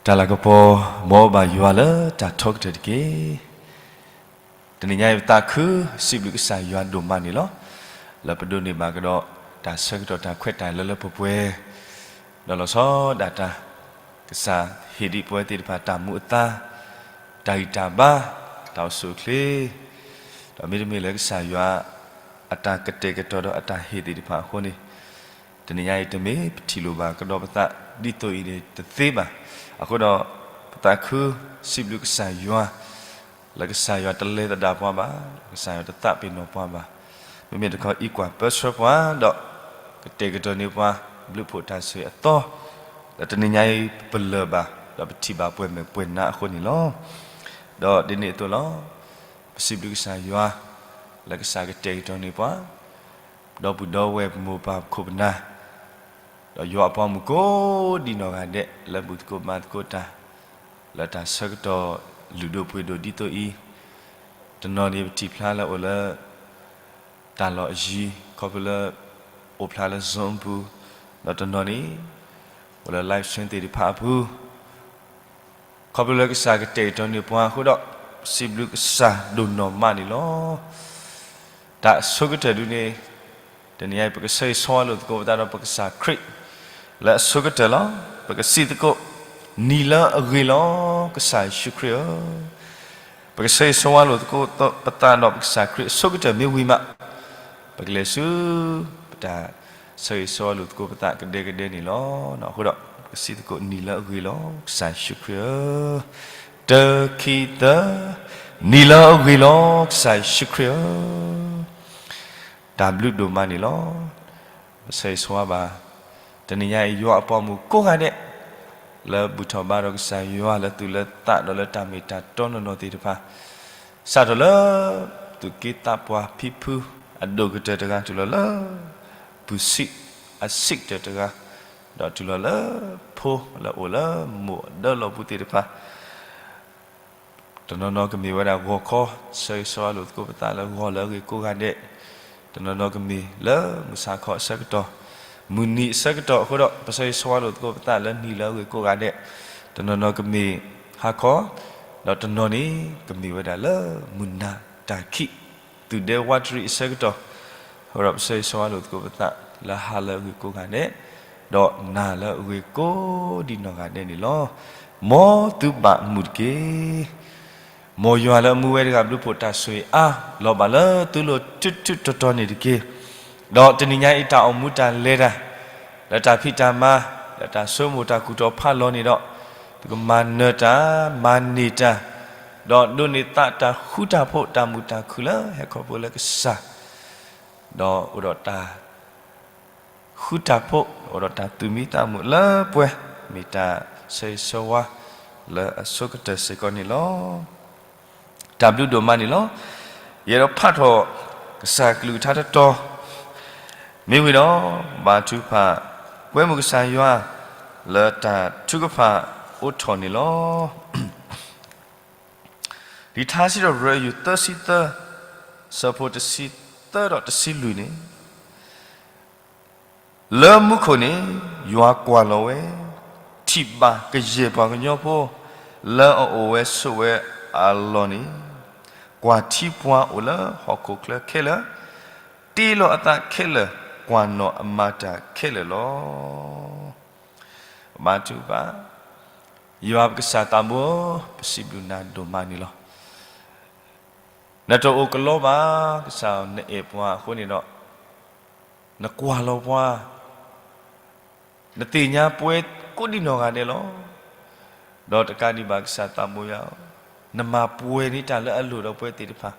တၢ်လၤကပီၤ မ်အဘၣ်ယွၤလၢတၢ်ထီကတၢၢ်တက့ၢ်. တနံၤညါအံၤပသးခု စံးဘျုးကစၢ်ယွၤဒိၣ်မးန့ၣ်လီၤ. လၢပဒိးန့ၢ်ဘၣ်ကဒီး တၢ်ဆၢကတီၢ်တၢ်ခွဲးတၢ်ယာ်လၢလၢပှဲၤပှဲၤ, ဒီးလီၤဆီဒၣ်တၢ် ကစၢ်ဟ့ၣ်ဒံးပဝဲသ့ၣ်တဖၣ်တၢ်မူအသါ, တၢ်ဂံၢ်တၢ်ဘါ, တၢ်အိၣ်ဆူၣ်အိၣ်ချ့, ဒီးမ့တမ့ၢ်လၢကစၢ်ယွၤ အတၢ်ကတဲာ်ကတီၤဒီးအတၢ်ဟ့ၣ်သ့ၣ်တဖၣ်အဃိန့ၣ်, တနံၤညါအံၤတမ့ၢ်ပထံၣ်လိာ်ဘၣ်ကဒီးပသးဒ်သိးအံၤန့ၣ်တသ့ဘၣ်. အဃိဒီး ပသးခုစံးဘျုးကစၢ်ယွၤ, လၢကစၢ်ယွၤတလဲၤသဒၣ်ပှၤဘၣ်, ကစၢ်ယွၤတသးပ့ၤနီၣ်ပှၤဘၣ်. မ့မ့ၢ်တခီအံၤကွၢ်ပၢဆှၢပှၤဒီး ကတဲာ်ကတီၤန့ၢ်ပှၤ ဘျုးဖှိၣ်တၢ်ဆိၣ်ဂ့ၤအသီ, ဒီးတနံၤညါအံၤပလၢၢ်ဘၣ် ဒီးပထံၣ်ဘၣ်ပှဲၤမဲာ်ပှဲၤနါအဃိန့ၣ်လီၤ. ဒီးဒ်န့ၣ်အသိးလီၤ. ပစံးဘျုးကစၢ်ယွၤ လၢကစၢ်ကတဲာ်ကတီၤန့ၢ်ပှၤ ဒီပုၢ်ဒီဝဲၢ်ပမိၢ်ပၢ်ပခိၣ်ပနၢ်, ဒီးယွၤအပှၤမုၣ်ကိးဒံနီၢ်ဂၤဒဲး လၢဘူၣ်သကိးဘါသကိးတၢ် လၢတၢ်ဆၢကတီၢ်လုၢ်ဒိၣ်ပှ့ၤဒိၣ်ဒ်သိးအံၤ, တနီၤန့ၣ်ပထံၣ်ဖျါလၢအိၣ်လၢ တၢ်လီၢ်အယံၤ ခီဖျိလၢ အိၣ်ဖျါလၢ Zoom အပူၤ, ဒီးတနီၤန့ၣ် အိၣ်လၢ live stream သ့ၣ်တဖၣ်အပူၤ ခီဖျိလၢကစၢ်ကတဲာ်ကတီၤန့ၢ်ပှၤအဃိဒီး စံးဘျုးကစၢ်ဒိၣ်နီၢ်မးန့ၣ်လီၤ. တၢ်အဆိကတၢၢ်ဒုန့ၣ် တနံၤအံၤ ပကဆၢဂ့ၤဆၢဝါလိာ်သကိးပသးဒီးပကစၢ်ခရံာ် လၢအဆိကတၢၢ်လီၤ. ပကစံးသကိး နံၤလၢအဂ့ၤလီၤ ကစၢ်ယ့ၣ်ၡူးခရံာ်ဧၢ, ပကဆၢဂ့ၤဆၢဝါလိာ်သကိးပသးဒီးပကစၢ်ခရံာ်အဆိကတၢၢ်မ့ၢ်ဝံၤမး ပကလဲၤဆူ ပတၢ်ဆၢဂ့ၤဆၢဝါလိာ်သကိးပသးကဒဲကဒဲန့ၣ်လီၤ. အဃိဒီး ပကစံးသကိးနံၤလၢအဂ့ၤလီၤ ကစၢ်ယ့ၣ်ၡူးခရံာ်ဧၢ, တၢ ခံ သၢ, နံၤလၢအဂ့ၤလီၤ ကစၢ်ယ့ၣ်ၡူးခရံာ်ဧၢ, တၢ်ဘျုးဒိၣ်မးန့ၣ်လီၤ. ပဆၢဂ့ၤဆၢဝါဘၣ် တနံၤညါအံၤ ယွၤအပှၤမုၣ်ကိးဂၤဒဲး လၢဘူၣ်ထီၣ်ဘါဒီးကစၢ်ယွၤလၢသူၣ်လၢသးဒီးလၢတၢ်မ့ၢ်တၢ်တီနီၢ်နီၢ်သ့ၣ်တဖၣ်, စးထီၣ်လၢ သူၣ်က့သးပှၢ်ဖံဖု အဒိၣ်ကတၢၢ်တဂၤတုၤလီၤလၢ ပုၢ်ဆံးအဆံးကတၢၢ်တဂၤ, ဒီးတုၤလီၤလၢ ဖိလၢအိၣ်လၢမိၢ်အဒၢလီၢ်ပူၤသ့ၣ်တဖၣ် တနီၤနီၤကမ့ၢ်ဝဲဒၣ်ဂီၤခီ ဆၢဂ့ၤဆၢဝါလိာ်သကိးပသးလၢဂီၤလၢအဂ့ၤကိးဂၤဒဲး, တနီၤနီၤကမ့ၢ်လၢမုၢ်ဆါခီအဆၢကတီၢ်, မုၢ်နံၤအဆၢကတီၢ်အဃိဒီး ပဆၢဂ့ၤဆၢဝါလိာ်သကိးပသးလၢနံၤလၢအဂ့ၤကိးဂၤဒဲး, တနီၤနီၤကမ့ၢ်ဟါခီ, ဒီးတနီၤန့ၣ် ကမ့ၢ်ဝဲဒၣ်လၢမုၢ်နၤတၢ်ခံး သုးဒဲဝးတရံးအဆၢကတီၢ်, အဃိဒီးပဆၢဂ့ၤဆၢဝါလိာ်သကိးပသးလၢဟါလၢအဂ့ၤကိးဂၤဒဲး, ဒီးနၤလၢအဂ့ၤကိးဒံးနီၢ်ဂၤဒဲးန့ၣ်လီၤ. မ်သုဘၣ်မုာ်တက့ၢ်. မ်ယွၤလၢအမူဝဲတဂၤဘျုးဖှိၣ်တၢ်ဆိၣ်ဂ့ၤအါ လီၤဘၣ်လၢသုလိၤတုၤတုၤတီၤတီၤန့ၣ်တက့ၢ်. ဒီးတနံၤညါအံၤတၢ်အိၣ်မူတၢ်လဲၤတၢ် လၢတၢ်ဖံးတၢ်မၤ လၢတၢ်ဆိကမိၣ်တၢ်ကူၣ်ထီၣ်ဖးလီၤန့ၣ်ဒီး သုကမၤနၢၤတၢ် မၤန့ၢ်တၢ်, ဒီးဒိးန့ၢ်သးတၢ်ဃူတၢ်ဖိး တၢ်မုာ်တၢ်ခုၣ်လၢဟဲခီဖျိလၢကစၢ်, ဒီးအိၣ်ဒီးတၢ် ဃူတၢ်ဖိး အိၣ်ဒီးတၢ်သူၣ်မံသးမုာ်လၢပှဲၤ မ့ၢ်တၢ်ဆၢဂ့ၤဆၢဝါလၢအဆိကတၢၢ်စ့ၢ်ကီးန့ၣ်လီၤ. တၢ်ဘျုးဒိၣ်မးန့ၣ်လီၤ. ယအဲၣ်ဒိးဖးထီၣ်ကစၢ်ကလုၢ်ကထါတတီၤ မ့ၢ်ဝံၤဒီး ဘါထုကဖၣ် ကွဲမုာ်ကစၢ်ယွၤ လၢတၢ်ထုကဖၣ်အိးထီၣ်န့ၣ်လီၤ. လံာ်ထါစံးထီၣ်ပတြၢၤ ယူၢ်သၢဆံသၢ ဆၢဖိတဆံသၢဒီးတဆံလွံၢ်န့ၣ် လၢမူခိၣ်န့ၣ် ယွၤကွၢ်လီၤဝဲ, ထံၣ်ဘၣ်ကယဲၢ်ပှၤကညီဖိ လၢအအိၣ်ဝဲဆိးဝဲအလီၢ်န့ၣ်, ကွၢ်ထံပှၤအိၣ်လၢဟီၣ်ခိၣ်ချၢခဲလၢာ်, တ့လီၤအသးခဲလၢာ်, ကွၢ်နီၣ်အမၤတၢ်ခဲလၢာ်လီၤ. ဘါထုကဖၣ် ယွၤပကစၢ်သးဘိ, ပစံးဘျုးနၤဒိၣ်မးန့ၣ်လီၤ. နတအိၣ်ကလီဘၣ်, ကစၢ်နအဲၣ်ပှၤအဃိန့ၣ်ဒီး နကွၢ်လီၤပှၤ, နသ့ၣ်ညါပဝဲကိးဒံးနီၢ်ဂၤဒဲးလီၤ. ဒီးတကးဒံးဘၣ်ကစၢ်သးဘိယွၤ, နမၤပှဲၤန့ၢ်တၢ်လၢအလိၣ်ဒီးပဝဲသ့ၣ်တဖၣ်,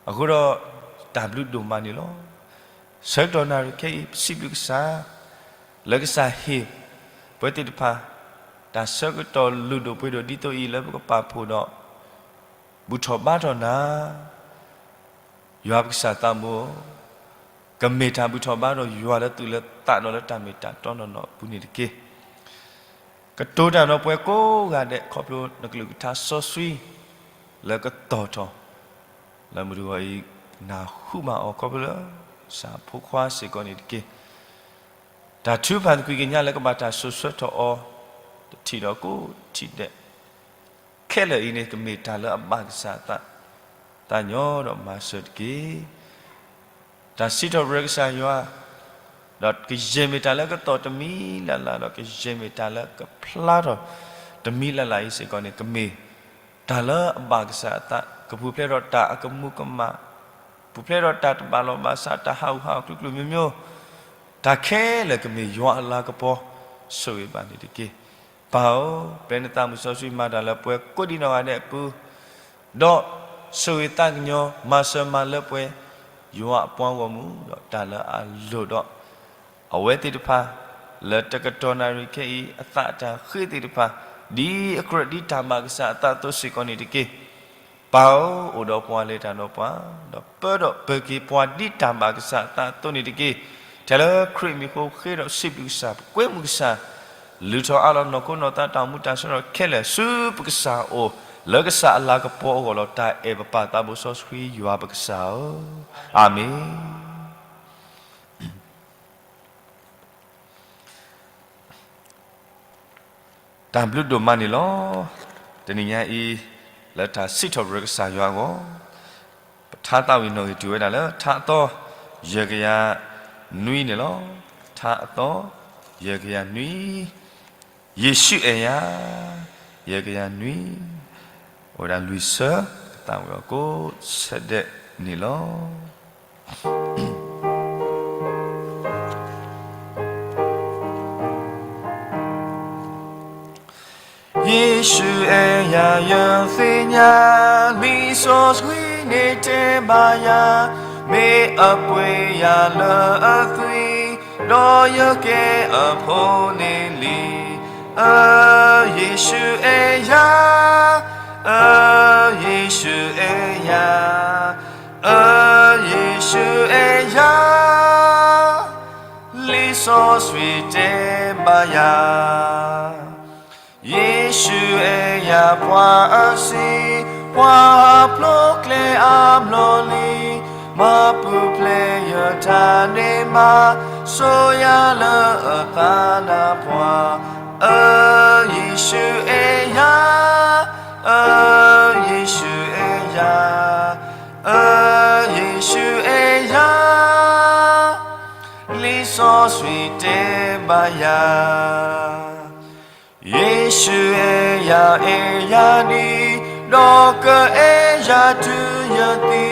အဃိဒီးတၢ်ဘျုးဒိၣ်မးန့ၣ်လီၤ. ဆၢကတီၢ်နၣ်ရံၣ်ခဲအံၤ ပစံးဘျုးကစၢ် လၢကစၢ်ဟ့ၣ်ပဝဲသ့ၣ်တဖၣ် တၢ်ဆၢကတီၢ်လုၢ်ဒိၣ်ပှ့ၤဒိၣ်ဒ်သိးအံၤလၢပကပာ်ဖှိၣ်ဒီး ဘူၣ်ထီၣ်ဘါထီၣ်နၤ, ယွၤပကစၢ်သးဘိ, ကမ့ၢ်တၢ်ဘူၣ်ထီၣ်ဘါထီၣ်ယွၤလၢသူၣ်လၢသးဒီးလၢတၢ်မ့ၢ်တၢ်တီနီၢ်နီၢ်အပူၤန့ၣ်တက့ၢ်. ကတိၤတၢ်ဒီးပှၤကိးဂၤဒဲး ခီဖျိနကလုၢ်ကထါစီဆှံ လၢကတီၢ်ထီၣ် လၢမုၢ်တဂီၤအံၤ နၢ်ဟူဘၣ်အီၤခီဖျိလၢ စၢ်ဖိခွါစ့ၢ်ကီးန့ၣ်တက့ၢ်. တၢ်ထုကဖၣ်သကွံာ်ကညးလၢကဘၣ်တၢ်စိာ်ဆှၢထီၣ်အီၤ တထံၣ်ဒီးကိးထံၣ်ဒဲး, ခဲလၢာ်အံၤန့ၣ် ကမ့ၢ်တၢ်လၢအဘၣ်ကစၢ်အသး, သးညီဒီးမၤစၢၤတက့ၢ်. တၢ်စံးထီၣ်ပတြၢၤကစၢ်ယွၤ, ဒီးကယဲၢ်မ့ၢ်တၢ်လၢကသီၣ်တမံၤလၢ်လၢ်, ဒီးကယဲၢ်မ့ၢ်တၢ်လၢကဖျါထီၣ်တမံၤလၢ်လၢ်အံၤစ့ၢ်ကီးန့ၣ် ကမ့ၢ်တၢ်လၢအဘၣ်ကစၢ်အသး, ကပူၤဖျဲးဒီးတၢ်အကမူးကမၣ်, ပူၤဖျဲးဒီးတၢ်တဘၣ်လီၢ်ဘၣ်စး, တၢ်ဟးဂူာ်ဟးဂီၤကျိၤကျိၤမျိုးမျိုး, တၢ်ခဲလၢာ်ကမ့ၢ်ယွၤအလၤကပီၤ, ဆိၣ်ဂ့ၤဘၣ်န့ၣ်တက့ၢ်. ပၢ်ဧၢ, ပျဲနသးမုၢ်စီဆှံမၤတၢ်လၢပှဲၤကိးဒံးနီၢ်ဂၤဒဲးအပူၤ, ဒီးဆိၣ်ဂ့ၤသးကညီၤ မၤစၢၤမၤလၢပှဲၤ ယွၤအပှၤဂီၢ်မုၢ်, ဒီးတၢ်လၢအလိၣ်ဒီး အဝဲသ့ၣ်တဖၣ် လၢတကတီၢ်နၣ်ရံၣ်ခဲအံၤ အသးအတၢ်ဃ့သ့ၣ်တဖၣ် ဒ်အကြၢးဒ်တၢ်ဘၣ်ကစၢ်အသးအသိးစ့ၢ်ကီးန့ၣ်တက့ၢ်. ပၢ်ဧၢ, အိၣ်ဒီးပှၤလဲၤတၢ်ဒီးပှၤ, ဒီးပၢဒီးပၢၤက့ၤပှၤဒ်တၢ်ဘၣ်ကစၢ်အသးအသိးန့ၣ်တက့ၢ်. ထဲလၢခရံာ်မံၤဃိဃ့ဒီးစံးဘျုးကစၢ်, ပကွဲမုာ်ကစၢ်, လုၢ်ထီၣ်အးလီၤနီၢ်ခိနီၢ်သးတၢ်အိၣ်မူတၢ်ဆၢကတီၢ်ခဲလၢာ်ဆူပကစၢ်အအိၣ်, လၢကစၢ်အလၤကပီၤအဂီၢ်လီၤ. တၢ်အဲၣ်ပပၢ်သးဘိစီဆှံယွၤပကစၢ်ဧၢ, အၤမ့ၣ်. တၢ်ဘျုးဒိၣ်မးန့ၣ်လီၤ. တနံၤညါအံၤ လၢတၢ်စံးထီၣ်ပတြၢၤကစၢ်ယွၤအဂီၢ်, ပထါသးဝံၤနီၣ်ဂံၢ်တုၤဝဲဒၣ်လၢ ထါအသီ ယဲၢ်ကယၤနွံန့ၣ်လီၤ. ထါအသီ ယဲၢ်ကယၤနွံ, ယ့ၣ်ၡူးအဲၣ်ယၤ, ယဲၢ်ကယၤနွံ, အိၣ်ဝဲဒၣ်လွံၢ်ဆၢ, ကသးဝံၤအီၤကိးဆၢဒဲးန့ၣ်လီၤ. ယ့ၣ်ၡူးအဲၣ်ယၤယသ့ၣ်ညါ, လံာ်စီဆှံန့ၣ်တဲဘၣ်ယၤ, မ့ၢ်အပှ့ၤယၤလၢအသွံၣ်, ဒီးယကဲအဖိန့ၣ်လံ. အၢ ယ့ၣ်ၡူးအဲၣ်ယၤ, အၢ ယ့ၣ်ၡူးအဲၣ်ယၤ, အၢ ယ့ၣ်ၡူးအဲၣ်ယၤ, လံာ်စီဆှံတဲဘၣ်ယၤ. ယ့ၣ်ၡူးအဲၣ်ယၤပှၤအဆံး, ပှၤဟးဖျိးကျဲအါဘျီလံ, မၤပူၤဖျဲးယတၢ်န့ၢ်မၤ, ဆိၣ်ယၤလၢအသးနါပှၢ်. အၢ ယ့ၣ်ၡူးအဲၣ်ယၤ, အၢ ယ့ၣ်ၡူးအဲၣ်ယၤ, အၢ ယ့ၣ်ၡူးအဲၣ်ယၤ, လံာ်စီဆှံတဲဘၣ်ယၤ. ယ့ၣ်ၡူးအဲၣ်ယၤအဲၣ်ယၤဒံး, ဒီးကအဲၣ်ယၤတုၤယသံ,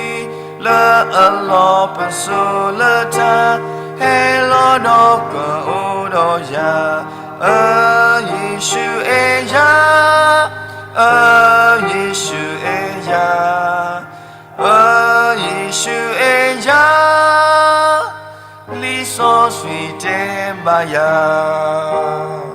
လၢအလီၢ်ပစိာ်လၢတၢ်, ဟဲလီၤဒီးကအိၣ်ဒီးယၤ. အၢ ယ့ၣ်ၡူးအဲၣ်ယၤ, အၢ ယ့ၣ်ၡူးအဲၣ်ယၤ, အၢ ယ့ၣ်ၡူးအဲၣ်ယၤ, လံာ်စီဆှံတဲဘၣ်ယၤ.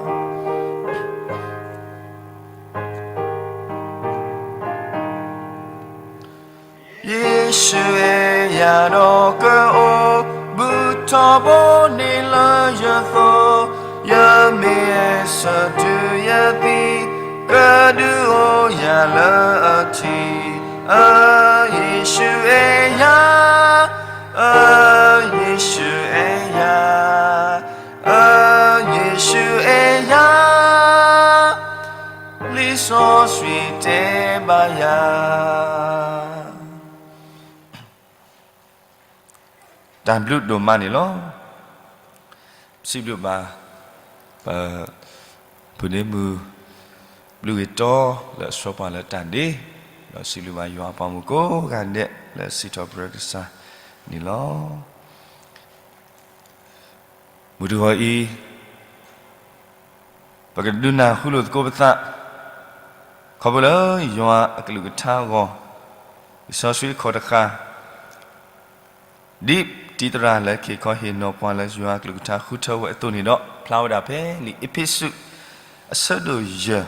ယ့ၣ်ၡူးအဲၣ်ယၤဒီးကအိၣ်, ဘူးထီဘိန့ၣ်လၢယသိး, ယမ့ၢ်ဟဲဆၢတုၤယသံ, ကဒုးအိၣ်ယၤလၢအထံး. အၢ ယ့ၣ်ၡူးအဲၣ်ယၤ, အၢ ယ့ၣ်ၡူးအဲၣ်ယၤ, အၢ ယ့ၣ်ၡူးအဲၣ်ယၤ, လံာ်စီဆှံတဲဘၣ်ယၤ. တၢ်ဘျုးဒိၣ်မးန့ၣ်လီၤ. စံးဘျုးဘၣ် ပ ဖုဒ့မုၣ် ဘျုးဂ့ၤတီလၢအဆှၢပှၤလၢတၢ်ဒ့, ဒီးစံးဘျုးဘၣ်ယွၤအပှၤမုၣ်ကိးဂၤဒဲးလၢစံးထီၣ်ပတြၢၤကစၢ်န့ၣ်လီၤ. မုၢ်တဂီၤအံၤ ပကဒုးနၢ်ဟူလိာ်သကိးပသး ခီဖျိလၢယွၤအကလုၢ်ကထါအဂီၢ်, လံာ်စီဆှံအခီၣ်တဃာ် ဒ်တံၤသရၣ်လၢခံခီဟ့ၣ်နီၤပှၤလၢယွၤအကလုၢ်ကထါဃုထၢဝဲအသိးန့ၣ်ဒီး ဖျါဝဲဒၣ်ဖဲလံာ်အ့းဖ့းစူး အဆၢဒိၣ်ယဲၢ်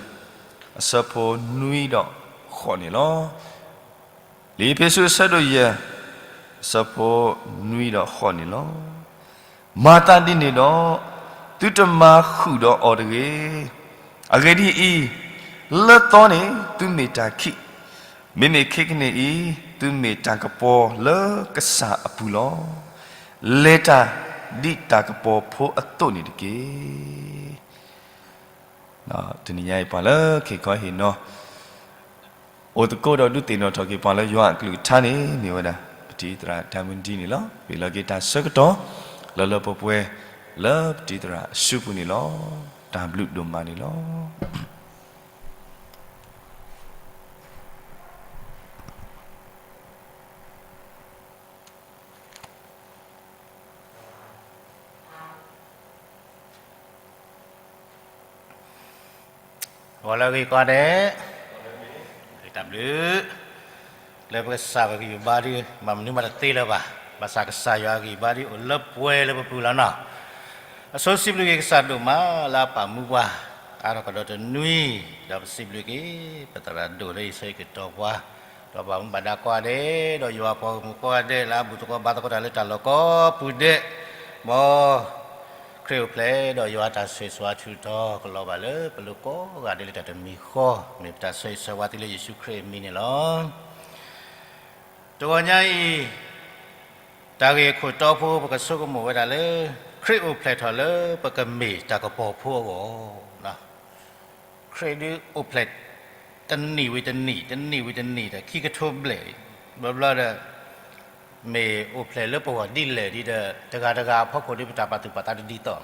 အဆၢဖိနွံဒီးဃိးန့ၣ်လီၤ. လံာ်အ့းဖ့းစူးအဆၢဒိၣ်ယဲၢ် အဆၢဖိနွံဒီးဃိးန့ၣ်လီၤ. မၤသးဒ်န့ၣ်ဒီး သုတမၤဃုာ်ဒီးအီၤတဂ့ၤ. အဂ့ၢ်ဒ်အံၤ, လၢသီန့ၣ်သုမ့ၢ်တၢ်ခံး, မ့မ့ၢ်ခဲကနံၣ်အံၤ သုမ့ၢ်တၢ်ကပီၤလၢကစၢ်အပူၤလီၤ. လဲၤတၢ်ဒ်တၢ်ကပီၤဖိအသိးန့ၣ်တက့ၢ်. တနံၤညါအံၤပှၤလၢခ့ခီဟ့ၣ်နီၤ အိၣ်သကိးဒီးဒုးသ့ၣ်နီၣ်ထီၣ်က့ၤပှၤလၢယွၤအကလုၢ်ကထါန့ၣ် မ့ၢ်ဝဲဒၣ် ပတံၤသရၣ်တၢ်မုၢ်ဒံးန့ၣ်လီၤ. ပ့ၤလီၤက့ၤတၢ်ဆၢကတီၢ် လၢလၢပှဲၤပှဲၤ လၢပတံၤသရၣ်အစုပူၤန့ၣ်လီၤ. တၢ်ဘျုးဒိၣ်မးန့ၣ်လီၤ. ဂီၤလၢအဂ့ၤကိးဂၤဒဲး, တၢ်ဘျုး, လၢပကစၢ်ပဂံၢ်ပဘါဒုး မၤမနုၤမးတသ့လၢၤဘၣ်. ဘၣ်ဆၣ်ကစၢ်ယွၤအဂံၢ်အဘါဒုး အိၣ်လၢပှဲၤလၢပပူၤလီၤနီၤ. အဆိစံးဘျုးက့ၤကစၢ်ဒိၣ်မးလၢအပာ်မူပှၤ အါထီၣ်ကဒီးတနွံ, ဒီးပစံးဘျုးက့ၤ ပသရၣ်ဒိၣ်လၢအံၤဆၢကတီၢ်ပှၤ, ဒီးပှၤမူဘၣ်ဒါကိးဂၤဒဲး, ဒီးယွၤပှၤဂီၢ်မုၢ်ကိးဂၤဒဲး လၢအဘူၣ်သကိးဘါသကိးတၢ်လၢတၢ်လီၢ်ကိးပူၤဒဲး, မ် ခရံာ်အိၣ်ဖျဲၣ်ဒီးယွၤတၢ်ဆိၣ်ဂ့ၤဆိၣ်ဝါထုးထီၣ် ကလီၤဘၣ်လၢပလိၤကိးဂၤဒဲးလၢတၢ်တမံၤဃီ, မ့ၢ်ပတၢ်ဆိၣ်ဂ့ၤဆိၣ်ဝါသုလၢယ့ၣ်ၡူးခရံာ်အမံၤန့ၣ်လီၤ. တဂီၤညါအံၤ တၢ်ဂ့ၢ်အခိၣ်တီဖိ ပကဆိကမိၣ်ဝဲဒၣ်လၢ ခရံာ်အိၣ်ဖျဲၣ်ထီၣ်လၢပကမ့ၢ်တၢ်ကပီၤဖိအဂီၢ် ခရံာ်ဒုးအိၣ်ဖျဲၣ် တနံၣ်ဝံၤတနံၣ်, တနံၣ်ဝံၤတနံၣ်ဒီး ခံကထိဘျဲၣ်, ဘျီဘျီဒီး မ့ၢ်အိၣ်ဖျဲၣ်လၢပဂီၢ်ဒ်လဲၣ်ဒ်ဒီး တဂၤတဂၤအဖီခိၣ်ဒီး ပတၢ်ပာ်သူၣ်ပာ်သးတဒ်သိးလီၤ.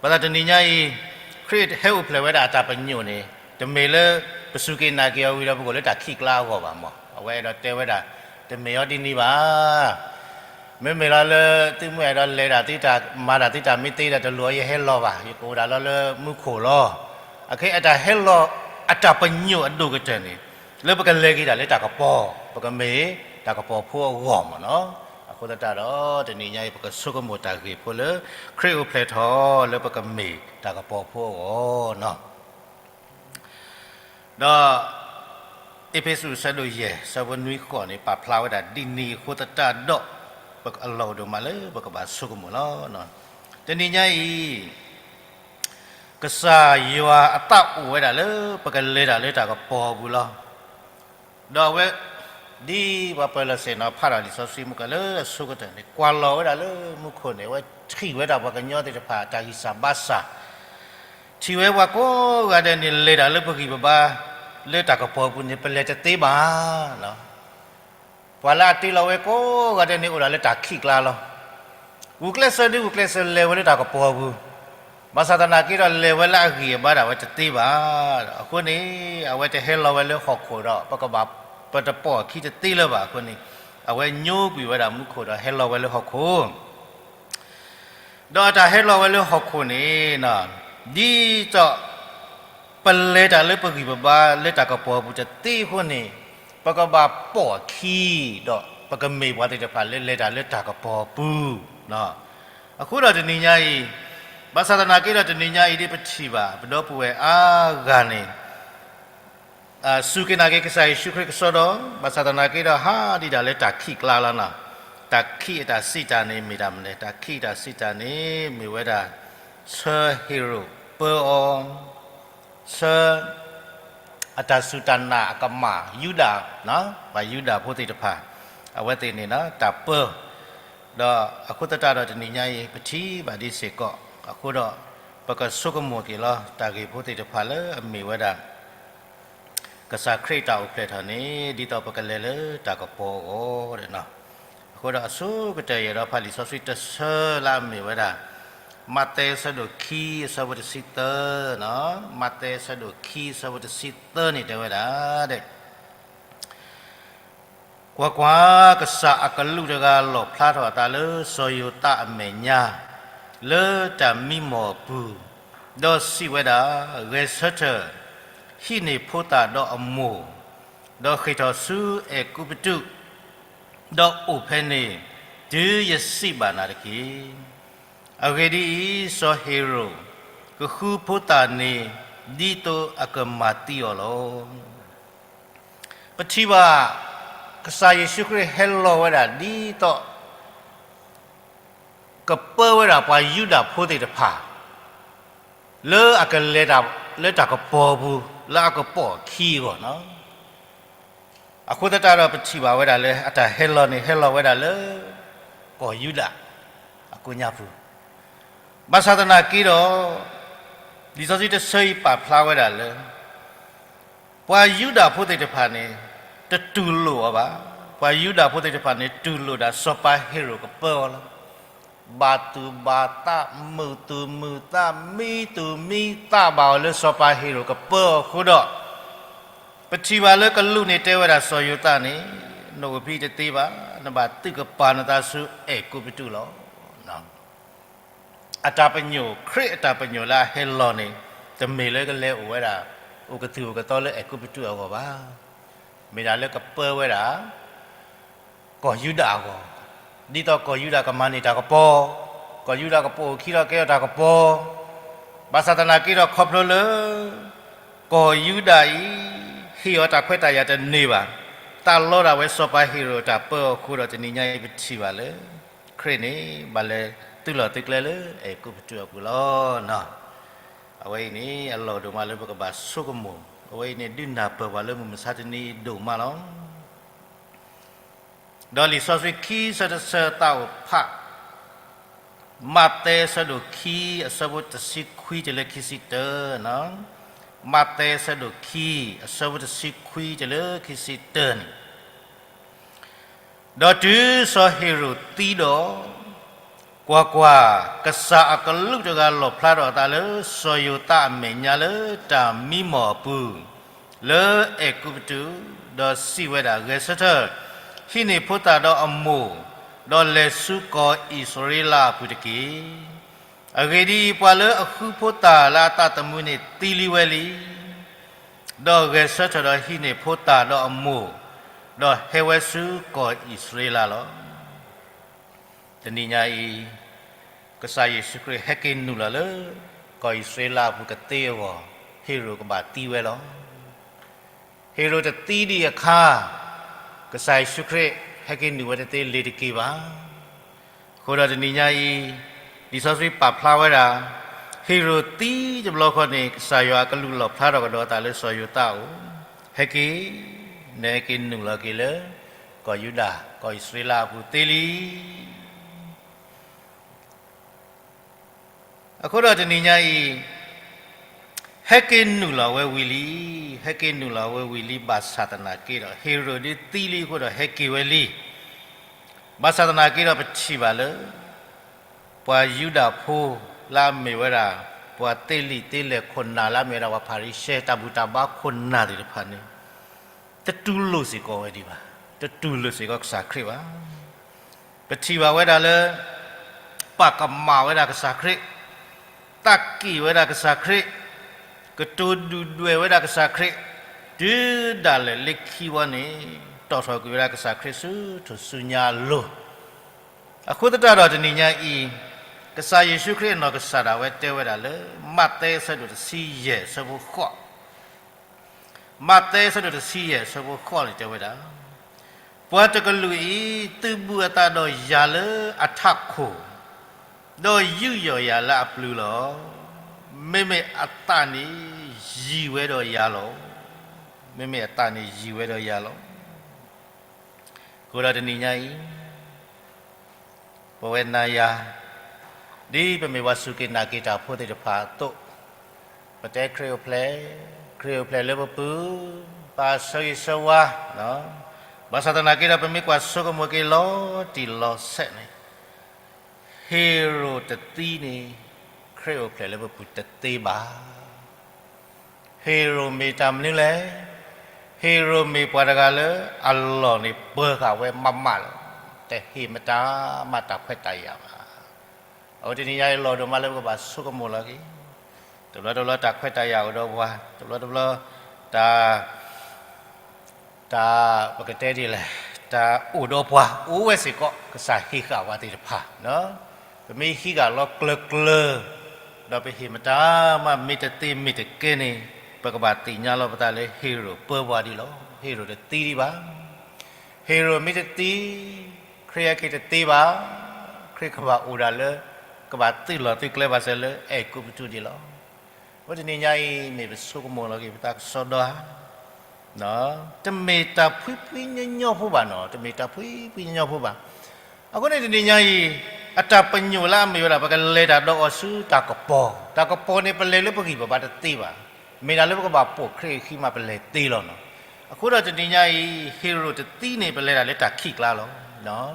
ဘၣ်ဆၣ်တနံၤညါအံၤ ခရံာ်ဟဲအိၣ်ဖျဲၣ်ဝဲဒၣ်အတၢ်ပညိၣ်န့ၣ် တမ့ၢ်လၢ ပစူၢ်က့ၤနာ်က့ၤအီၤဝံၤဒီး ပကအိၣ်လၢတၢ်ခံးကျါအဂီၢ်ဘၣ်မး. အဝဲအဲၣ်ဒိးတဲဝဲဒၣ် တမ့ၢ်အီၤဒ်န့ၣ်ဘၣ်. မ့မ့ၢ်လီၤလၢ သုမ့ၢ်အဲၣ်ဒိးလဲၤဒၣ်သုတၢ် မၤဒၣ်သုတၢ်မ့ၢ်သ့ဒီး တလိၣ်အီၤယဟဲလီၤဘၣ်, ယကအိၣ်ဒၣ်လီၤလၢမူခိၣ်လီၤ. အခဲအံၤအတၢ်ဟဲလီၤအတၢ်ပညိၣ်အဒိၣ်ကတၢၢ်န့ၣ် လၢပကလဲၤက့ၤဒၣ်လၢတၢ်ကပီၤ, ပကမ့ၢ်တၢ်ကပီၤဖိအဂီၢ်မးနီၤ. အဃိသတးဒီး တနံၤညါအံၤ ပကဆိကမိၣ်တၢ်ဂ့ၢ်ဖိလၢ ခရံာ်အိၣ်ဖျဲၣ်ထီၣ်လၢပကမ့ၢ်တၢ်ကပီၤဖိအဂီၢ်နီၤ. ဒီး အ့းဖ့းစူး အဆၢဒိၣ်ယဲၢ် အဆၢဖိနွံဃိးန့ၣ် ပာ်ဖျါဝဲဒၣ်ဒ်န့ၣ်အဃိသတးဒီး ပကအလီၢ်အိၣ်ဒိၣ်မးလၢပကဘၣ်ဆိကမိၣ်လီၤ. တနံၤညါအံၤ ကစၢ်ယွၤအသးအိၣ်ဝဲဒၣ်လၢ ပကလဲၤတၢ်လၢတၢ်ကပီၤအပူၤလီၤ. ဒီးအဝဲ ဒ်ပှၤပၢၤလီၢ်ဆ့ၣ်နီၤဖးဒီးလံာ်စီဆှံမုၢ်ကလၢအဆိကတၢၢ်န့ၣ် ကွၢ်လီၤဝဲဒၣ်လၢမူခိၣ်န့ၣ် အဝဲထံၣ်ဝဲဒၣ်ပှၤကညီသ့ၣ်တဖၣ် တၢ်ဂံၢ်စၢ်ဘါစၢ် ထံၣ်ဝဲပှၤကိးဂၤဒဲးန့ၣ် လဲၤတၢ်လၢပဂံၢ်ပဘါ လၢတၢ်ကပီၤအပူၤန့ၣ် ပလဲၤတသ့ဘၣ်. ပှၤလၢအတ့လီၤဝဲကိးဂၤဒဲးန့ၣ် အိၣ်ဒၣ်လၢတၢ်ခံးကျါလီၤ. ဂုာ်ကျဲးစၢးဒုးဂုာ်ကျဲးစၢးလဲၤဝဲလၢတၢ်ကပီၤအပူၤ, ဘၣ်ဆၣ်သနာ်က့ဒီး လဲၤဝဲလၢအဂံၢ်အဘါဒၣ်ဝဲတသ့ဘၣ်. အဃိန့ၣ် အဝဲတဟဲလီၤဝဲလၢဟီၣ်ခိၣ်ဒီး ပကဘၣ် ပတပိာ်အခံတသ့လၢၤဘၣ်အဃိန့ၣ်, အဝဲညိကွံာ်ဝဲဒၣ်မူခိၣ်ဒီးဟဲလီၤဝဲလၢဟီၣ်ခိၣ် ဒီးအတၢ်ဟဲလီၤဝဲလၢဟီၣ်ခိၣ်န့ၣ်, ဒ်သိး ပလဲၤတၢ်လၢပဂံၢ်ပဘါလၢတၢ်ကပီၤအပူၤတသ့အဃိန့ၣ်, ပကဘၣ်ပိာ်အခံဒီး ပကမ့ၢ်ပှၤသ့ၣ်တဖၣ်လၢလဲၤတၢ်လၢတၢ်ကပီၤအပူၤ. အဃိဒီးတနံၤညါအံၤ, ဘၣ်ဆၣ်သနာ်က့ဒီးတနံၤညါအံၤဒ်ပထံၣ်ဘၣ် ပဒီပုၢ်ဝဲၢ်အါဂၤန့ၣ် စူၢ်က့ၤနာ်က့ၤကစၢ်ယ့ၣ်ၡူးခရံာ်ကစီဒီ, ဘၣ်ဆၣ်သနာ်က့ဒီးဟးဒံးဒၣ်လၢတၢ်ခံးကျါလီၤနီၤ. တၢ်ခံးအတၢ်စံးတၢ်န့ၣ်မ့ၢ်တၢ်မနုၤလဲၣ်, တၢ်ခံးအတၢ်စံးတၢ်န့ၣ်မ့ၢ်ဝဲဒၣ် ဆၢဟ့ၤရိာ်ပၢအီၤ, ဆၢ အတၢ်စူၢ်တၢ်နာ်အကမၣ် ယူဒၤ, ပှၤယူဒၤဖိသ့ၣ်တဖၣ်, အဝဲသ့ၣ်န့ၣ် တၢ်ပၢ, ဒီးအဃိသတးဒီးတနံၤညါအံၤ ပထံၣ်ဘၣ်ဒ်စ့ၢ်ကီး, အဃိဒီး ပကဆိကမိၣ်က့ၤလီၤ တၢ်ဂ့ၢ်ဖိသ့ၣ်တဖၣ်လၢအမ့ၢ်ဝဲဒၣ် ကစၢ်ခရံာ်တၢ်အိၣ်ဖျဲၣ်ထီၣ်န့ၣ် ဒ်သိးပကလဲၤလၢတၢ်ကပီၤအဂီၢ်ဒီး, အဃိဒီးအဆိကတၢၢ်ယအဲၣ်ဒိးဖးလံာ်စီဆှံတဆၢလၢအမ့ၢ်ဝဲဒၣ် မးသဲအဆၢဒိၣ်ခံအဆၢဖိတဆံသၢ, မးသဲအဆၢဒိၣ်ခံအဆၢဖိတဆံသၢန့ၣ်တဲဝဲဒၣ် ကွၢ်ကွၢ်, ကစၢ်အကလူးတဂၤလီၣ်ဖျါထီၣ်အသးလၢစီၤယိၤသးအမဲာ်ညါ လၢတၢ်မံမီၢ်အပူၤ, ဒီးစံးဝဲဒၣ်, ဂဲၤဆၢထၢၣ်, ဟံးန့ၢ်ဖိသၣ်ဒီးအမိၢ်, ဒီးဃ့ၢ်ထီၣ်ဆူအဲၤကူပတူး, ဒီးအိၣ်ဖဲန့ၣ် တုၤယစံးဘၣ်နၤတက့ၢ်. အဂ့ၢ်ဒ်အံၤ, စီၤဟ့ၤရိာ် ကဃုဖိသၣ်န့ၣ် ဒ်သိးအကမၤသံအီၤလီၤ. ပထံၣ်ဘၣ် ကစၢ်ယ့ၣ်ၡူးခရံာ်ဟဲလီၤဝဲဒၣ်ဒ်သိး ကပၢဝဲဒၣ်ပှၤယူဒၤဖိသ့ၣ်တဖၣ် လၢအကလဲၤတၢ်လၢတၢ်ကပီၤပူၤ လၢအကပိာ်အခံအဂီၢ်နီၤ. အဃိသတးဒီးပထံၣ်ဘၣ်ဝဲဒၣ်လၢ အတၢ်ဟဲလီၤန့ၣ် ဟဲလီၤဝဲဒၣ်လၢ ကီၢ်ယူဒၤ အကိးညါပူၤ ဘၣ်ဆၣ်သနာ်က့ဒီး လံာ်စီဆှံတဆၢအံၤပာ်ဖျါဝဲဒၣ်လၢ ပှၤယူဒၤဖိသ့ၣ်တဖၣ်န့ၣ် တတူၢ်လိာ်အီၤဘၣ်. ပှၤယူဒၤဖိသ့ၣ်တဖၣ်န့ၣ် တူၢ်လိာ်ဒၣ်စီၤပၤဟ့ရိၣ်ကပၢအီၤလီၤ. ဘၣ်သူၣ်ဘၣ်သး, မုာ်သူၣ်မုာ်သး, မံသူၣ်မံသးဘၣ်အီၤလၢစီၤပၤဟ့ရိၣ်ကပၢအီၤအဃိဒီး, ပထံၣ်ဘၣ်လၢကလူးန့ၣ်တဲဝဲဒၣ်စီၤယိၤသးန့ၣ်, နအိၣ်ဖဲအံၤတသ့ဘၣ်, နဘၣ်သုးကပၤနသးဆူအဲၤကူပတူးလီၤ. အတၢ်ပညိၣ်, ခရံာ်အတၢ်ပညိၣ်လၢအဟဲလီၤန့ၣ်, တမ့ၢ်လၢကလဲၤအိၣ်ဝဲဒၣ်, အိၣ်ကသူၣ်အိၣ်ကသီလၢအဲၤကူပတူးအဂီၢ်ဘၣ်. မ့ၢ်ဒၣ်လၢကပၢဝဲဒၣ် ကီၢ်ယူဒၤအဂီၢ်, ဒ်သိးကီၢ်ယူဒၤကမၤန့ၢ်တၢ်ကပီၤ, ကီၢ်ယူဒၤကပိာ်အခံဒီးကဲထီၣ်တၢ်ကပီၤ, ဘၣ်ဆၣ်သနာ်က့ဒီးခီဖျိလၢ ကီၢ်ယူဒၤအံၤ ဟ့ၣ်အီၤတၢ်ခွဲးတၢ်ယာ်တန့ၢ်ဘၣ်, တၢ်လီဒၣ်ဝဲစီၤပၤဟ့ရိၣ်အတၢ်ပၢအဃိဒီးတနံၤညါအံၤပထံၣ်ဘၣ်လၢ ခရံာ်န့ၣ် ဘၣ်လဲၤသုးလီၢ်သုးကျဲလၢအဲၤကူပတူးအပူၤလီၤ. အဝဲအံၤန့ၣ် အလီၢ်ဒိၣ်မးလၢပကဘၣ်ဆိကမိၣ်, အဝဲအံၤန့ၣ် ဒုးနၢ်ပၢၢ်ပှၤလၢမုၢ်မဆါတနံၤအံၤဒိၣ်မးလီၤ. ဒီးလံာ်စီဆှံခံဆၢတဆၢသးအိၣ်ဖး, မးသဲအဆၢဒိၣ်ခံအဆၢဖိတဆံခွံတုၤလၢခံဆံတၢ, မးသဲအဆၢဒိၣ်ခံ အဆၢဖိတဆံခွံတုၤလၢခံဆံတၢန့ၣ်, ဒီးတုၤစီၤဟ့ရိၣ်သံဒီး, ကွၢ်ကွၢ်, ကစၢ်အကလူးတဂၤလီၣ်ဖျါထီၣ်အသးလၢစီၤယိၤသးအမဲာ်ညါလၢတၢ်မံမီၢ်အပူၤ, လၢအဲၤကူပတူး, ဒီးစံးဝဲဒၣ်, ဂဲၤဆၢထၢၣ်, ဟံးန့ၢ်ဖိသၣ်ဒီးအမိၢ်, ဒီးလဲၤဆူကီၢ်အံၣ်စရ့လးအပူၤတက့ၢ်. အဂ့ၢ်ဒ်အံၤ, ပှၤလၢအဃုဖိသၣ်လၢအသးသမူန့ၣ်သံလံဝဲလံ. ဒီးဂဲၤဆၢထၢၣ်ဒီးဟံးန့ၢ်ဖိသၣ်ဒီးအမိၢ်, ဒီးဟဲဝဲဆူကီၢ်အံၣ်စရ့လးလီၤ. တနံၤညါအံၤ, ကစၢ်ယ့ၣ်ၡူးခရံာ်ဟဲက့ၤနုာ်လီၤလၢ ကီၢ်အံၣ်စရ့လးအပူၤကသ့အဂီၢ်, ဟ့ရိၣ်ကဘၣ်သံဝဲလီၤ. ဟ့ရိၣ်တသံဒံးအခါ, ကစၢ်ယ့ၣ်ၡူးခရံာ်ဟဲက့ၤနုာ်ဝဲတသ့လ့ၤတက့ၢ်ဘၣ်. အဃိဒီးတနံၤညါအံၤ, လံာ်စီဆှံပာ်ဖျါဝဲဒၣ်, ဟ့ရိၣ်သံတဘျီဃီန့ၣ် ကစၢ်ယွၤအကလူးလီၣ်ဖျါထီၣ်ကဒီးအသးလၢစီၤယိၤသးအအိၣ်, ဟဲက့ၤ, နဟဲက့ၤနုာ်လီၤက့ၤလၢ ကီၢ်ယူဒၤ, ကီၢ်အံၣ်စရ့လးအပူၤသ့လံ. အဃိဒီးတနံၤညါအံၤ, ဟဲက့ၤနုာ်လီၤဝဲဝံၤလံ, ဟဲက့ၤနုာ်လီၤဝဲဝံၤလံ ဘၣ်ဆၣ်သနာ်က့ဒီး ဟ့ရိၣ်ဒုးသံလံအဃိဒီးဟဲက့ၤဝဲလံ. ဘၣ်ဆၣ်သနာ်က့ဒီးပထံၣ်ဘၣ်လၢ ပှၤယူဒၤဖိလၢအမ့ၢ်ဝဲဒၣ် ပှၤသ့လံာ်သ့လဲၢ်ခိၣ်နၢ်လၢအမ့ၢ်ဝဲဒၣ်ပှၤဖၤရံၤၡဲ တၢ်ဘူၣ်တၢ်ဘါခိၣ်နၢ်သ့ၣ်တဖၣ်န့ၣ် တတူၢ်လိာ်စ့ၢ်ကီးဝဲဒံးဘၣ်, တတူၢ်လိာ်စ့ၢ်ကီးကစၢ်ခရံာ်ဘၣ်. ပထံၣ်ဘၣ်ဝဲဒၣ်လၢ ပာ်ကမၣ်ဝဲဒၣ်ကစၢ်ခရံာ်, သးက့ၣ်ဝဲဒၣ်ကစၢ်ခရံာ်, ကတိၤဒုၣ်ဒွဲၣ်ဝဲဒၣ်ကစၢ်ခရံာ်, တုၤဒၣ်လဲာ်လၢခံဝီန့ၣ် တီၣ်ထီၣ်ကွံာ်ဝဲဒၣ်ကစၢ်ခရံာ်ဆူထူၣ်စုညါအလိၤ. အဃိသတးဒီးတနံၤညါအံၤ, ကစၢ်ယ့ၣ်ၡူးခရံာ်အနီၢ်ကစၢ်ဒၣ်ဝဲတဲဝဲဒၣ်လၢ မးသဲအဆၢဒိၣ်တဆံယဲၢ်အဆၢဖိဃိး မးသဲအဆၢဒိၣ်တဆံယဲၢ်အဆၢဖိဃိးန့ၣ်တဲဝဲဒၣ်, ပှၤတကလုာ်အံၤ သုးဘူးအသးဒီးယၤလၢအထးခိၣ်, ဒီးယူးယီၣ်ယၤလၢအပျုၤလီၤ. မ့မ့ၢ်အသးန့ၣ်ယံၤဝဲဒီးယၤလီၤ. မ့မ့ၢ်အသးန့ၣ်ယံၤဝဲဒီးယၤလီၤ. အဃိဒီးတနံၤညါအံၤ ပဝဲနၤယၤ ဒ်ပမ့ၢ်ပှၤစူၢ်က့ၤနာ်က့ၤတၢ်ဖိသ့ၣ်တဖၣ်အသိး, ပတဲခရံာ်အိၣ်ဖျဲၣ်, ခရံာ်အိၣ်ဖျဲၣ်လၢပပူၤ, ပာ်ဆၢဂ့ၤဆၢဝါ, ဘၣ်ဆၣ်သနာ်က့ဒီး ပမ့ၢ်ကွၢ်ဆိကမိၣ်က့ၤလီၤတံၢ်လီၤဆဲးန့ၣ်, ဟ့ရိၣ်တသံန့ၣ် ခရံာ်အိၣ်ဖျဲၣ်လၢပပူၤတသ့ဘၣ်. ဟ့ရိၣ်မ့ၢ်တၢ်မနုၤလဲၣ်. ဟ့ရိၣ်မ့ၢ်ပှၤတဂၤလၢအလီၢ်န့ၣ်ပၢၤဃာ်ဝဲမးမးလီၤ. တဟ့ၣ်မတၤမးတၢ်ခွဲးတၢ်ယာ်ဘၣ်. အဝဲတနံၤညါအံၤလီၤဒိၣ်မးလၢပကဘၣ်ဆိကမိၣ်လီၤက့ၤ, တဘျီတဘျီတၢ်ခွဲးတၢ်ယာ်အိၣ်ဒီးပှၤ, တဘျီတဘျီ တၢ် တၢ်ပကတဲဒ်လဲၣ်, တၢ်အိၣ်ဒီးပှၤအိၣ်ဝဲစ့ၢ်ကီး ကစၢ်ဟ့ၣ်ဃာ်ပှၤသ့ၣ်တဖၣ်, ပမ့ၢ်ဟံးဃာ်လီၤကျၢၤကျၢၤ, ဒီးပဟ့ၣ်မတၤမးမ့ၢ်တသ့မ့ၢ်တကဲန့ၣ်, ပကဘၣ်သ့ၣ်ညါလီၤပသးလၢဟ့ရိၣ်ပၢၤပှၤဒ်လီၤ. ဟ့ရိၣ်တသံဒံးဘၣ်. ဟ့ရိၣ်မ့ၢ်တသံ, ခရံာ်ဟဲက့ၤတသ့ဘၣ်. ခရံာ်ကဘၣ်အိၣ်ဒၣ်လၢ, ကဘၣ်သုးလီၢ်သုးကျဲဘၣ်စၢၤလၢအဲၤကူပတူးဒံးလီၤ. အဃိတနံၤညါအံၤ မ့ၢ်ပဆိကမိၣ်လီၤက့ၤပသးကစီဒီဧါ. တမ့ၢ်တၢ်ဖှံဖှံညီညီဖိဘၣ်နီၤ, တမ့ၢ်တၢ်ဖှံဖှံညီညီဖိဘၣ်. အဃိန့ၣ်တနံၤညါအံၤ အတၢ်ပညိၣ်လၢအမ့ၢ်ဝဲဒၣ် ပကလဲၤတၢ်ဒီးအီၤဆူတၢ်ကပီၤ, တၢ်ကပီၤန့ၣ် ပလဲၤလၢပဂံၢ်ပဘါတသ့ဘၣ်. မ့ၢ်ဒၣ်လၢပကဘၣ်ပိာ်ခရံာ်အခံမး ပလဲၤသ့လီၤနီၤ. အဃိဒီးတနံၤညါအံၤ ဟ့ရိၣ်တသံန့ၣ် ပလဲၤတၢ်လၢတၢ်ခံးကျါလီၤ.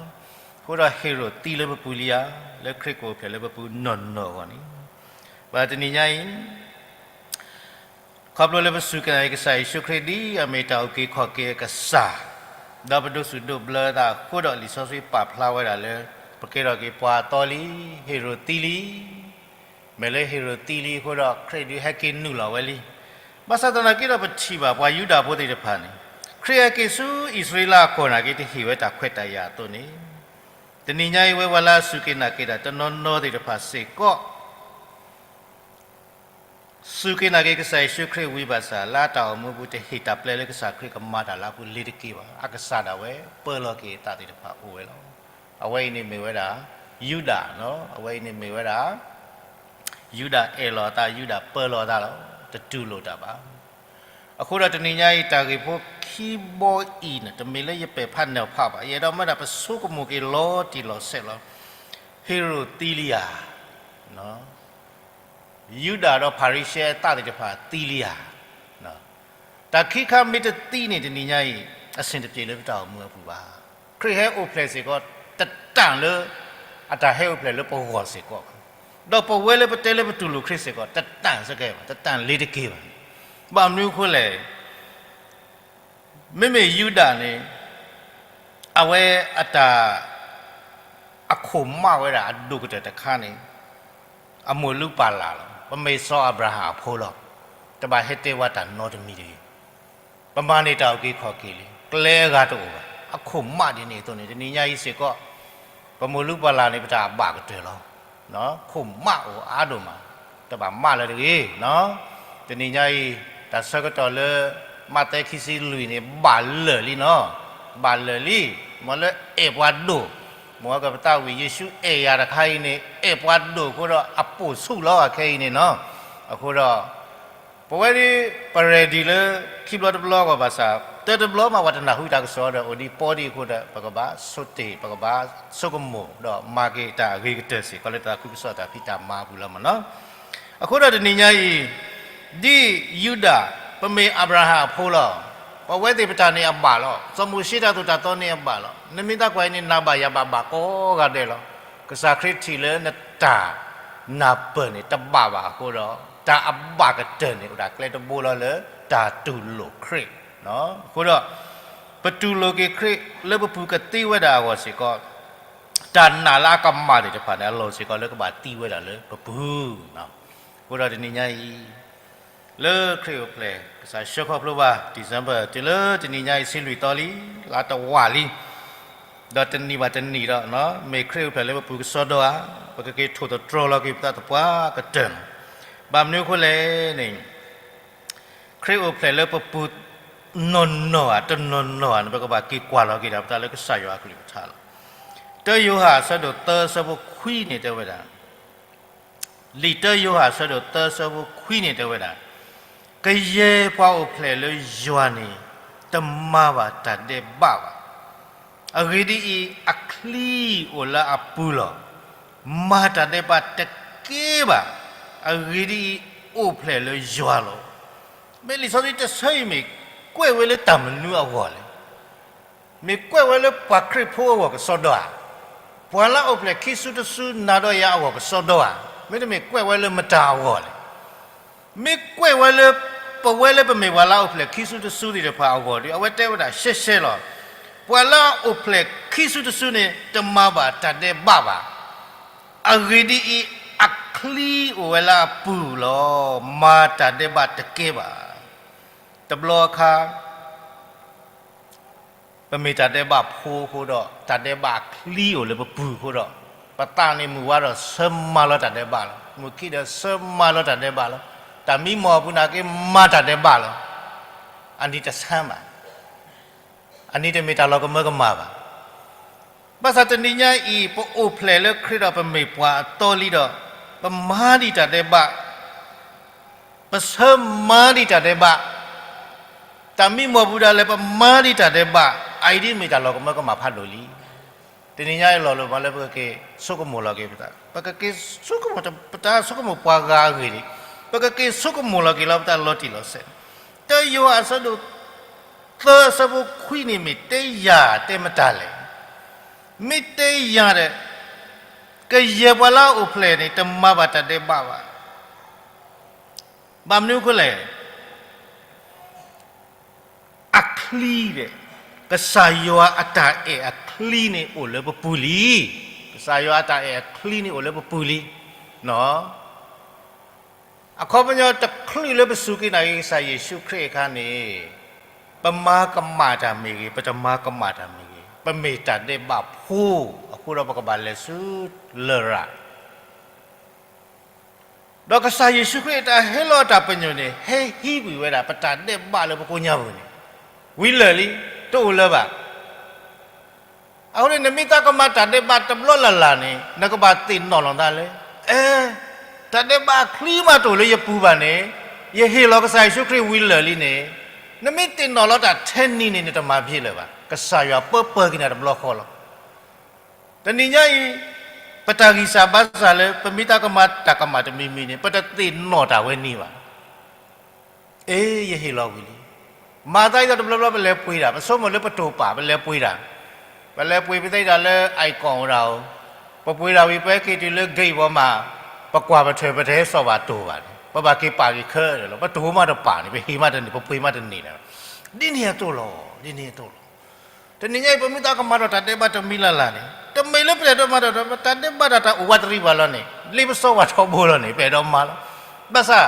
အဃိဒီးဟ့ရိၣ်သံလၢပပူၤလံဧါ, လၢခရံာ်ကအိၣ်ဖျဲၣ်လၢပပူၤနီၢ်နီၢ်အဂီၢ်န့ၣ်, ဘၣ်တနံၤညါအံၤ ခီဖျိလၢပစူၢ်က့ၤနာ်က့ၤကစၢ်ယ့ၣ်ၡူးခရံာ် ဒ်အမ့ၢ်တၢ်အုၣ်က့ၤခီၣ်က့ၤအကစၢ်, ဒီးပဒိးစူၣ်ဒိးဘျၢအသးအဃိဒီး လံာ်စီဆှံပာ်ဖျါဝဲဒၣ်လၢ ပကဲထီၣ်က့ၤပှၤအသီလံ, ဟ့ရိၣ်သံလံ. မ့ၢ်လၢဟ့ရိၣ်သံလံအဃိဒီး ခရံာ်ဒုးဟဲက့ၤနုာ်လီၤဝဲလံ. ဘၣ်ဆၣ်သနာ်က့ဒီး ပထံၣ်ဘၣ်ပှၤယူဒၤဖိသ့ၣ်တဖၣ်န့ၣ် ခရံာ်ဟဲက့ၤဆူအံၣ်စရ့လးအကီၢ်နာ်က့ တဟ့ၣ်ဝဲတၢ်ခွဲးတၢ်ယာ်အသိးန့ၣ်, တနံၤညါအံၤ ဝဲပှၤလၢအစူၢ်က့ၤနာ်က့ၤတၢ်တနီၤနီၤသ့ၣ်တဖၣ်စ့ၢ်ကီး စူၢ်က့ၤနာ်က့ၤကစၢ်ယ့ၣ်ၡူးခရံာ်ဝံၤဘၣ်ဆၣ် လၢအတၢ်အိၣ်မူအပူၤ တဟ့ၣ်တၢ်ပျဲလၢကစၢ်ခရံာ်ကမၤတၢ်လၢအပူၤလ့ၤတက့ၢ်ဘၣ်. အကစၢ်ဒၣ်ဝဲပၢလီၤက့ၤအသးသ့ၣ်တဖၣ်အိၣ်ဝဲလီၤ. အဝဲအံၤန့ၣ်မ့ၢ်ဝဲဒၣ် ယူဒၤ, အဝဲအံၤန့ၣ်မ့ၢ်ဝဲဒၣ် ယူဒၤအဲၣ်လီၤအသး, ယူဒၤပၢလီၤအသးလီၤ, တတူၢ်လိာ်တၢ်ဘၣ်. အဃိဒီးတနံၤညါအံၤ တၢ်ဂ့ၢ်ဖိခံဘီအံၤန့ၣ် တမ့ၢ်လၢယပဲာ်ဖးနၢၤဖးဘၣ်. ယအဲၣ်ဒိးမၢဒၣ်ပဆိကမိၣ်က့ၤလီၤတံၢ်လီၤဆဲးလီၤ. ဟ့ရိၣ်သံလံဧါ, ယူဒၤဒီးဖၤရံၤၡဲအသးသ့ၣ်တဖၣ်သံလံဧါ. တၢ်ခံခါမ့ၢ်တသံန့ၣ် တနံၤညါအံၤ အဆင်တပြေလၢပတၢ်အိၣ်မူအပူၤဘၣ်. ခရံာ်ဟဲအိၣ်ဖျဲၣ်စ့ၢ်ကီး တတၢ်လၢ အတၢ်ဟဲအိၣ်ဖျဲၣ်လၢပဂီၢ်စ့ၢ်ကီးဘၣ်. ဒီးပဝဲလၢပတဲလၢပတူၢ်လိာ်ခရံာ်စ့ၢ်ကီး တတၢ်စ့ၢ်ကီးဘၣ်, တတၢ်လ့ၤတက့ၢ်ဘၣ်. ဘၣ်မနုၤအဃိလဲၣ် မ့မ့ၢ်ယူဒၤန့ၣ် အဝဲအတၢ် အခိၣ်မးဝဲဒၣ်အဒိၣ်ကတၢၢ်တခါန့ၣ် အမိၢ်လုၢ်ပၢ်လၢ်လီၤ. ပမ့ၢ်စီၤအၤဘြၤဟၣ်အဖိလီၤ. တဘၣ်ဟဲတဲဝဲတၢ်နီတမံၤတဂ့ၤ. ပမၤန့ၢ်တၢ်အုၣ်က့ၤခီၣ်က့ၤလံ. ကျဲအဂၤတအိၣ်ဘၣ်. အခိၣ်မးဒ်န့ၣ်အသိးန့ၣ် တနံၤညါအံၤစ့ၢ်ကီး ပမိၢ်လုၢ်ပၢ်လၢ်န့ၣ် ပတၢ်အဘၣ်ကတၢၢ်လီၤ. ခိၣ်မးအိၣ်အါဒိၣ်မး, တဘၣ်မးလၢၤတဂ့ၤ. တနံၤညါအံၤ တၢ်ဆၢကတီၢ်လၢ မးသဲခံဆံလွံၢ်န့ၣ် ဘၣ်လၢာ်လံနီၤ, ဘၣ်လၢာ်လံ. မ်လၢအဲၣ်ပှၤဒိၣ်, မ်ကပသးဝံၣ် ယ့ၣ်ၡူးအဲၣ်ယၤတခါအံၤန့ၣ် အဲၣ်ပှၤဒိၣ်အဃိဒီး အပိာ်ဆူၣ်လီၤအခဲအံၤန့ၣ်နီၤ. အဃိဒီး ပဝဲဒၣ် ပreadyလၢ ခံဘျီတဘျီအဂီၢ်ဘၣ်ဆၣ် တၢတဘျီမး ပှၤတနၢ်ဟူတၢ်ကစီၣ်ဒီး အိၣ်ဒံးပီဒံးအဃိဒီး ပကဘၣ်ဆိတ့ၢ် ပကဘၣ်ဆိကမိၣ် ဒီးမၤက့ၤတၢ်အဂ့ၤကတၢၢ်စ့ၢ်ကီးလၢတၢ်သးခုကစီၣ်တၢ်ဖံးတၢ်မၤအပူၤလီၤမးနီၤ. အဃိဒီးတနံၤညါအံၤ ဒ်ယူဒၤ ပမ့ၢ်အၤဘြၤဟၣ်အဖိလီၤ. ပဝဲသ့ၣ်ပတၢ်န့ၣ်အဘၣ်လီၤ. စီၤမိၤၡ့တၢ်သိၣ်တၢ်သီန့ၣ်အဘၣ်လီၤ. နမ့ၢ်သးကွၢ်အံၤန့ၣ် နၤဘၣ်ယၤဘၣ်ဘၣ်ကိးဂၤဒဲးလီၤ. ကစၢ်ခရံာ်ထံၣ်လၢနတၢ်နၢ်ပၢၢ်န့ၣ် တဘၣ်ဘၣ်အဃိဒီး တၢ်အဘၣ်ကတၢၢ်န့ၣ် အိၣ်ဒၣ်ကျဲတဘိလီၤလၢ တၢ်တူၢ်လိာ်ခရံာ်. အဃိဒီး ပတူၢ်လိာ်က့ၤခရံာ်လၢပပူၤကသ့ဝဲဒၣ်အဂီၢ်စ့ၢ်ကီး တၢ်နာ်လၢအကမၣ်သ့ၣ်တဖၣ်န့ၣ် အလီၢ်စ့ၢ်ကီးလၢကဘၣ်သံဝဲဒၣ်လၢပပူၤ. အဃိဒီးတနံၤညါအံၤ လၢခရံာ်အိၣ်ဖျဲၣ် ကစၢ်ဆှၢခီဖျိဘၣ် December တုၤလၢတနံၤညါအံၤ ဆံလွံၢ်သီလံ, လါတဝာ်လံ, ဒီးတနံၣ်ဘၣ်တနံၣ်ဒီး မ့ၢ်ခရံာ်အိၣ်ဖျဲၣ်လၢပပူၤကစီဒီဧါ, ပကက့ၤထိၣ်သတြီၤလီၤက့ၤပသးသပှၢ်ကတၢၢ်လီၤ. ဘၣ်မနုၤအဃိလဲၣ်န့ၣ် ခရံာ်အိၣ်ဖျဲၣ်လၢပပူၤနီၢ်နီၢ်ဧါ တနီၤနီၢ်ဧါန့ၣ် ပကဘၣ်က့ၤကွၢ်လီၤက့ၤဒၣ်ပသးလၢကစၢ်ယွၤအကလုၢ်ကထါလီၤ. တၢယိၤဟၣ်အဆၢဒိၣ်သၢ အဆၢဖိခွံန့ၣ်တဲဝဲဒၣ်, လံာ်တၢယိၤဟၣ်အဆၢဒိၣ်သၢ အဆၢဖိခွံန့ၣ်တဲဝဲဒၣ်, ကယဲၢ်ပှၤအိၣ်ဖျဲၣ်လၢယွၤန့ၣ် တမၤဘၣ်တၢ်ဒဲးဘးဘၣ်. အဂ့ၢ်ဒ်အံၤ, အချံအိၣ်လၢအပူၤလီၤ. မၤတၢ်ဒဲးဘးတကဲဘၣ်. အဂ့ၢ်ဒ်အံၤ, အိၣ်ဖျဲၣ်လၢယွၤလီၤ. မ့ၢ်လံာ်စီဆှံတဆၢအံၤမ့ၢ်ကွဲးဝဲလၢတၢ်မနုၤအဂီၢ်လဲၣ်. မ့ၢ်ကွဲးဝဲလၢပှၤခရံာ်ဖိအဂီၢ်ကစီဒီဧါ, ပှၤလၢအအိၣ်ဖျဲၣ်ခံစုတစုနၤဒီးယၤအဂီၢ်ကစီဒီဧါ, မ့တမ့ၢ်ကွဲးဝဲလၢမတၤအဂီၢ်လဲၣ်. မ့ၢ်ကွဲးဝဲလၢ ပဝဲလၢပမ့ၢ်ပှၤလၢအအိၣ်ဖျဲၣ်ခံစုတစုသ့ၣ်တဖၣ်အဂီၢ်ဒီး အဝဲတဲဝဲဒၣ်ရှဲရှဲလီၤ. ပှၤလၢအအိၣ်ဖျဲၣ်ခံစုတစုန့ၣ် တမၤဘၣ်တၢ်ဒဲးဘးဘၣ်. အဂ့ၢ်ဒ်အံၤ, အချံအိၣ်ဝဲလၢအပူၤလီၤ. မၤတၢ်ဒဲးဘးတကဲဘၣ်. တဘျီအခါ ပမ့ၢ်တၢ်ဒဲးဘးဖိအဃိဒီး တၢ်ဒဲးဘးအချံအိၣ်လၢပပူၤအဃိဒီး ပသးန့ၣ်မုၢ်ဝါဒီးဆၢမၤလီၤတၢ်ဒဲးဘးလီၤ. မုၢ်ခံဒီးဆၢမၤလီၤတၢ်ဒဲးဘးလီၤ. တၢ်မံမီၢ်အပူၤနာ်က့မၤတၢ်ဒဲးဘးလီၤ. အနံၤတဆါဘၣ်. အနံၤတမ့ၢ်တၢ်လီၤကမၢကမၣ်ဘၣ်. ဘၣ်ဆၣ်တနံၤညါအံၤ ပအိၣ်ဖျဲၣ်လၢခရံာ်ဒီးပမ့ၢ်ပှၤအသီလံဒီး ပမၤဒံးတၢ်ဒဲးဘး ပဆၢမၤဒံးတၢ်ဒဲးဘး, တၢ်မံမီၢ်ပူၤဒၣ်လဲာ် ပမၤဒံးတၢ်ဒဲးဘး, အအံၤဒ်မ့ၢ်တၢ်လီၤကမၢကမၣ်ဖးဒိၣ်လံ. တနံၤညါအံၤလီၤလိၤမးလၢပကက့ၤဆိကမိၣ်လီၤက့ၤပသး, ပကက့ၤဆိကမိၣ် ပတဆိကမိၣ်ပှၤဂၤအဂ့ၢ်န့ၣ်, ပကက့ၤဆိကမိၣ်လီၤက့ၤလီၤပသးလီၤတံၢ်လီၤဆဲးန့ၣ်, တယိၤဟၣ်အဆၢဒိၣ်သၢအဆၢဖိခွံန့ၣ်မ့ၢ်တဲယၤတဲမတၤလဲၣ်, မ့ၢ်တဲယၤဒီး ကယဲၢ်ပှၤလၢအအိၣ်ဖျဲၣ်န့ၣ် တမၤဘၣ်တၢ်ဒဲးဘးဘၣ်. ဘၣ်မနုၤအဃိလဲၣ်, အချံဒီး ကစၢ်ယွၤအတၢ်အဲၣ်အချံန့ၣ်အိၣ်လၢပပူၤလံ. ကစၢ်ယွၤအတၢ်အဲၣ်အချံန့ၣ်အိၣ်လၢပပူၤလံ. အခီပညီတချုးလၢပစူၢ်က့ၤနာ်က့ၤ ကစၢ်ယ့ၣ်ၡူးခရံာ်အခါန့ၣ် ပမၤကမၣ်တၢ်မ့ၢ်ဂ့ၤ, ပတမၤကမၣ်တၢ်မ့ၢ်ဂ့ၤ, ပမ့ၢ်တၢ်ဒဲးဘးဖိအဃိဒီး ပကဘၣ်လဲၤဆူလရာ် ဒီးကစၢ်ယ့ၣ်ၡူးခရံာ်အတၢ်ဟ့ၣ်လီၤအတၢ်ပညိၣ်န့ၣ် ဟဲဟံးကွံာ်ဝဲဒၣ် ပတၢ်ဒဲးဘးလၢပကိညါပူၤန့ၣ် ဝံၤလၢာ်လံ, တအိၣ်လၢၤဘၣ်. အဃိန့ၣ် နမ့ၢ်သးကမၤတၢ်ဒဲးဘးတဘျီလၢ်လၢ်န့ၣ် နကဘၣ်သ့ၣ်နီၣ်လီၤသးလၢ အဲ, တၢ်ဒဲးဘးအချံမးတအိၣ်လၢယပူၤဘၣ်န့ၣ်, ယဟ့ၣ်လီၤကစၢ်ယ့ၣ်ၡူးခရံာ်ဝံၤလၢာ်လံန့ၣ်, နမ့ၢ်သ့ၣ်နီၣ်လီၤတၢ်ထဲနံၤန့ၣ် နတမၤဘၣ်လၢၤဘၣ်. ကစၢ်ယွၤပၢပၢက့ၤနၤတဘျီဃီလီၤ. တနံၤညါအံၤ ပတၢ်ဂံၢ်စၢ်ဘါစၢ်လၢ ပမ့ၢ်သးကမၤတၢ်ကမၣ်တမံၤမံၤန့ၣ် ပတသ့ၣ်နီၣ်တၢ်ဝဲန့ၣ်ဘၣ်. အ့ ယဟ့ၣ်လီၤဝံၤလံ. မၤသးဒ်သိးတဘျီဘျီပလဲၤပှ့ၤတၢ်, ပဆိကမိၣ်လၢပတိာ်ပာ် ပလဲၤပှ့ၤတၢ်, ပလဲၤပှ့ၤပသ့ဒၣ်လၢ icon ဝဲဒၣ်အိၣ်, ပပှ့ၤတၢ်ဝံၤ ပဟဲက့ၤတုၤလၢ gate ဝဲမး, ပကွၢ်ပထၢၣ် ပတဟဲစိာ်ဘၣ်တိာ်ဘၣ်န့ၣ် ပဘၣ်က့ၤပာ်က့ၤခဲလၢာ်လီၤ. ပတိာ်မးတပာ်န့ၣ် ပဟ့ၣ်မးတန့ၢ် ပပှ့ၤမးတန့ၢ်လၢၤဘၣ်. ဒ်န့ၣ်အသိးလီၤ, ဒ်န့ၣ်အသိးလီၤ. တနံၤညါအံၤ ပမ့ၢ်သးကမၤထီၣ်တၢ်ဒဲးဘးတမံၤလၢ်လၢ်န့ၣ်, တမ့ၢ်လၢပတအဲၣ်ဒိးမၤထီၣ်ဒီး ပတၢ်ဒဲးဘးတၢ်တၢ်အိၣ်ဝးတရံးပှၤလီၤန့ၣ်, လ့ပစီဝဲထီဘိလီၤန့ၣ် ပအဲၣ်ဒိးမၤလီၤ. ဘၣ်ဆၣ်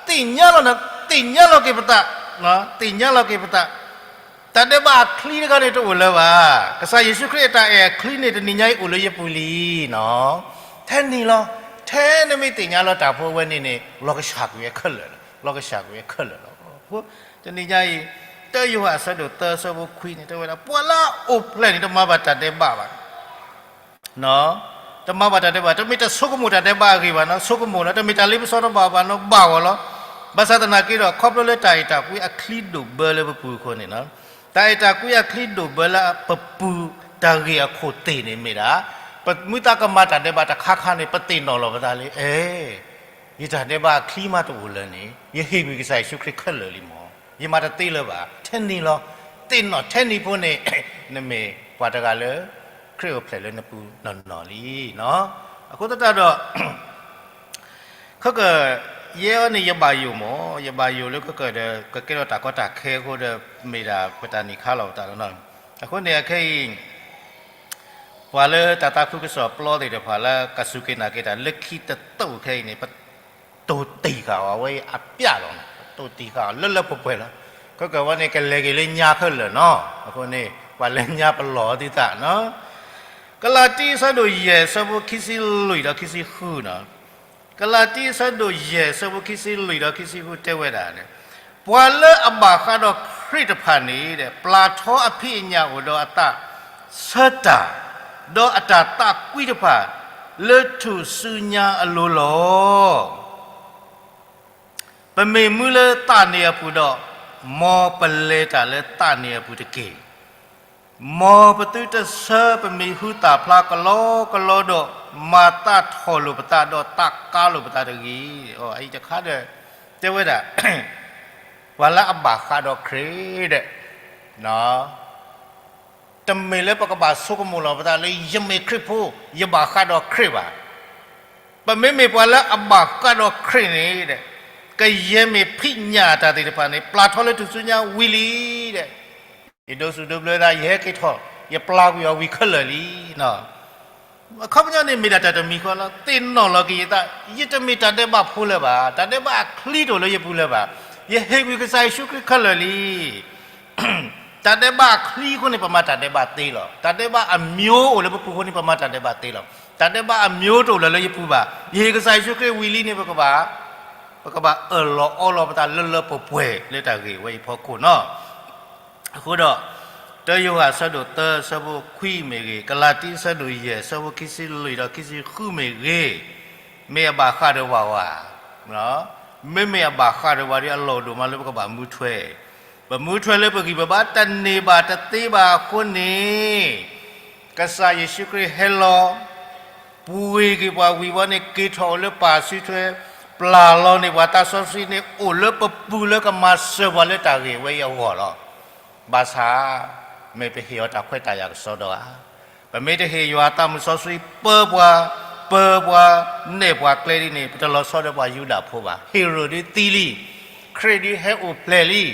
သ့ၣ်ညါလီၤ, သ့ၣ်ညါလီၤက့ၤပသး, သ့ၣ်ညါလီၤက့ၤပသး, တၢ်ဒဲးဘးအချံတခါန့ၣ်တအိၣ်လၢၤဘၣ်. ကစၢ်ယ့ၣ်ၡူးခရံာ်အတၢ်အဲၣ်အချံန့ၣ် တနံၤညါအံၤအိၣ်လၢယပူၤလံနီၤ. ထဲန့ၣ်လီၤ. ထဲနမ့ၢ်သ့ၣ်ညါလီၤတၢ်ဖိအဝဲန့ၣ်န့ၣ် လီၤကဆှၣ်ကွံာ်ဝဲခဲလၢာ်လီၤ, လီၤကဆှၣ်ကွံာ်ဝဲခဲလၢာ်လီၤ. အဃိတနံၤညါအံၤ တၢယိၤဟၣ်အဆၢဒိၣ်သၢအဆၢဖိခွံန့ၣ် တဲဝဲဒၣ် ပှၤလၢအအိၣ်ဖျဲၣ်န့ၣ် တမၤဘၣ်တၢ်ဒဲးဘးဘၣ်. တမၤဘၣ်တၢ်ဒဲးဘး, တမ့ၢ်တဆိကမိၣ်တၢ်ဒဲးဘးအဂ့ၢ်ဘၣ်နီၤ, ဆိကမိၣ်နီၤ, တမ့ၢ်တၢ်လ့ပစီတဘၣ်ဘၣ်နီၤ, ဘၣ်ဂီၢ်လီၤ. ဘၣ်ဆၣ်သနာ်က့ဒီး ခီဖျိလၢတၢ်အဲၣ်တၢ်ကွံအချံဒိၣ်ဘၢလၢပပူၤအဃိန့ၣ်နီၤ, တၢ်အဲၣ်တၢ်ကွံအချံဒိၣ်ဘၢလၢပပူၤတၢ်ဂ့ၢ်အခိၣ်သ့ၣ်န့ၣ်မ့ၢ်ဒၣ် ပမ့ၢ်သးကမၤတၢ်ဒဲးဘးတခါခါန့ၣ် ပသ့ၣ်နီၣ်လီၤပသးလၢ အဲ ယတၢ်ဒဲးဘးအချံမးတအိၣ်လၢၤန့ၣ် ယဟ့ၣ်ကွံာ်ကစၢ်ယ့ၣ်ၡူးခရံာ်ခဲလၢာ်လံမး, ယမၤတသ့လၢၤဘၣ်. ထဲန့ၣ်လီၤ. သ့ၣ်နီၣ်ထဲန့ၣ်ဖိန့ၣ် နမ့ၢ်ပှၤတဂၤလၢ ခရံာ်အိၣ်ဖျဲၣ်လၢနပူၤနီၢ်နီၢ်လံနီၤ. အဃိသတးဒီး ခဲကၢၣ် ယဲအံၤန့ၣ် ယဘၣ်ယိၣ်မး, ယဘၣ်ယိၣ်လၢခဲကၢၣ်ဒီး ကကဲထီၣ်တၢ်ကီတၢ်ခဲအဃိဒီး မ့ၢ်ဒၣ်ပတၢ်နံၣ်ခါလီၤပသးလီၤနီၤ. အဃိန့ၣ် အခဲအံၤ ပှၤလၢတၢ်သးခုကစီၣ်ပျီသ့ၣ်တဖၣ်လၢကစူၢ်က့ၤနာ်က့ၤတၢ်လၢခံတသုးခဲအံၤန့ၣ် ပတိၢ်တံၢ်ဃာ်အီၤဝဲအပျၢ်လီၤ. ပတိၢ်တံၢ်ဃာ်အီၤလၢလၢပှဲၤပှဲၤလီၤ. ခဲကၢၣ်ဝဲန့ၣ် ကလဲၤက့ၤလၢညါခဲလၢာ်နီၤ. အဃိန့ၣ် ပှၤလၢညါပလီၢ်သုသးနီၤ. ကလၤတံအဆၢဒိၣ်ယဲၢ်အဆၢဖိခံဆံလွံၢ်ဒီးခံဆံဃုနီၤ. ကလၤတံအဆၢဒိၣ်ယဲၢ်အဆၢဖိခံဆံလွံၢ်ဒီးခံဆံဃုတဲဝဲဒၣ်န့ၣ်, ပှၤလၢအဘၣ်ဃးဒီးခရံာ်တဖၣ်န့ၣ် ပျၢ်ထီအဖံးအညၣ်အိၣ်ဒီးအသးဆၢတၢ်, ဒီးအတၢ်သးကွံတဖၣ် လၢထူၣ်စုညါအလိၤလီၤ. ပမ့ၢ်မူလၢသးန့ၣ်အပူၤဒီး, မ်ပလဲၤတၢ်လၢသးန့ၣ်အပူၤတက့ၢ်. မ်ပသုတဆၢပမံၤဟူသၣ်ဖျါကလီကလီဒီး, မၤသးထီၣ်လိာ်ပသးဒီးသးကါလိာ်ပသးတဂ့ၤ. အအံၤတခါဒီး တဲဝဲဒၣ် ပှၤလၢအဘၣ်ဃးဒီးခရံာ်ဒီး တမ့ၢ်လၢပကဘၣ်ဆိကမိၣ်လီၤပသးလၢ ယမ့ၢ်ခရံာ်ဖိ, ယဘၣ်ဃးဒီးခရံာ်ဘၣ်. ပမ့မ့ၢ်ပှၤလၢအဘၣ်ဃးဒီးခရံာ်န့ၣ်ဒီး, ကယဲၢ်မ့ၢ်ဖံးညၣ်တၢ်သ့ၣ်တဖၣ်န့ၣ် ပျၢ်ထီလၢထူၣ်စုညါဝံၤလံဒီး, ယဒိးစူၣ်ဒိးဘျၢသး, ယဟဲက့ၤထီၣ်, ယပျၢ်ကွံာ်အီၤဝံၤခဲလၢာ်လံ. အခီပညီန့ၣ်မ့ၢ်ဒၣ်တၢ်တမံၤဃီလီၤ. သ့ၣ်နီၣ်လီၤက့ၤယသး, ယတမ့ၢ်တၢ်ဒဲးဘးဖိလၢၤဘၣ်, တၢ်ဒဲးဘးအချံတအိၣ်လၢယပူၤလၢၤဘၣ်, ယဟ့ၣ်ကွံာ်ကစၢ်ယ့ၣ်ၡူးခရံာ်ခဲလၢာ်လံ. တၢ်ဒဲးဘးအချံအဃိန့ၣ် ပမၤတၢ်ဒဲးဘးသ့လီၤ. တၢ်ဒဲးဘးအမျိုးအိၣ်လၢပပူၤအဃိန့ၣ် ပမၤတၢ်ဒဲးဘးသ့လီၤ. တၢ်ဒဲးဘးအမျိုးတအိၣ်လၢၤလၢယပူၤဘၣ်. ယဟ့ၣ်ကစၢ်ယ့ၣ်ၡူးခရံာ်ဝံၤလံန့ၣ် ပကဘၣ်, ပကဘၣ်အၢၣ်လီၤအီလီၤပသးလၢလၢပှဲၤပှဲၤလၢတၢ်ဂ့ၢ်ဝဲအံၤဖီခိၣ်နီၤ. အဃိဒီး တၢယိၤဟၣ်အဆၢဒိၣ်သၢအဆၢဖိခွံမ့ၢ်ဂ့ၤ, ကလၤတံအဆၢဒိၣ်ယဲၢ်အဆၢဖိခံဆံလွံၢ်ဒီးခံဆံဃုမ့ၢ်ဂ့ၤ, မ့ၢ်အဘၣ်ဃးဒီးဝဲဧါ. မ့မ့ၢ်အဘၣ်ဃးဒီးဝဲဒီး အလီၢ်ဒိၣ်မးလၢပကဘၣ်မူထွဲ, ပမူထွဲလၢပဂံၢ်ပဘါတန့ၢ်ဘၣ်တသ့ဘၣ်အဃိန့ၣ်, ကစၢ်ယ့ၣ်ၡူးခရံာ်ဟဲလီၤ ပှ့ၤက့ၤပှၤဝံၤဝဲန့ၣ် က့ၤထီၣ်အိၣ်လၢပၢ်စုထွဲ, ပျၢ်လီၤန့ၢ်ပှၤသးစီဆှံန့ၣ် အိၣ်လၢပပူၤလၢကမၤစၢၤပှၤလၢတၢ်ဂ့ၢ်ဝဲအံၤအဂီၢ်လီၤ. ဘၣ်ဆၣ် မ့ၢ်ပဟ့ၣ်အီၤတၢ်ခွဲးတၢ်ယာ်ကစီဒီဧါ. ပမ့ၢ်တဟ့ၣ်ယွၤသးမုၣ်စီဆှံပၢပှၤ, ပၢပှၤ, နဲၣ်ပှၤကျဲဒ်န့ၣ် ပတလီၤဆီဒီးပှၤယူဒၤဖိဘၣ်. ဟ့ရိၣ်ဒုးသံလံ, ခရံာ်ဒုးဟဲအိၣ်ဖျဲၣ်လံ.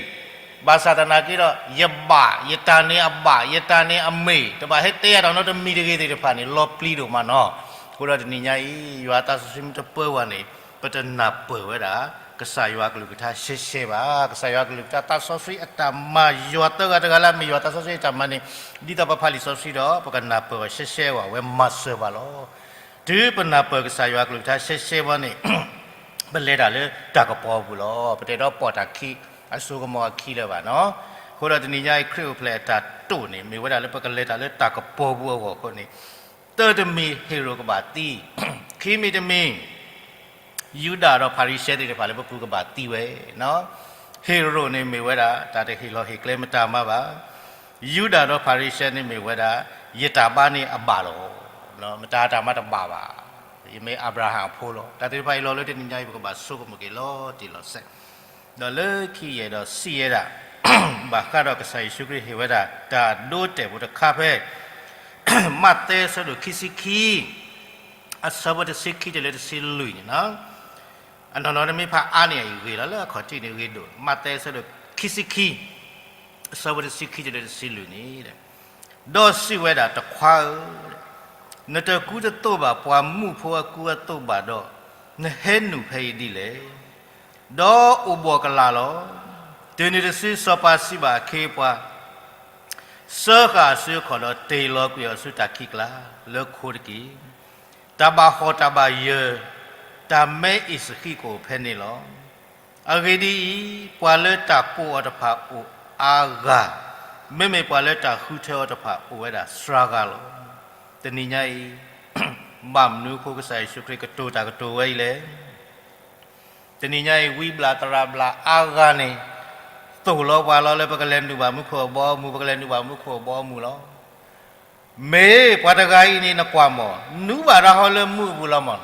ဘၣ်ဆၣ်သနာ်က့ဒီး ယဘၣ်, ယတၢ်န့ၣ်အဘၣ်, ယတၢ်န့ၣ်အမ့ၢ်, တဘၣ်ဟဲတဲအတၢ်နီတမံၤတဂ့ၤသ့ၣ်တဖၣ်န့ၣ် လီၤပျံၤဒိၣ်မးနီၤ. အဃိဒီးတနံၤညါအံၤ ယွၤသးစီဆှံမ့ၢ်တပၢပှၤန့ၣ် ပတနၢ်ပၢၢ်ဝဲဒၣ် ကစၢ်ယွၤကလုၢ်ကထါရှဲရှဲဘၣ်. ကစၢ်ယွၤကလုၢ်ကထါသးစီဆှံအတၢ်မၤ ယွၤသၢဂၤတဂၤလၢအမ့ၢ်ယွၤသးစီဆှံအတၢ်မၤန့ၣ် ဒ်သိးပဖးလံာ်စီဆှံဒီး ပကနၢ်ပၢၢ်အီၤရှဲရှဲအဂီၢ် အဝဲမၤစၢၤပှၤလီၤ. တုၤပနၢ်ပၢၢ်ကစၢ်ယွၤကလုၢ်ကထါရှဲရှဲဘၣ်န့ၣ် ပလဲၤတၢ်လၢတၢ်ကပီၤပူၤလီၤ. ပတအဲၣ်ဒိးပိာ်တၢ်ခံ အစိကမီၤအခံလၢၤဘၣ်နီၤ. အဃိဒီးတနံၤညါအံၤ ခရံာ်အိၣ်ဖျဲၣ်အတၢ်တိာ်န့ၣ် မ့ၢ်ဝဲဒၣ်လၢပကလဲၤတၢ်လၢတၢ်ကပီၤပူၤအဂီၢ်အဃိန့ၣ် တၢ်တမံၤဟ့ရိၣ်ကဘၣ်သံ, ခံမံၤတမံၤ ယူဒၤဒီးဖၤရံၤၡဲသ့ၣ်တဖၣ်လၢပပူၤကဘၣ်သံဝဲနီၤ. ဟ့ရိၣ်န့ၣ်မ့ၢ်ဝဲဒၣ် တၢ်တဟ့ၣ်လီၤဟ့ၣ်ကျဲမတၤမၤဘၣ်. ယူဒၤဒီးဖၤရံၤၡဲန့ၣ်မ့ၢ်ဝဲဒၣ် ယတၢ်ဘါန့ၣ်အဘၣ်လီၤ. မတၤတၢ်မၤတဘၣ်ဘၣ်. ယမ့ၢ်အၤဘြၤဟၣ်အဖိလီၤ. တၢ်သ့ၣ်တဖၣ်အံၤလီၤလၢတနံၤညါအံၤ ပကဘၣ်ဆိကမိၣ်က့ၤလီၤတံၢ်လီၤဆဲး ဒီးလၢခံယအဲၣ်ဒိးစံးယဲဒၣ် ဘၣ်ဃးဒီးကစၢ်ယ့ၣ်ၡူးခရံာ်ဟ့ၣ်ဝဲဒၣ် တၢ်အဒိအတဲာ်ဖိတခါဖဲ မးသဲအဆၢဒိၣ်ခံဆံခံ အဆၢဖိတဆံခံတုၤလၢတဆံလွံၢ်န့ၣ်လီၤ. အနီၢ်နီၢ်နမ့ၢ်ဖးအါန့ၢ်အံၤဂ့ၤလီၤ လၢအခီၣ်ထံးန့ၣ်ဂ့ၤဒိၣ်, မးသဲအဆၢဒိၣ်ခံဆံခံ အဆၢဖိတဆံခံတုၤလၢတဆံလွံၢ်န့ၣ်, ဒီးစံးဝဲဒၣ်, တခွါဧၢ, နတကူတသိးဘၣ်ပှၤမူးဖိအကူအသိးဘၣ်ဒီး, နဟဲနုာ်ဖဲအံၤဒ်လဲၣ်. ဒီးအိၣ်ဘှီၣ်ကလာ်လီၤ. တုၤနုၤတစုစီၤပၤစံးဘၣ်အခ့အပှၤ, စၢဃာ်အစုအခီၣ်ဒီးတ့ၢ်လီၤကွံာ်အီၤဆူတၢ်ခံးကျါလၢခိတက့ၢ်. တၢ်ဘၣ်ဟီၣ်တၢ်ဘၣ်ယၢၤ, တၢ်မဲအ့ၣ်စဃံးကအိၣ်ဖဲန့ၣ်လီၤ. အဂ့ၢ်ဒ်အံၤ, ပှၤလၢတၢ်ကိးအီၤတဖၣ်အိၣ်အါဂၤ, မ့မ့ၢ်ပှၤလၢတၢ်ဃုထၢအီၤတဖၣ်အိၣ်ဝဲဒၣ်စှၤဂၤလီၤ. တနံၤညါအံၤ, ဘၣ်မနုၤအဃိကစၢ်ယ့ၣ်ၡူးခရံာ်ကတိၤတၢ်ကတိၤဝဲအံၤလဲၣ်. တနံၤညါအံၤ ဝံဘျၣ်သရၣ်ဘျၣ်အါဂၤန့ၣ်, သိၣ်လီၤပှၤလီၤလၢပကလဲၤနုာ်ဘၣ်မူခိၣ်အဘီအမုၢ်, ပကလဲၤနုာ်ဘၣ်မူခိၣ်အဘီအမုၢ်လီၤ. မ့ၢ်ပှၤတဂၤအံၤန့ၣ်နကွၢ်မး, နုာ်ဘၣ်တၢ်ဟီလၢမူးအပူၤလီၤမး.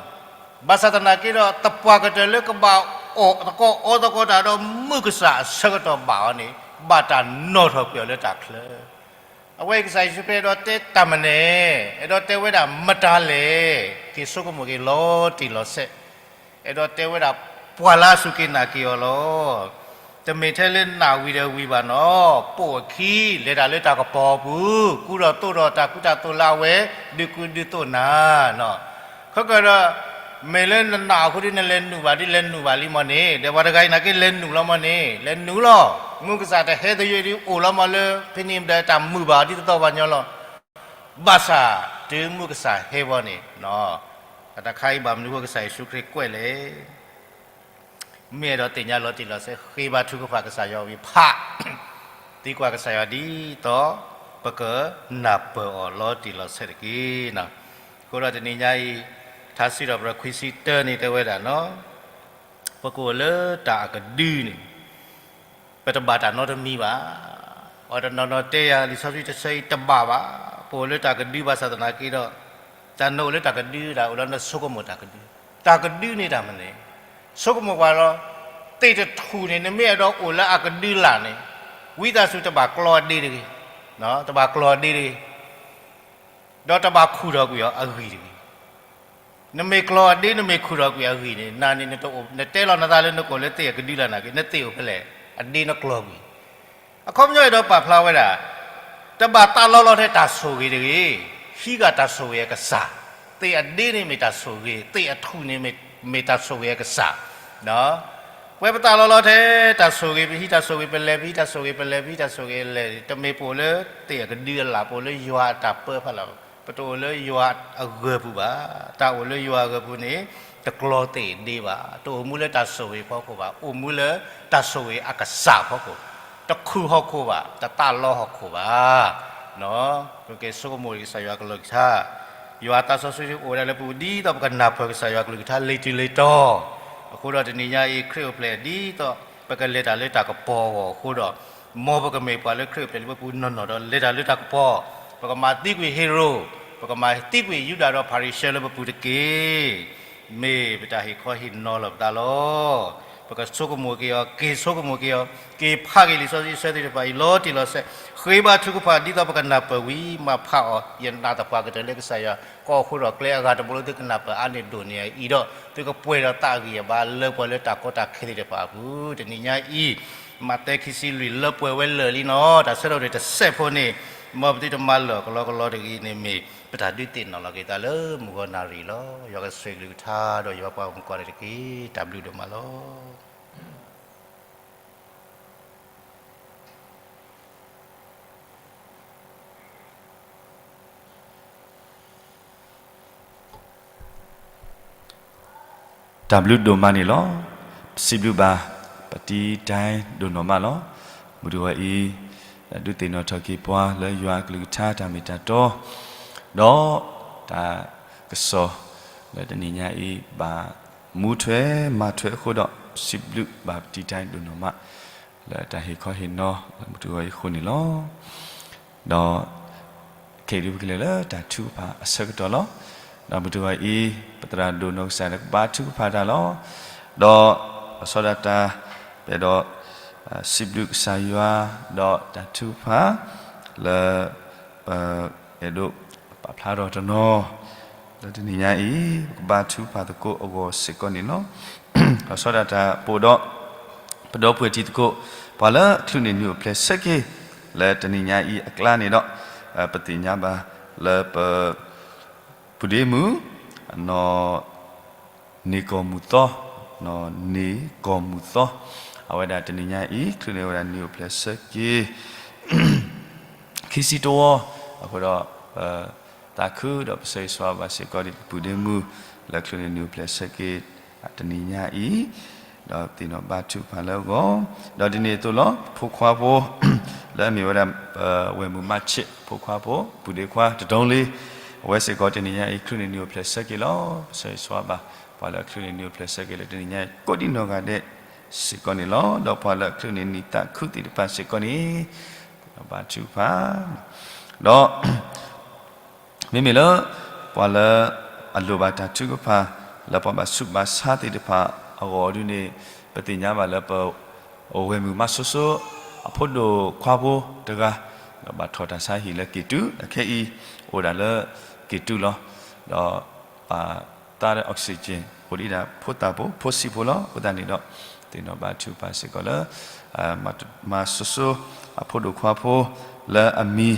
ဘၣ်ဆၣ်သနာ်က့ဒီး သပှၢ်ကတၢၢ်လၢကဘၣ်အီၣ်သကိးအီသကိးတၢ်ဒီး မုၢ်ကစၢ်အဆၢကတီၢ်ဘၣ်အီၤန့ၣ် ဘၣ်တၢ်နီၣ်ထီၣ်ကွံာ်အီၤလၢတၢ်ချၢ အဝဲအံၤကစၢ်ယ့ၣ်ၡူးခရံာ်အဲၣ်ဒိးတဲတၢ်မနုၤလဲၣ်, အဲၣ်ဒိးတဲဝဲဒၣ်မတၤလဲၣ်, က့ၤဆိကမိၣ်က့ၤလီၤတံၢ်လီၤဆဲး, အဲၣ်ဒိးတဲဝဲဒၣ်ပှၤလၢအစူၢ်က့ၤနာ်က့ၤအီၤလီၤ. တမ့ၢ်ထဲလၢနၢ်ဝံၤဒီးဝံၤဘၣ်နီၤ, ပိာ်အခံ, လဲၤတၢ်လၢတၢ်ကပီၤပူၤ, ကူဒီးသိးဒီးတၢ်ကူတၢ်သိးလၢအဝဲ, ဒုးကူဒုးသိးနၤနီၤ. ခဲကဒီး မ့ၢ်လၢနနာ်အဃိဒီးနလဲၤနုာ်ဘၣ်ဒီးလဲၤနုာ်ဘၣ်လံမ့ၢ်န့ၣ်, ဒီးပှၤတဂၤအံၤနာ်က့လဲၤနုာ်လီၤမ့ၢ်န့ၣ်, လဲၤနုာ်လီၤ. မုၢ်ကစၢ်တဟဲသယုၢ်ဒုးအိၣ်လီၤမ့ၢ်လၢ ဖဲန့ၣ်ဒီးတၢ်မုာ်ဘၣ်ဒ်သိးသိးပှၤညီလီၤ. ဘၣ်ဆၣ်တုၤမုၢ်ကစၢ်ဟဲဘီန့ၣ်, တၢ်တခါအံၤဘၣ်မနုၤအဃိကစၢ်ယ့ၣ်ၡူးခရံာ်ကွဲးလဲၣ်. မ့ၢ်အဲၣ်ဒိးသ့ၣ်ညါလီၤတံၢ်လီၤဆဲး ဃ့ဘါထုကဖၣ်ကစၢ်ယွၤဝံၤဖး, သံကွၢ်ကစၢ်ယွၤဒ်သိး ပကနၢ်ပၢၢ်အီၤလီၤတံၢ်လီၤဆဲးတက့ၢ်. အဃိဒီးတနံၤညါအံၤ, ထါစံးထီၣ်ပတြၢၤခွံဆံတၢန့ၣ်တဲဝဲဒၣ်နီၤ, ပကအိၣ်လၢတၢ်အကဒုန့ၣ် ပတဘၣ်တၢ်နီတမံၤဘၣ်. အတနီၤနီၤတဲယၤ လံာ်စီဆှံတဆၢအံၤတဘၣ်ဘၣ်, ပအိၣ်လၢတၢ်ကဒုဘၣ်ဆၣ်သနာ်က့ဒီး, တၢ်နအိၣ်လၢတၢ်ကဒုဒၣ်အိၣ်လၢနဆိကမိၣ်တၢ်ကဒု, တၢ်ကဒုန့ၣ်တၢ်မနုၤလဲၣ်, ဆိကမိၣ်ကွၢ်လီၤ, သ့ၣ်တထူၣ်န့ၣ် နမ့ၢ်အဲၣ်ဒိးအိၣ်လၢအကဒုလၢ်န့ၣ်, ဝံသးစူၤတဘၣ်ကျီအဒ့တဂ့ၤ, တဘၣ်ကျီအဒ့တဂ့ၤ ဒီးတဘၣ်ခူၣ်ထီၣ်ကွံာ်အီၤအဂံၢ်တဂ့ၤ. နမ့ၢ်ကျီအဒ့ နမ့ၢ်ခူၣ်ထီၣ်ကွံာ်အဂံၢ်န့ၣ် နၤန့ၣ် နတဲလီၤနသးလၢနကအိၣ်လၢသ့ၣ်အကဒုလၢ်နာ်က့ နသ့ၣ်အိၣ်ဖဲလဲၣ်, အဒ့နကျီကွံာ်. အခီပညီအဲၣ်ဒိးပာ်ဖျါဝဲဒၣ်, တဘၣ်သးလီလီၤထဲတၢ်ဆိၣ်ဂ့ၤတဂ့ၤ, ဟံးဃာ်တၢ်ဆိၣ်ဂ့ၤအကစၢ်, သ့ၣ်အဒ့န့ၣ်မ့ၢ်တၢ်ဆိၣ်ဂ့ၤ, သ့ၣ်အထူၣ်န့ၣ်မ့ၢ်တၢ်ဆိၣ်ဂ့ၤအကစၢ် ပဝဲပသးလီလီၤထဲတၢ်ဆိၣ်ဂ့ၤ, ပဟံးတၢ်ဆိၣ်ဂ့ၤ, ပလဲၤပဟံးတၢ်ဆိၣ်ဂ့ၤ, ပလဲၤပဟံးတၢ်ဆိၣ်ဂ့ၤလဲၣ်, တမ့ၢ်ပအိၣ်လၢသ့ၣ်အကဒုအလၢ်, ပအိၣ်လၢယွၤအတၢ်ပၢဖီလာ်, ပတအိၣ်လၢယွၤအဂၢၢ်ပူၤဘၣ်. တၢ်အိၣ်လၢယွၤအဂၢၢ်ပူၤန့ၣ် တကျီသ့ၣ်အဒ့ဘၣ်, တအိၣ်မူလၢတၢ်ဆိၣ်ဂ့ၤဖီခိၣ်ဘၣ်, အိၣ်မူလၢတၢ်ဆိၣ်ဂ့ၤအကစၢ်ဖီခိၣ်, တခူၣ်ဟီၣ်ခိၣ်ဘၣ်, တသးလီဟီၣ်ခိၣ်ဘၣ်. ပက့ၤဆိကမိၣ်ကစၢ်ယွၤကလုၢ်ကထါ, ယွၤသးစီဆှံအိၣ်ဝဲဒၣ်လၢပပူၤဒ်သိးပကနၢ်ပၢၢ်ကစၢ်ယွၤကလုၢ်ကထါလၢတံၢ်လၢတီၤ, အဃိဒီးတနံၤညါအံၤ ခရံာ်အိၣ်ဖျဲၣ်ဒ်သိး ပကလဲၤတၢ်လၢတၢ်ကပီၤအဂီၢ်အဃိဒီး, မ်ပကမ့ၢ်ပှၤလၢခရံာ်အိၣ်ဖျဲၣ်လၢပပူၤနီၢ်နီၢ်ဒီးလဲၤတၢ်လၢတၢ်ကပီၤ, ပ ပကမၤသံကွံာ်ဟ့ရိၣ်, ပကမၤသံကွံာ်ယူဒၤဒီးဖၤရံၤၡဲလၢပပူၤတက့ၢ်. မ့ၢ်ပတၢ်ဟ့ၣ်ခီဟ့ၣ်နီၤလီၤပသးလီၤ. ပကဆိကမိၣ်က့ၤအီၤ, က့ၤဆိကမိၣ်က့ၤအီၤ, က့ၤဖးက့ၤလံာ်စီဆှံအဆၢသ့ၣ်တဖၣ်အံၤ လီၤတံၢ်လီၤဆဲး, ဃ့ဘါထုကဖၣ်ဒ်သိးပကနၢ်ပၢၢ်ဝံၤ မၤဖးအီၤ, ယနာ်သပှၢ်ကတၢၢ်လၢကစၢ်ယွၤ ကီၢ်ခိၣ်ဒီးကျဲအဂၤတဘိလၢသုကနၢ်ပၢၢ်အါန့ၢ်ဒိၣ်န့ၢ်အံၤဒီး သုကပှဲၤဒီးသးဂံၢ်အဘါလၢပှၤလၢတၢ်ကီတၢ်ခဲသ့ၣ်တဖၣ်အပူၤ, တနံၤညါအံၤ မးသဲခံဆံလွံၢ်လၢပှဲၤဝဲလၢာ်လံနီၤ, တၢ်ဆၢထီၣ်န့ၣ်တစဲးဖိန့ၣ်, မ်ပသုတမၤလၢာ်ကလီကလီတဂ့ၤန့ၣ်မ့ၢ် ပတၢ်ဒုးသ့ၣ်နီၣ်လီၤက့ၤသးလၢမုၢ်ဂီၤနၣ်ရံၣ်လီၤ. ယွၤကဆိၣ်ဂ့ၤကလုၢ်ကထါဒီးယွၤပှၤမုၣ်ကီၢ်န့ၣ်တက့ၢ်. တၢ်ဘျုးဒိၣ်မးလီၤ. တၢ်ဘျုးဒိၣ်မးန့ၣ်လီၤ. စံးဘျုးဘၣ် ပတံတၢ်ဒိၣ်နီၢ်မးလီၤ. မုၢ်တဂီၤအံၤ ဒုးသ့ၣ်နီၣ်ထီၣ်က့ၤပှၤလၢယွၤအကလုၢ်ကထါတၢ်မ့ၢ်တၢ်တီ, ဒီးတၢ်ကစီၣ်လၢတနံၤညါအံၤ ဘၣ်မူထွဲမၤထွဲအဃိဒီး စံးဘျုးဘၣ်ပတံတၢ်ဒိၣ်နီၢ်မး လၢတၢ်ဟ့ၣ်ခီဟ့ၣ်နီၤလၢမုၢ်တဂီၤအံၤအဃိန့ၣ်လီၤ. ဒီးခဲအံၤဒုးပကလဲၤလၢတၢ်ထုကဖၣ်အဆၢကတီၢ်လီၤ. ဒီးမုၢ်တဂီၤအံၤ ပသရၣ်ဒိၣ်နီၢ်ကစၢ်ဒီးကဘါထုကဖၣ်တၢ်လီၤ. ဒီးလီၤဆီဒၣ်တၢ် ပအဲၣ်ဒိး စံးဘျုးကစၢ်ယွၤ ဒီးတၢ်ထုကဖၣ် လၢ ပအဲၣ်ဒိးပာ်ဖျါထီၣ်တနီၤ လၢတနံၤညါအံၤ ပကဘါထုကဖၣ်သကိးအဂီၢ်စ့ၢ်ကီးန့ၣ်လီၤ. လီၤဆီဒၣ်တၢ်ပအိၣ်ဒီး ပဒီပုၢ်ဝဲၢ်တံၤသကိး ပှၤလၢအချုးန့ၢ်နံၣ်အိၣ်ဖျဲၣ်ဆၢက့ၤ လၢတနံၤညါအံၤအကျါန့ၣ်ဒီး ပသ့ၣ်ညါဘၣ်လၢပ ပုၢ်ဒ့မုၣ် နီၢ် န့ၢ်ကီၢ်မုၢ်သီ, နီၢ်န့ၢ်ကီၢ်မုၢ်သီ, အဝဲဒၣ်တနံၤညါအံၤ ချုးန့ၢ်ဝဲဒၣ်နံၣ်အိၣ်ဖျဲၣ်ဆၢက့ၤ ခံဆံတဝီ, အဃိဒီး ပသးခုဒီးပဆၢဂ့ၤဆၢဝါဘၣ်စ့ၢ်ကီးဒံး ပပုၢ်ဒ့မုၣ် လၢချုးန့ၢ်နံၣ်အိၣ်ဖျဲၣ်ဆၢက့ၤ တနံၤညါအံၤ, ဒီးသ့ၣ်နီၣ်ဘါထုကဖၣ်လၢအဂီၢ်, ဒီးဒ်န့ၣ်အသိးလီၤ ပဖိခွါဖိ လၢအမ့ၢ်ဝဲဒၣ် ပဝဲၢ်မုၣ်မးဆ့း ဖိခွါဖိ ပုၢ်ဒ့ခွါ တဒိလ့ အဝဲစ့ၢ်ကီးတနံၤညါအံၤ ချုးန့ၢ်နံၣ်အိၣ်ဖျဲၣ်ဆၢက့ၤလီၤ. ပဆၢဂ့ၤဆၢဝါဘၣ် ပှၤလၢအချုးန့ၢ်နံၣ်အိၣ်ဖျဲၣ်ဆၢက့ၤလၢတနံၤညါအံၤ ကိးဒံနီၢ်ဂၤဒဲးစ့ၢ်ကီးန့ၣ်လီၤ. ဒီးပှၤလၢအချုးန့ၢ်နံၣ်သးခုသ့ၣ်တဖၣ်စ့ၢ်ကီးန့ၣ် ဘါထုကဖၣ် ဒီး မ့မ့ၢ်လၢ ပှၤလၢအလိၣ်ဘၣ်တၢ်ထုကဖၣ် လၢပှၤဘၣ်ဆူးဘၣ်ဆါသ့ၣ်တဖၣ်အဂီၢ်ဒုန့ၣ် ပသ့ၣ်ညါဘၣ်လၢပ ဝဲၢ်မုၣ်မးစိစိ အဖိဒိၣ်ခွါဖိတဂၤ ဒီးဘၣ်ထီၣ်တၢ်ဆါဟံၣ်လၢက့ၤတု, ဒီးခဲအံၤ အိၣ်ဒၣ်လၢက့ၤတုလီၤ. ဒီး သးဒီး oxygen အိၣ်ဒံးဒၣ်ဖိသၣ်ဖိ ဖိဆံးဖိလီၤ. အဃိသတးန့ၣ်ဒီး သ့ၣ်နီၣ်ဘါထုကဖၣ်စ့ၢ်ကီးလၢ မးစိစိ အဖိဒိၣ်ခွါဖိ လၢအမံၤ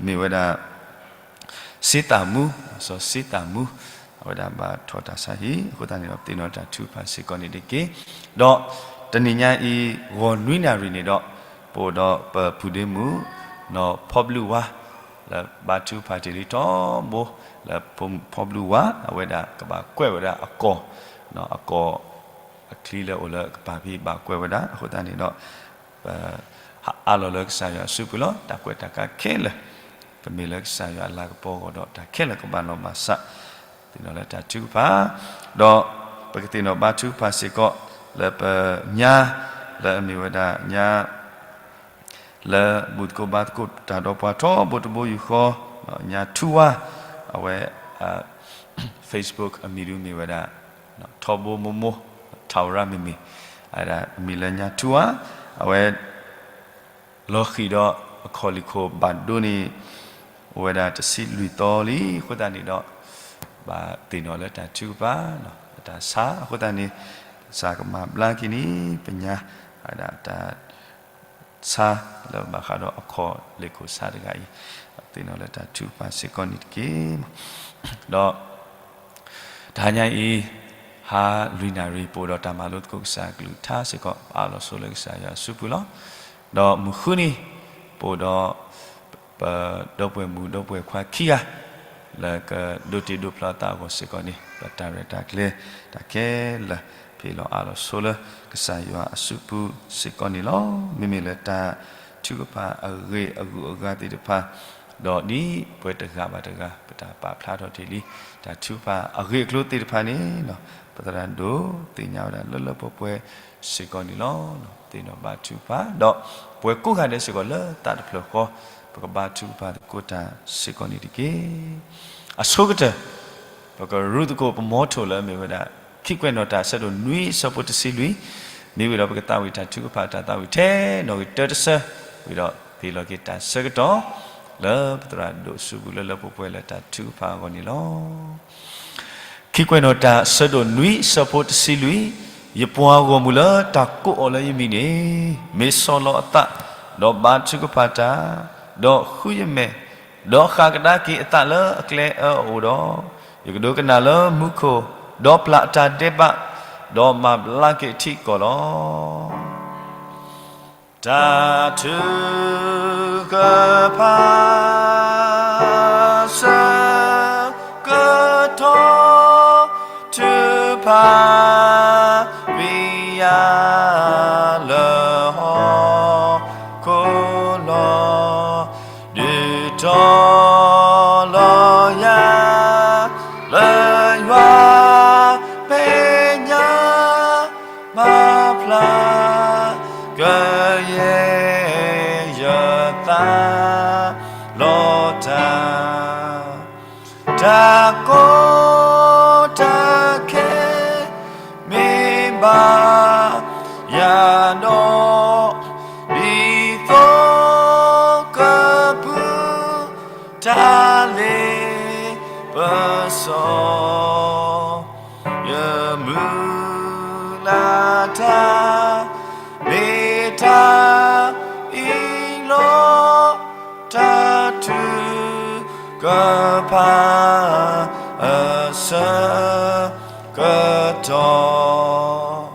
မ့ၢ်ဝဲဒၣ် စ့သးမူ, စီၤစ့သးမူ, အဝဲဒၣ်ဘၣ်ထီၣ်တၢ်ဆါဟံၣ် အဃိသတးန့ၣ်ဒီး သ့ၣ်နီၣ်တၢ်ထုကဖၣ်စ့ၢ်ကီးန့ၣ်တက့ၢ်. ဒီးတနံၤညါအံၤ ဂီၤနွံနၣ်ရံၣ်န့ၣ်ဒီး ပအိၣ်ဒီးပပုၢ်ဒ့မုၣ် နီၢ်ဖီဘျုးဝါ လၢဘါထုကဖၣ်တ့ၢ်လံထီဘိ လၢဖီဘျုးဝါ အဝဲဒၣ်ကဘၣ်ကွဲးဝဲဒၣ်အကီၢ်, အကီၢ် အချံလၢအိၣ်လၢကပၤဖဲဘၣ်ကွဲးဝဲဒၣ် အဃိသတးန့ၣ်ဒီး ပ အးလီၤလၢကစၢ်ယွၤအစုပူၤလီၤ. တၢ်ကွဲးတၢ်ကါခဲလၢာ် ကမ့ၢ်လၢကစၢ်ယွၤအလၤကပီၤအဂီၢ်ဒီး တၢ်ခဲလၢာ်ကဘၣ်လီၤဘၣ်စး သ့ၣ်နီၣ်လၢတၢ်ထုကဖၣ်, ဒီးပကသ့ၣ်နီၣ်ဘါထုကဖၣ်စ့ၢ်ကီး လၢပညါ လၢအမ့ၢ်ဝဲဒၣ်ညါ လၢဘူၣ်သကိးဘါသကိးတၢ်ဒီးပှၤထီဘိတဘိယူၢ်ဃီ, ညါထူဝါ, အဝဲ Facebook အမံၤဒုးမ့ၢ်ဝဲဒၣ် ထီဘိမိၢ်မိၢ် ထၣ်ဝရၣ်မ့မ့ၢ် အမံၤလၢညါထူဝါ, အဝဲ လီၤဃံၤဒီးအခီၣ်လ့ၢ်ခိၣ်ဘၣ်ဒိန့ၣ် အိၣ်ဝဲဒၣ်တဆံလွံၢ်သီလံ. အဃိသတးန့ၣ်ဒီး ဘၣ်သ့ၣ်နီၣ်လၢတၢ်ထုကဖၣ် တၢ်ဆါ အဃိသတးန့ၣ် ကစၢ်ကမၤဘျါက့ၤန့ၣ် ပညါ အဝဲဒၣ်တၢ် ဆါလၢဘၣ်ဃးဒီးအခီၣ်လ့ၢ်ခိၣ်ဆါတဂၤအံၤ သ့ၣ်နီၣ်လၢတၢ်ထုကဖၣ်စ့ၢ်ကီးန့ၣ်တက့ၢ်. ဒီး တဟါညါအံၤ ဟါလွံၢ်နၣ်ရံၣ် ပအိၣ်ဒီးတၢ်မၤလိသကိးကစၢ်အကလုၢ်ကထါစ့ၢ်ကီး ပအးလီၤဆိလၢကစၢ်ယွၤအစုပူၤလီၤ. ဒီးမုၢ်ဃုနံၤ ပအိၣ်ဒီး ပဒီပုၢ်ဝဲၢ်မုၣ်ဒီပုၢ်ဝဲၢ်ခွါခံဂၤ လၢကဒိးတ့ဒိးဖျီအသးအဂီၢ်စ့ၢ်ကီးန့ၣ် ပတၢ်ရဲၣ်တၢ်ကျဲၤ တၢ်ခဲလၢာ် ဖဲလီၤအးလီၤဆိလၢကစၢ်ယွၤအစုပူၤစ့ၢ်ကီးန့ၣ်လီၤ. မ့မ့ၢ်လၢတၢ်ထုကဖၣ်အဂ့ၢ်အဂုၤအဂၤသ့ၣ်တဖၣ် ဒီးဒ်ပှၤတဂၤဘၣ်တဂၤ ပတၢ်ပာ်ဖျါထီၣ်တ့ၢ်လံ တၢ်ထုကဖၣ်အဂ့ၢ်အကျိၤသ့ၣ်တဖၣ်န့ၣ် ပသရၣ်ဒိၣ်သ့ၣ်ညါဝဲဒၣ်လၢလၢပှဲၤပှဲၤစ့ၢ်ကီးန့ၣ်လီၤ. သ့ၣ်နီၣ်ဘါထုကဖၣ် ဒီးပဝဲကိးဂၤဒဲးစ့ၢ်ကီးလၢသးတဖျၢၣ်ဃီ ပ ပကဘါထုကဖၣ်သကိးတၢ်စ့ၢ်ကီးန့ၣ်တက့ၢ်. အဆိကတၢၢ် ပကရူၢ်သကိးပမီထိၣ်လၢအမ့ၢ်ဝဲဒၣ် ခံကွဲးနီၣ်တၢ်အဆၢဒိၣ်နွံအဆၢဖိတဆံလွံၢ်, မ့ၢ်ဝံၤဒီးပကသးဝံၣ်တၢ်ထုကဖၣ်တၢ်သးဝံၣ်ထဲနီၣ်ဂံၢ်တၢတဆၢ, ဝံၤဒီးသ့ၣ်လီၤက့ၤတၢ်ဆၢကတီၢ် လၢပသရၣ်ဒိၣ်စူၤပူၤလၢလၢပှဲၤပှဲၤလၢတၢ်ထုကဖၣ်အဂီၢ်န့ၣ်လီၤ. ခံကွဲးနီၣ်တၢ်အဆၢဒိၣ်နွံအဆၢဖိတဆံလွံၢ်, ယပှၤဂီၢ်မုၢ်လၢတၢ်ကိးအီၤလၢယမံၤန့ၣ် မ့ၢ်ဆီၣ်လီၤအသး, ဒီးဘါထုကဖၣ်တၢ်, ဒီးဃုယမဲာ်, ဒီးဃၣ်ကဒါက့ၤအသးလၢအကျဲအၢအအိၣ်ဒီး, ယကဒိကနၣ်လၢမူခိၣ်, ဒီးပျၢ်အတၢ်ဒဲးဘး, ဒီးမၤဘျါက့ၤအထံအကီၢ်လီၤ. တၢ်ထုကဖၣ် ဆၢကတီၢ် ထုကဖၣ် ဝံယၤ လၢဟီၣ်ခိၣ်လီၤ. ဒုးတီၤလီၤယၤ လၢယွၤမဲာ်ညါ မၤဖျါ ကယဲၢ်ယသးလီၤတၢ်, တၢ်ကီတၢ်ခဲ မ့ၢ်ဘၣ်ယၤဒီး ဒ်သိးကပူၤ တၢ်လ့ပစီ ယမုၢ်လၢ်တၢ် မ့ၢ်တၢ်အံၤလီၤ. တၢ်ထုကဖၣ် အဆၢကတီၢ်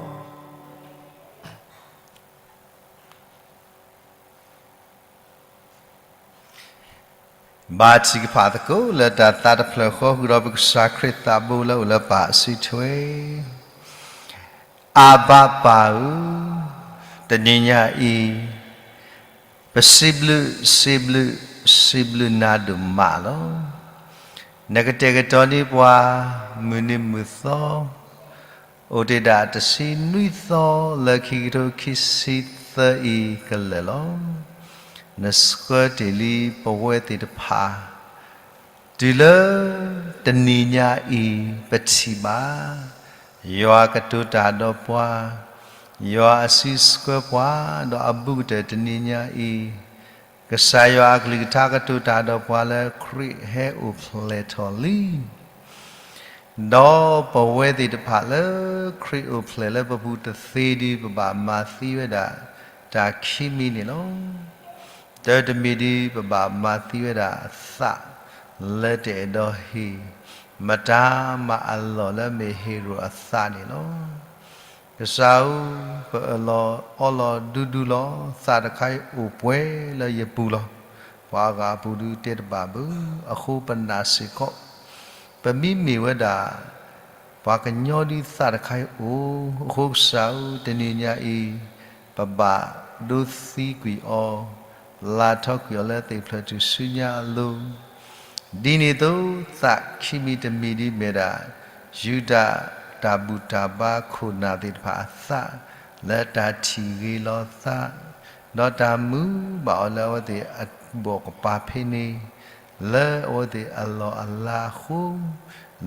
ဘါထုကဖၣ်သကိးလၢတၢ်သးတဖျၢၣ်ဃီ ဃုာ်ဒီးပကစၢ်ခရံာ်သးဘိလၢအိၣ်လၢပၢ်အစုထွဲ. အဘၤပၢ်ဧၢ, တနံၤညါအံၤ ပစံးဘျုးစံးဘျုး စံးဘျုးနၤဒိၣ်မးလီၤ. နကတဲာ်ကတီၤန့ၢ်ပှၤ မုၢ်နံၤမုၢ်သီ အိၣ်တ့ၢ်ဒၣ်တဆံနွံသီ လၢခံကထိခံဆံသၢအံၤကလၢာ်လီၤ. နဆှၢတ့ၢ်လံပဝဲသ့ၣ်တဖၣ် တုၤလၢတနံၤညါအံၤ ပထံၣ်ဘၣ် ယွၤကတိၤတၢ်ဒီးပှၤ, ယွၤအစုဆှၢပှၤ ဒီးအဘူးကတၢၢ်တနံၤညါအံၤ ကစၢ်ယွၤအကလုၢ်ကထါကတိၤတၢ်ဒီးပှၤလၢခရံာ်ဟဲအိၣ်ဖျဲၣ်ထီၣ်လံ. ဒီးပဝဲသ့ၣ်တဖၣ်လၢခရံာ်အိၣ်ဖျဲၣ်လၢပပူၤတသ့ဒီး ပဘၣ်မၤသံဝဲဒၣ်တၢ်ခံမံၤန့ၣ်လီၤ. တၢ်တမံၤဒီး ပဘၣ်မၤသံဝဲဒၣ်အသးလၢတအဲၣ်ဒိးဟ့ၣ် မတၤမၤအလီၢ်လၢမ့ၢ်ဟ့ရိၣ်အသးန့ၣ်လီၤ. ကစၢ်ဧၢ, ပအၢၣ်လီၤအီလီၤဒူဒူလီၤ. သးတခါအံၤအိၣ်ပှဲၤလၢယပူၤလီၤ. ပှၤအဂၤအပူၤဒုးတဲတဘၣ်ဘၣ်. အဃိပနာ်စ့ၢ်ကီး ပမ့မ့ၢ်ဝဲဒၣ် ပှၤကညီဒုးသးတခါအံၤအိၣ်. အဃိကစၢ်ဧၢ, တနံၤညါအံၤ ပဘၣ်ဒိသံကွံာ်အီၤ, ပျၢ်ထီကွံာ်အီၤလၢသ့ၣ်ဖျၢၣ်ထူၣ်စုညါအလိၤ, ဒ်န့ၣ်အသိး သးခံမံၤတမံၤဒ်မ့ၢ်ဒၣ် ယူဒၤတၢ်ဘူၣ်တၢ်ဘါခိၣ်နၢ်သ့ၣ်တဖၣ်အသး လၢတၢ်ထံၣ်ဂ့ၤလီၤသး, ဒီးတၢ်မုာ်ဘၣ်အီၤလၢအဝဲသ့ၣ်အဘီၣ်ကပၤဖဲန့ၣ်, လၢအဝဲသ့ၣ်အလီၢ်အလၤအဃိ,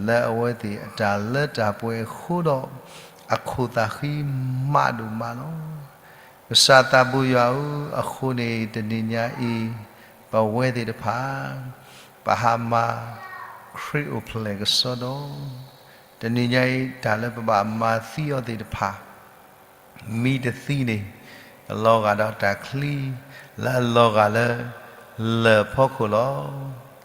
လၢအဝဲသ့ၣ်အတၢ်လၢတၢ်ပှဲၤအဃိဒီး, အခိၣ်သးဃံမးဒိၣ်မးလီၤ. ကစၢ်သးဘိယွၤဧၢ, အဃိန့ၣ် တနံၤညါအံၤ ပဝဲသ့ၣ်တဖၣ် ပဟးမၤခရံာ်အိၣ်ဖျဲၣ်ကစီဒီ, တနံၤညါအံၤ တၢ်လၢပဘၣ်မၤသံအီၤသ့ၣ်တဖၣ် မံတသံန့ၣ် အလီၤဂာ်ဒီးတၢ်ချံ လၢအလီၤဂာ်လၢ လၢၢ်ဖီခိၣ်လီၤ.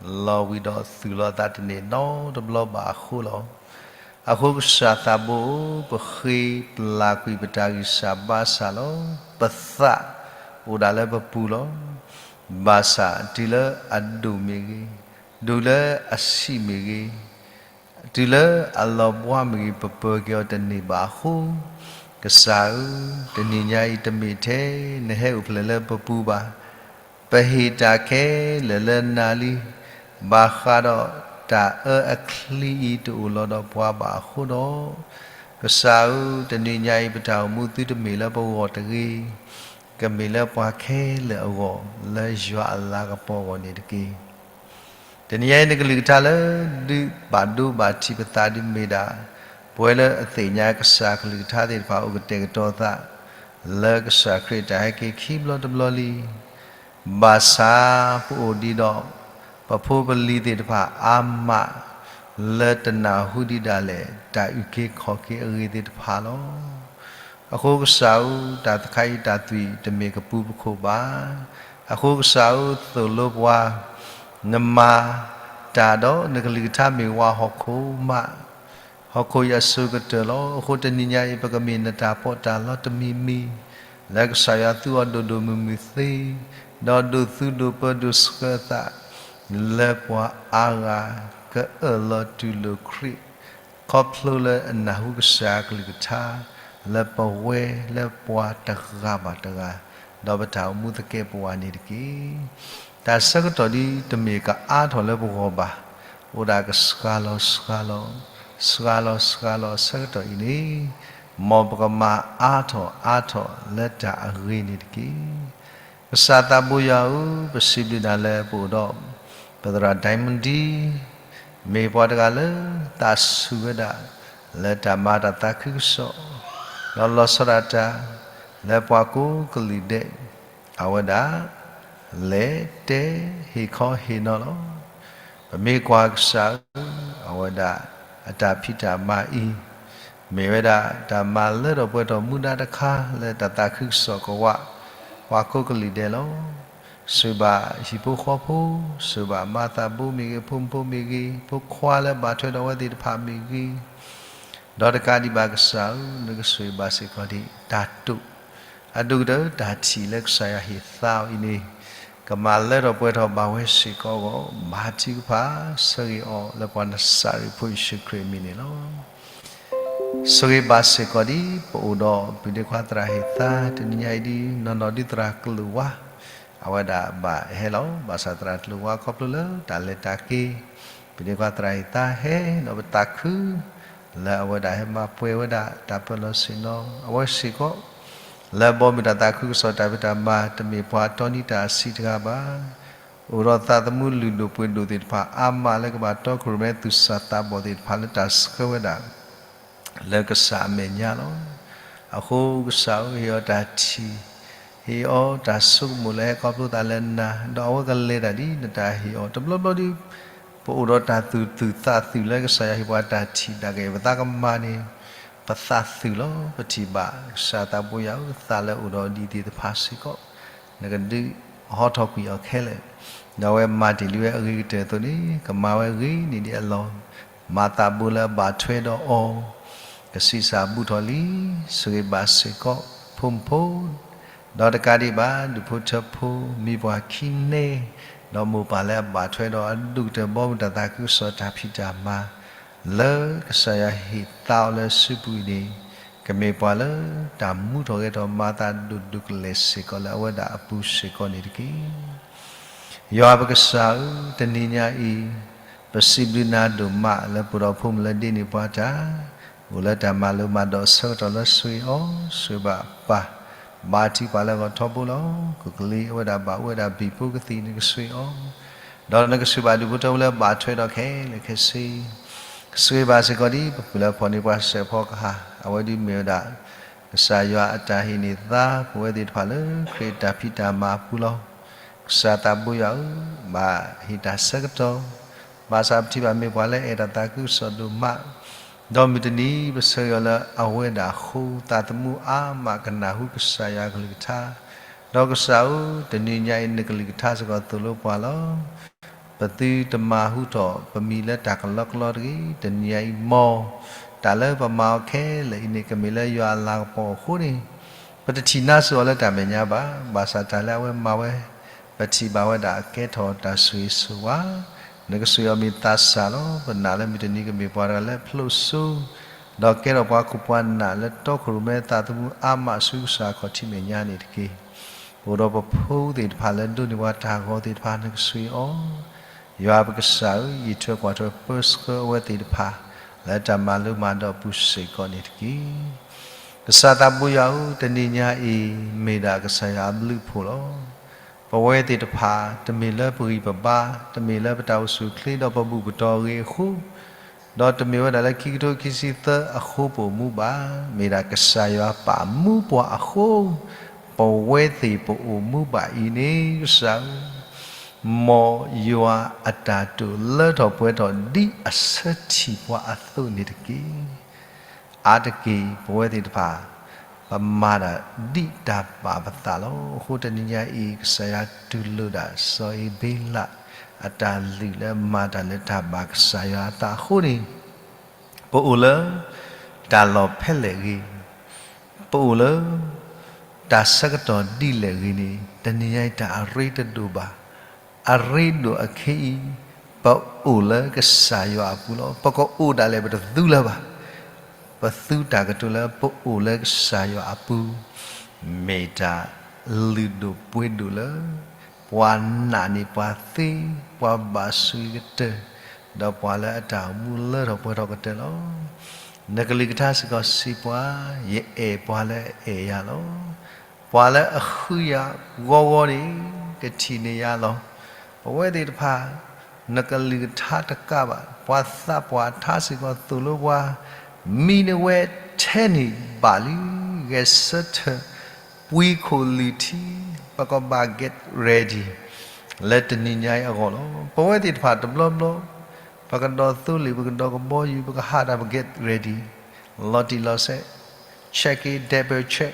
လီၤဝံၤဒီးသုးလီၤသးတန့ၢ်နီတဘျီဘၣ်အဃိလီၤ. အဃိကစၢ်သးဘိဧၢ, ပဃ့ပျၢ်ကွံာ်ပတၢ်ဂံၢ်စၢ်ဘါစၢ်လီၤ. ပသးအိၣ်ဒၣ်လၢပပူၤလီၤ. ဘၣ်ဆၣ်တုၤလၢအဒိၣ်မ့ၢ်ဂ့ၤ, တုၤလၢအဆံးမ့ၢ်ဂ့ၤ, တုၤလၢအလီၤဘှါမ့ၢ်ဂ့ၤ, ပပၢၤက့ၤအီၤတန့ၢ်ဘၣ်အဃိ, ကစၢ်ဧၢ, တနံၤညါအံၤတမ့ၢ်ထဲနဟဲအိၣ်ဖျဲၣ်လၢပပူၤဘၣ်. ပဟ့ၣ်တၢ်ခဲလၢာ်လၢနၤလံ, ဘၣ်ဃးဒီးတၢ်အၢအချံအံၤတအိၣ်လီၤဒီးပှၤဘၣ်အဃိဒီး, ကစၢ်ဧၢ, တနံၤညါအံၤပတၢ်အိၣ်မူသုတမ့ၢ်လၢပဂီၢ်တဂ့ၤ, ကမ့ၢ်လၢပှၤခဲလၢာ်အဂီၢ် လၢယွၤအလၤကပီၤအဂီၢ်န့ၣ်တက့ၢ်. တနံၤညါအံၤ နကလုၢ်ကထါလၢဒုးဘၣ်ဒိဘၣ်ထံးပသးဒုးမ့ၢ်ဒၣ် ပဝဲလၢအသ့ၣ်ညါကစၢ်ကလုၢ်ကထါသ့ၣ်တဖၣ် အိၣ်ကတဲာ်ကတီၤသး လၢကစၢ်ခရံာ်တၢ်ဟဲက့ၤခံဘျီတဘျီလံ. ဘၣ်ဆၣ်ပအိၣ်ဒံးဒီး ပဖိပလံၤသ့ၣ်တဖၣ်အါမး လၢတနၢ်ဟူဒံးဒၣ်လဲာ် တၢ်အုၣ်က့ၤခီၣ်က့ၤအဂ့ၢ်သ့ၣ်တဖၣ်လီၤ. အဃိကစၢ်ဧၢ, တၢ်တခါအံၤတၢ်သွံၣ်တမ့ၢ်ကပူၤပခိၣ်ဘၣ်. အဃိကစၢ်ဧၢ, သိၣ်လိပှၤ နမၤတၢ်ဒီးနကလုၢ်ကထါမ့ၢ်ဝဲဟီၣ်ခိၣ်မး ဟီၣ်ခိၣ်အံၤအစိၤကတၢၢ်လီၤ. အဃိတနံၤညါအံၤ ပကမ့ၢ်နတၢ်ပီးတၢ်လီတမံၤမံၤ လၢကစၢ်ယွၤသူအီၤဒိၣ်ဒိၣ်မုၢ်မုၢ်သ့, ဒီးဒိးသူဒိးပၢဒိးဆှၢအသး လၢပှၤအါဂၤကအၢၣ်လီၤတူၢ်လိာ်ခရံာ် ခီဖျိလၢအနၢ်ဟူကစၢ်ကလုၢ်ကထါ လၢပဝဲလၢပှၤတဂၤဘၣ်တဂၤ ဒီးပတၢ်အိၣ်မူသကဲးပဝးန့ၣ်တက့ၢ်. တၢ်ဆၢကတီၢ်ဒ်တမ့ၢ်ကအါထီၣ်လၢပဂီၢ်ဘၣ်, အိၣ်ဒၣ်ကစှၤလီၤစှၤလီၤ, စှၤလီၤစှၤလီၤအဆၢကတီၢ်အံၤန့ၣ်, မ်ပကမၤအါထီၣ်အါထီၣ်လၢတၢ်အဂ့ၤန့ၣ်တက့ၢ်. ကစၢ်သးဘိယွၤဧၢ, ပစံးဘျုးနၤလၢပအိၣ်ဒီး ပသရၣ် Diamond ဒံ မ့ၢ်ပှၤတဂၤလၢသးဆူၣ်ဝဲဒၣ် လၢတၢ်မၤတၢ်သးခုကစီၣ်, ဒီးလီၤဆီဒၣ်တၢ် လၢပှၤကိးကလုာ်ဒဲး, အဝဲဒၣ် လဲၤတဲဟ့ၣ်ခီဟ့ၣ်နီၤလီၤ. ပမ့ၢ်ကွၢ်ကစၢ်ဧၢ, အဝဲဒၣ်အတၢ်ဖံးတၢ်မၤအံၤ မ့ၢ်ဝဲဒၣ်တၢ်မၤလၢထီၣ်ပှဲၤထီၣ်မူဒါတခါ လၢတၢ်သးခုကစီၣ်ကဝး ပှၤကိးကလုာ်ဒဲးလီၤ. ဆိၣ်ဂ့ၤဘၣ်ဟံၣ်ဖိဃီဖိ, ဆိၣ်ဂ့ၤဘၣ်မၤသးဘိမ့ၢ်ဂ့ၤ, ဖိမုၣ်ဖိမ့ၢ်ဂ့ၤ, ဖိခွါလၢဘၣ်ထွဲဒီးအဝဲသ့ၣ်တဖၣ်မ့ၢ်ဂ့ၤ, ဒီးတကးဒံးဘၣ်ကစၢ်ဧၢ, နကဆိၣ်ဂ့ၤဘၣ်စ့ၢ်ကီးဒံးတၢ်တိာ် အဒိၣ်ကတၢၢ် တၢ်ထံၣ်လၢကစၢ်ယွၤဟ့ၣ်သါအီၤအံၤန့ၣ်, ကမၤလၢထီၣ်ပှဲၤထီၣ်ဘၣ်ဝဲစ့ၢ်ကီးအဂီၢ်, မၤထုကဖၣ်ဆၢဂ့ၤအီၤလၢပှၤနစၤရ့းဖိယ့ၣ်ၡူးခရံာ်အမံၤန့ၣ်လီၤ. ဆိၣ်ဂ့ၤဘၣ်စ့ၢ်ကီးဒ်ပအိၣ်ဒီး ပုၢ်ဒ့ခွါသရၣ်ဟ့ၣ်သါ တနံၤညါအံၤဒ် နီၢ်နီၢ်ဒ်သရၣ်ကျိာ်ဝါ အဝဲဒၣ်ဘၣ်ဟဲလီၤ. ဘၣ်ဆၣ်သရၣ်ကျိာ်ဝါခီဖျိလၢတၢ်လဲၤတၢ်က့ၤ ပုၢ်ဒ့ခွါသရၣ်ဟ့ၣ်သါဟဲ ဒီးပသးခု လၢအဝဲဒၣ်ဟဲမၤပှဲၤဝဲဒၣ်တၢ်ပၢလီၤဆ့ၣ်နီၤ အဝဲစ့ၢ်ကီး လၢဘီမုၢ်တၢ်သးခုကစီၣ်တၢ်ဖံးတၢ်မၤ တမ့ၢ်ပှၤတီနံၤတၢ်အဆံးတဂၤဘၣ်. အိၣ်ဒီးသးသမူလုၢ်ဒိၣ်ပှ့ၤဒိၣ်သ့ၣ်တဖၣ်အါမးလၢကဘၣ်တီခိၣ်ရိၣ်မဲသူၣ်စၢ်သးဘီၣ်သ့ၣ်တဖၣ်လၢတၢ်ဆှၢဝဲဒၣ် လၢကစၢ်အမဲာ်ညါလီၤ. အဃိကစၢ်ဧၢ ဟ့ၣ်အီၤတၢ်ထံၣ်, ဟ့ၣ်အီၤတၢ်ဆိကမိၣ်လၢဟဲခီဖျိသးလၢနၤ, ဒီးအဝဲကလဲၤတၢ်ဒ်နတၢ်ဟ့ၣ်အီၤတဘျီဘျီဒ် ပအိၣ်ဒီးတၢ်သူၣ်သုၣ်သးသုၣ်လၢကစၢ်ယွၤဟ့ၣ်ပှၤတၢ်ထံၣ်ဒၣ်က့ၤ ပသးကမၤန့ၣ် ပသးသုၣ်လီၤ. ပထံၣ်ဘၣ်ကစၢ်သးဘိယွၤဧၢ သးလၢအိၣ်ဒီးဒ်သ့ၣ်တဖၣ်စ့ၢ်ကီး နကဒုးဟီထီၣ်ကွံာ်အီၤခဲလၢာ်, ဒီးအဝဲမၤတ့ၢ်လံဝဲအဂ့ၤကတၢၢ်အသိးန့ၣ် ကမၤဝဲဂ့ၤန့ၢ်ဒံးအလီၢ်, မၤသးဘိလၢအဘၣ်ထွဲဒီးအီၤ, ကဆံးစၢ်ဘူၣ်ထီၣ်လံ, ဆိၣ်ဂ့ၤဘၣ်စ့ၢ်ကီး ဖိမုၣ်ဖိ ဒီးတကးဒံးဘၣ် ဒူၣ်ဖိထၢဖိ မံၤပှၢ်ခံနဲ, ဒီးမိၢ်ပၢ်လၢအဘၣ်ထွဲဒီးအဒိၣ်ကတၢၢ်ဘီမုၢ်တၢ်သးခုကစီၣ်တၢ်ဖံးတၢ်မၤ လၢကစၢ်ယွၤဟ့ၣ်သါအီၤလၢအစုပူၤအံၤန့ၣ်, ကမ့ၢ်ပှၤလၢတၢ်မူထီၣ်ဂဲၤထီၣ်မၤသးဒိၣ်ဒိၣ်ကလဲာ်စ့ၢ်ကီးလၢအဝဲဒၣ်အပူၤစ့ၢ်ကီးန့ၣ်တက့ၢ်. ယွၤပကစၢ်ဧၢ, တနံၤညါအံၤ ပစံးဘျုးနၤဒိၣ်မးလၢပအိၣ်ဒီးဖိမုၣ်လၢဒ့န့ၢ်ပှၤတၢ်, အိၣ်လၢတၢ်မၤလိမၤဒိးအဆၢကတီၢ်လၢဆိၣ်ဂ့ၤအီၤ, ဆိၣ်ဂ့ၤဘၣ်ပၢ်, ဘါထုကဖၣ်လၢဂီၤထီဘိလီၤ. ကကလံၤအဝဲဒၣ်ဘၣ်အိၣ်ဝဲဒၣ်ဘံၣ်ဖိကသံၣ် နကဆိၣ်ဂ့ၤအီၤ, ဒီးနကဆိၣ်ဂ့ၤဘၣ်ဒူၣ်ဖိထၢဖိလၢဘၣ်ထွဲဒီးခဲလၢာ်ခဲဆ့ ကဆိၣ်ဂ့ၤဘၣ်စ့ၢ်ကီးဒ်ပပုၢ်လၢဖီၣ်န့ၢ်ပှၤစဲးဖီကဟၣ်, အဝဲဒုးမ့ၢ်ဝဲဒၣ် ကစၢ်ယွၤအတၢ်ဟ့ၣ်န့ၢ်သါ ပဝဲသ့ၣ်တဖၣ်လၢခရံာ်အတၢ်ဖံးတၢ်မၤအပူၤလီၤ. ကစၢ်သးဘိယွၤဧၢ, ဘၣ်ဟ့ၣ်တၢ်ဆၢကတီၢ်, ဘၣ်ဆၣ်ပထံၣ်ဘၣ်မ့ၢ်ပှၤလၢအဲၣ်တၢ်သးခုကစီၣ်ဒိၣ်မး, ဒီးမုၢ်တနံၤပဆၢဂ့ၤအီၤလၢအဝဲဒၣ်အဃိ သးသမူအါမးကနၢ်ဟူကစၢ်ယွၤကလုၢ်ကထါ, ဒီးကစၢ်ဧၢ, တနံၤညါအံၤနကလုၢ်ကထါစ့ၢ်ကီးသိၣ်လိပှၤလီၤ. ပသုတမၤဟူထီၣ်ပမံၤလၢတၢ်ကလီကလီတဂ့ၤ. တနံၤညါအံၤ မ်တၢ်လၢပမၤအီၤခဲလၢာ်အံၤန့ၣ် ကမ့ၢ်လၢယွၤအလၤကပီၤအဃိန့ၣ်, ပတထံၣ်နါစ့ၢ်အီၤလၢတၢ်မဲာ်ညါဘၣ်. ဘၣ်ဆၣ်တၢ်လၢအဝဲမၤဝဲ ပထံၣ်ဘၣ်ဝဲဒၣ်အကဲထီၣ်တၢ်ဆိၣ်ဂ့ၤဆိၣ်ဝါ, နကဆိၣ်ဂ့ၤအီၤမ့ၢ်သးစၢ်လီၤ. ပနာ်လၢမုၢ်တနံၤကမ့ၢ်ပှၤတဂၤလၢဖျိစိ ဒီးကဲထီၣ်ပှၤခိၣ်ပှၤနၢ်လၢတီခိၣ်ရိၣ်မဲသးသမူအါမးဆူကစၢ်ခီၣ်ထံးမဲာ်ညါန့ၣ်တက့ၢ်. ပအိၣ်ဒီးပဖိသ့ၣ်တဖၣ်လၢဒိးန့ၢ်ပှၤတၢ်ဂီၤသ့ၣ်တဖၣ် နကဆိၣ်ဂ့ၤအီၤ, ယွၤပကစၢ်ဧၢ, ယံာ်ထွဲကွၢ်ထွဲပၢဆှၢအဝဲသ့ၣ်တဖၣ် လၢတၢ်မၤလိမၤဒိးအပူၤစ့ၢ်ကီးန့ၣ်တက့ၢ်. ကစၢ်သးဘိယွၤဧၢ, တနံၤညါအံၤ မ့ၢ်ဒၣ်ကစၢ်ယွၤအဘျုးအဖှိၣ်လီၤ. ပဝဲသ့ၣ်တဖၣ် တမ့ၢ်လၢပဂံၢ်ပဘါ, တမ့ၢ်လၢပတၢ်အိၣ်ဆူၣ်အိၣ်ချ့ဒီးပဘူၣ်ပတီၢ်အဂ့ၤအဃိ, ဒီးတမ့ၢ်ဝဲဒၣ်လၢခံကထိခံဆံသၢအဃိပအိၣ်မူဘၣ်, မ့ၢ်ဒၣ်ကစၢ်ယွၤပာ်မူပှၤအဃိ, ပဝဲသ့ၣ်ပအိၣ်မူဘၣ်အံၤန့ၣ် ကစၢ်ဧၢ, မ်ယွၤအတၢ်တိာ်လၢထီၣ်ပှဲၤထီၣ်ဒ်အဆၢထံၣ်ပှၤအသိးန့ၣ်တက့ၢ်. အါတက့ၢ် ပဝဲသ့ၣ်တဖၣ် ပမၤတၢ်ဒ်တၢ်ဘၣ်ပသးလီၤ. အဃိတနံၤညါအံၤ ကစၢ်ယွၤတူၢ်လိာ်ဒၣ်စီၤအ့ဘ့လး အတၢ်လုၢ်လၢမၤတၢ်လၢတၢ်ဘၣ်ကစၢ်ယွၤအသးအဃိန့ၣ်, ပအိၣ်လၢ တၢ်လီၢ်ဖဲလဲၣ်ဂ့ၤ, ပအိၣ်လၢ တၢ်ဆၢကတီၢ်ဒ်လဲၣ်ဂ့ၤန့ၣ် တနံၤညါအံၤတၢ်အရ့တဒိၣ်ဘၣ်. အရ့ဒိၣ်အခဲအံၤ ပအိၣ်လၢကစၢ်ယွၤအပူၤလီၤ. ပကအိၣ်ဒၣ်လဲာ်ပတသူလၢၤဘၣ်. ပသူတၢ်ကတိၤလၢပအိၣ်လၢကစၢ်ယွၤအပူၤ, မ့ၢ်တၢ်လုၢ်ဒိၣ်ပှ့ၤဒိၣ်လၢ ပှၤနာ်န့ၢ်ပှၤသ့, ပှၤဘၣ်ဆိၣ်ဂ့ၤကတၢၢ်, ဒီးပှၤလၢအတၢ်အိၣ်မူလၢထီၣ်ပှဲၤထီၣ်ကတၢၢ်လီၤ. နကလုၢ်ကထါစ့ၢ်ကီးစံးပှၤ, ယအဲၣ်ပှၤလၢအအဲၣ်ယၤလီၤ. ပှၤလၢအဃုယၤဂီၢ်ဂီၢ်န့ၣ် ကထံၣ်န့ၢ်ယၤလီၤ. ပဝဲသ့ၣ်တဖၣ် နကလုၢ်ကထါတကးဘၣ်, ပှၤသးပှၢ်ထါစ့ၢ်ကီးသိၣ်လိပှၤ, မံၤနဝဲထဲန့ၣ်ဘၣ်လံ, ဂဲၤဆၢထၢၣ်, ပှံခိၣ်လုၢ်ထံ, ပကဘၣ် get ready လၢတနံၤညါအံၤအဂီၢ်လီၤ. ပဝဲသ့ၣ်တဖၣ်တဘျီဘျီ ပကဒိးသိလ့ၣ်, ပကဒိးကဘီယူၤ, ပကဟးတၢ် ပ get ready လီၤတံၢ်လီၤဆဲး, check it, double check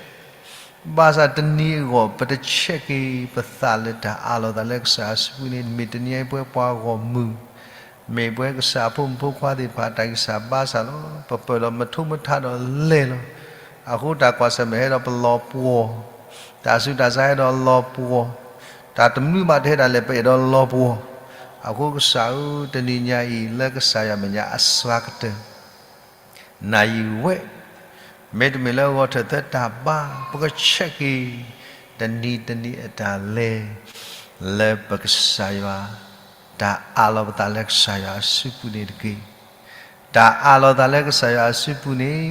ဘၣ်ဆၣ်တနံၤအဂီၢ် ပတ check က့ၤ ပသးလၢတၢ်အးလီၤသးလၢကစၢ်အစုပူၤန့ၣ် မ့ၢ်တနံၤအံၤပဝဲပှၤဂီၢ်မုၢ်, မ့ၢ်ပဝဲကစၢ်အဖိမုၣ်ဖိခွါသ့ၣ်တဖၣ် တၢ်ဂံၢ်စၢ်ဘါစၢ်လီၤ. ပပၢၢ်ဒီးမထိမထါဒီးလဲၤလီၤ. အဃိတၢ်ကွၢ်ဆၢၣ်မဲာ်ဟဲဒီးပလီၤပှီၢ်, တၢ်ဆူးတၢ်ဆါဟဲဒီးလီၤပှီၢ်, တၢ်တမနုၤမးတဟဲဒၣ်လဲာ် ပအဲၣ်ဒိးလီၤပှီၢ်. အဃိကစၢ်ဧၢ, တနံၤညါအံၤ လၢကစၢ်ယွၤမဲာ်ညါအစှၤကတၢၢ် နၤယံၤဝဲ, မ့တမ့ၢ်လၢဂီၤထၢၣ်သၢတၢ်ဘါ, ပက check က့ၤ တနံၤတနံၤအတၢ်လဲၤ လၢပကစၢ်ယွၤ တၢ်အးလီၤပသးလၢကစၢ်ယွၤအစုပူၤန့ၣ်တက့ၢ်. တၢ်အးလီၤသးလၢကစၢ်ယွၤအစုပူၤန့ၣ်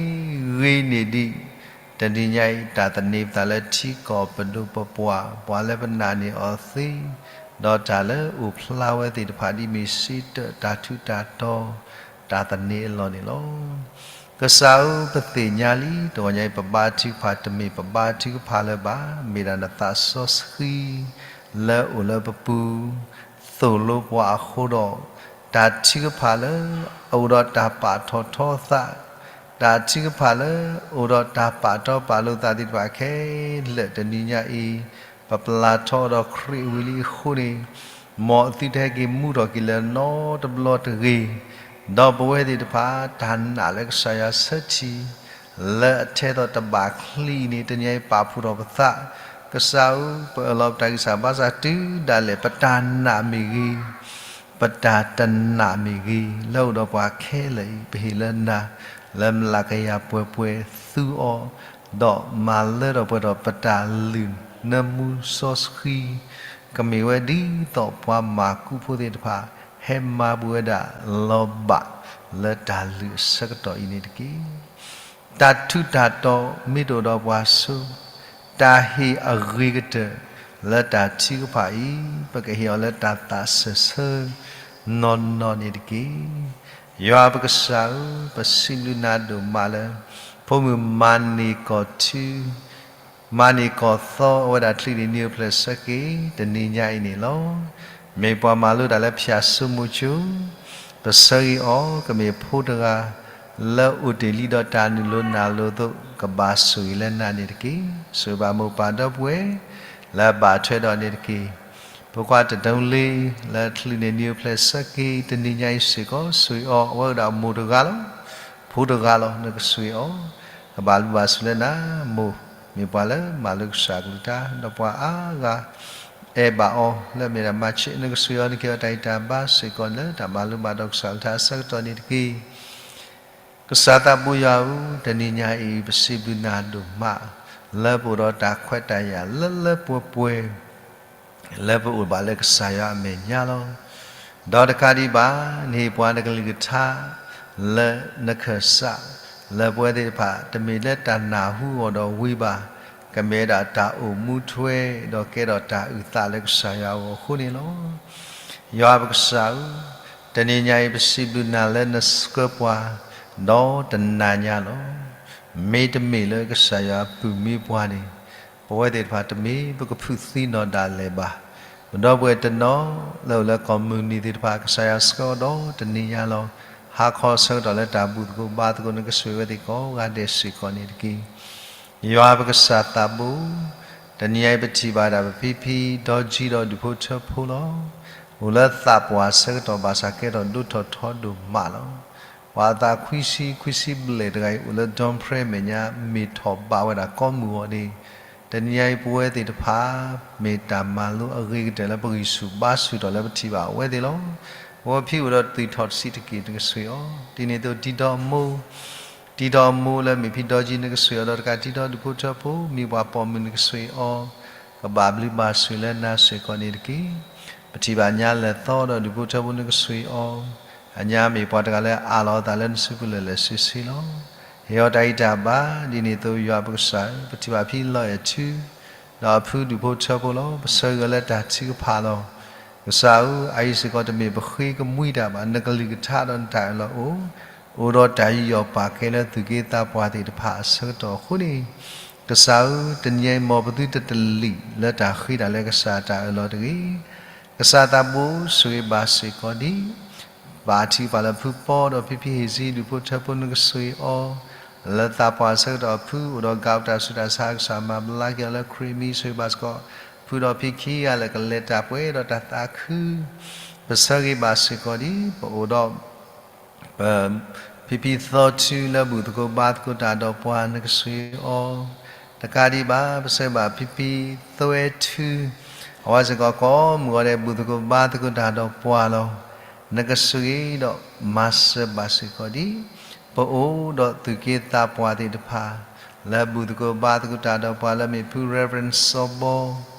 ဂ့ၤန့ၢ်ဒံး တနံၤညါအံၤ တၢ်သန့ၤပသးလၢထံကီၢ်ပဒိၣ်ပပှၢ်, ပှၤလၢပနာ်န့ၢ်အီၤသ့, ဒီးတၢ်လၢအိၣ်ဖျါဝဲသ့ၣ်တဖၣ် ဒ်မ့ၢ်စ့တၢး, တၢ်ထူးတၢ်တီၤ, တၢ်သန့ၤအလီၢ်န့ၣ်လီၤ. ကစၢ်ဧၢ, ပသ့ၣ်ညါလံ, တဂီၤညါအံၤ ပဘါထုကဖၣ်တမ့ၢ်ပဘါထုကဖၣ်လၢၤဘၣ်, မ့ၢ်ဒၣ်နသးစီဆှံ လၢအိၣ်လၢပပူၤ သိၣ်လိပှၤအဃိဒီး, တၢ်ထုကဖၣ်လၢအအိၣ်ဒီးတၢ်ပာ်ထီၣ်ထီသး, တၢ်ထုကဖၣ်လၢအအိၣ်ဒီးတၢ်ပာ်တီပာ်လိၤသးသ့ၣ်တဖၣ်ခဲလၢာ် တနံၤညါအံၤ ပပျၢ်ထီၣ်ဒီးခရံာ်အဝံၤလံအဃိန့ၣ်, မ်အသုတဟဲက့ၤမူထီၣ်က့ၤလၢၤနီတဘျီတဂ့ၤ, ဒီးပဝဲသ့ၣ်တဖၣ် တၢ်နာ်လၢကစၢ်ယွၤဆၢထံ လၢအထဲသိးတဘၣ်ချံအံၤန့ၣ် တနံၤအံၤပာ်ဖှိၣ်ထီၣ်ပသး, ကစၢ်ဧၢ, ပအၢၣ်လီၤပတၢ်ဂံၢ်စၢ်ဘါစၢ်တုၤဒၣ်လဲာ် ပတၢ်နာ်မ့ၢ်ဂ့ၤ, ပတၢ်တနာ်မ့ၢ်ဂ့ၤ, လၢအိၣ်ဒီးပှၤခဲလၢာ်အံၤ ပဟ့ၣ်လၢနၤ, လၢမျးကယၤပှဲၤပှဲၤသူအီၤ, ဒီးမၤလၢထီၣ်ပှဲၤထီၣ်ပတၢ်လုၢ်နၢမူစီဆှံ, ကမ့ၢ်ဝဲဒ်သိးပှၤမၤကူဖိသ့ၣ်တဖၣ် ဟဲမၤဘူးဝဲဒၣ်လီၤဘၣ်လၢတၢ်လုၢ်အဆၢကတီၢ်အံၤန့ၣ်တက့ၢ်. တၢ်ထူးတၢ်တီၤမ့ၢ်တအိၣ်ဒီးပှၤဆိ, တၢ်ဟ့ၣ်အဂ့ၤကတၢၢ် လၢတၢ်ထုကဖၣ်အံၤ ပကဟ့ၣ်အီၤလၢတၢ်သးစၢၢ်ဆၢနီၢ်နီၢ်န့ၣ်တက့ၢ်. ယွၤပကစၢ်ဧၢ, ပစံးဘျုးနၤဒိၣ်မးလၢ ဖိမုၣ်မၤန့ၢ်ကီၢ်ထူ မၤန့ၢ်ကီၢ်သီအဝဲဒၣ် ချုးန့ၢ်နံၣ်အိၣ်ဖျဲၣ်ဆၢက့ၤ တနံၤညါအံၤန့ၣ်လီၤ. မ့ၢ်ပှၤမၤလိတၢ်လၢဖၠၣ်စိမိၤကၠိ, ပဆၢဂ့ၤအီၤ ကမ့ၢ်ဖိတဂၤ လၢအိၣ်တ့ၢ်လံဒီးတၢ်နုာ်လီၤနာ်လီၤအသိး ကဘၣ်ဆိၣ်ဂ့ၤလၢနၤန့ၣ်တက့ၢ်. ဆိၣ်ဂ့ၤဘၣ်မိၢ်ပၢ်ဒီပုၢ်ဝဲၢ် လၢအဘၣ်ထွဲဒီးန့ၣ်တက့ၢ်. ဖိခွါတဒိလ့ လၢချုးန့ၢ်နံၣ်အိၣ်ဖျဲၣ်ဆၢက့ၤ တနံၤညါအံၤစ့ၢ်ကီး ဆိၣ်ဂ့ၤအီၤ အဝဲအိၣ်ဒီးမိၢ်တဂၤလီၤ. ဖိတဂၤလီၤ နကဆိၣ်ဂ့ၤအီၤ ကဘၣ်လူၤဘၣ်စူၤလၢနၤ, မိၢ်မ့ၢ်ပှၤလၢမၤလိကစၢ်ကလုၢ်ကထါ ဒီးပှၤအါဂၤ အဲၣ်ဘၣ်အီၤ လၢအမ့ၢ်ဒၣ်မၤဆံး နကဆိၣ်ဂ့ၤအီၤ နကဟ့ၣ်အီၤတၢ်ဂံၢ်တၢ်ဘါစ့ၢ်ကီးလၢတၢ်မၤလိဘၣ်ဒီးကစၢ်ကလုၢ်ကထါအဆၢကတီၢ်န့ၣ်တက့ၢ်. ကစၢ်သးဘိယွၤဧၢ, တနံၤညါအံၤ ပစံးဘျုးနၤဒိၣ်မး လၢပအိၣ်ဒီးတၢ်ခွဲးတၢ်ယာ်လၢလၢပှဲၤပှဲၤ လၢပအိၣ်ဘၣ်လၢကစၢ်ယွၤအမဲာ်ညါလီၤ. ဒီးတကးဒံးဘၣ် နဟ့ၣ်ပှၤနကလုၢ်ကထါ လၢနခၢၣ်စး လၢပဝဲသ့ၣ်တဖၣ် တမ့ၢ်လၢတၢ်နၢ်ဟူအီၤဒီးဝံၤဘၣ်, ကမ့ၢ်ဝဲဒၣ်တၢ်အိၣ်မူထွဲ ဒီးကဲထီၣ်တၢ်အုၣ်သးလၢကစၢ်ယွၤအဂီၢ်အဃိန့ၣ်လီၤ. ယွၤပကစၢ်ဧၢ, တနံၤညါအံၤပစံးဘျုးနၤလၢနဆှၢပှၤ ဒီးတနၤညါလီၤ. မ့တမ့ၢ်လၢကစၢ်ယွၤအပုၢ်မ့ၢ်ပှၤန့ၣ်, ပဝဲသ့ၣ်တဖၣ်တမ့ၢ်ပကဖုးသံနီၣ်ဒၣ်လဲာ်ဘၣ်. ပဒီပုၢ်ဝဲၢ်တနီၤလၢအိၣ်လၢကီၢ်မုၢ်နံၤသ့ၣ်တဖၣ် ကစၢ်ယွၤဆှၢအီၤဒီးတနံၤညါလီၤ. ဟါခီဆၢကတီၢ်လၢတၢ်ဘူၣ်သကိးဘါသကိးနကစၢ်ဝဲသ့ၣ်ကိးဂၤဒဲးစ့ၢ်ကီးန့ၣ်တက့ၢ်. ယွၤပကစၢ်သးဘိ, တနံၤညါအံၤပထံၣ်ဘၣ်ဒၣ်ပဖံဖံဒီကံဒီးဒူၣ်ဖိထၢဖိလီၤ. အိၣ်လၢသးပှၢ်ဆၢကတီၢ်ဘၣ်ဆၣ်ကဲထီၣ်ဒိၣ်ထီၣ်ထီဒိၣ်မးလီၤ. ပှၤအသးခွံဆံခွံဆံဘျဲၣ်တဂၤအံၤ အိၣ်လၢ Don Prem မဲာ်ညါ မ့ၢ်ထီၣ်ဘးဝဲဒၣ်ကိးမုၢ်ဂီၤန့ၣ်, တနံၤညါအံၤပဝဲသ့ၣ်တဖၣ် မ့ၢ်တၢ်မၤလိအဂ့ၤကတၢၢ်လၢပဂံၢ်ဆူၣ်ဘါဆူၣ်ထီၣ်လၢပထံၣ်ဘၣ်အဝဲသ့ၣ်လီၤ. ပဖံအိၣ်ဒီးသုးထီၣ်တဆံးတက့ၢ် နကစၢ်အီၤ, ဒ်န့ၣ်အသိးတံၤဒီမိၢ် တံၤဒီမိၢ်လၢမ့ၢ်ဖံဒီကံနကစၢ်အီၤဒီးတကးတံၤဒီဒူၣ်ဖိထၢဖိ မ့ၢ်ပှၤပိာ်မုၣ်နကစၢ်အီၤ, ကဘၣ်ဘျုးဘၣ်ဆိၣ်လၢနၤစ့ၢ်ကီးန့ၣ်တက့ၢ်. ပထံၣ်ဘၣ်ညါလဲၤသီဒီးဒူၣ်ဖိထၢဖိနကစၢ်အီၤ, အညါမ့ၢ်ပှၤတဂၤလၢအးလီၤအသးလၢနစုပူၤလၢာ်လၢာ်ဆ့ဆ့လီၤ. ဟ့ၣ်အီၤတၢ်ဂံၢ်တၢ်ဘါ, ဒ်န့ၣ်အသိးယွၤပကစၢ်ဧၢ, ပထံၣ်ဘၣ်ဖံလီၤအဲၣ်ထူ ဒီးအဖုဒူၣ်ဖိထၢဖိလီၤ. ပဆၢဂ့ၤလၢတၢ်ထုကဖၣ်လီၤ. ကစၢ်ဧၢ, အအံၤစ့ၢ်ကီးတမ့ၢ်ပဃ့ကမှံတၢ်ဘၣ်, နကလုၢ်ကထါဒီးနတၢ်အၢၣ်လီၤအိၣ်, အိၣ်ဒီးတၢ်ယူးယီၣ်ပာ်ကဲလၢသုးက့သးပှၢ်သ့ၣ်တဖၣ်အဆၢကတီၢ်အဃိန့ၣ်, ကစၢ်ဧၢ, တနံၤအံၤမ်ပသုတတလံာ်လၢတၢ်ဃ့တၢ်လၢကစၢ်တၢ်အၢၣ်လီၤတဂ့ၤ. ကစၢ်သးဘိဆိၣ်ဂ့ၤဘၣ်စ့ၢ်ကီးဒံး ဘၣ်ထုကဖၣ်လၢဖုပီဒီးဖံဖံဟ့ၣ်ဆံဒူၣ်ဖိထၢဖိနကစၢ်အီၤ, လၢသးပှၢ်ဆၢကတီၢ်ဖုအိၣ်ဒီးကးတၢ်ဆူးတၢ်ဆါ ကစၢ်မၤဘျါက့ၤအီၤလၢခရံာ်မံၤဆိၣ်ဂ့ၤဘၣ်စ့ၢ်ကီး, ဖုဒီးဖံခံဂၤလၢကလဲၤတၢ်ပှဲၤဒီးတၢ်သးခု, ပဆၢဂ့ၤဘၣ်စ့ၢ်ကီးဒံး ပအိၣ်ဒီး ပဖံဖံသီထူလၢဘူၣ်သကိးဘါသကိးတၢ်ဒီးပှၤနကစၢ်အီၤ, တကးဒံးဘၣ် ပဆၢဘၣ်ဖံဖံသွဲထူ, အဝဲစ့ၢ်ကီးကိးမုၢ်ဂီၤဒဲး ဘူၣ်သကိးဘါသကိးတၢ်ဒီးပှၤလီၤ. နကစၢ်ဒီးမၤစၢၤဘၣ်စ့ၢ်ကီးဒံး ပအိၣ်ဒီးသုးက့သးပှၢ်သ့ၣ်တဖၣ် လၢဘူၣ်သကိးဘါသကိးတၢ်ဒီးပှၤလၢမ့ၢ်ဖု Reverend စီၤဘီ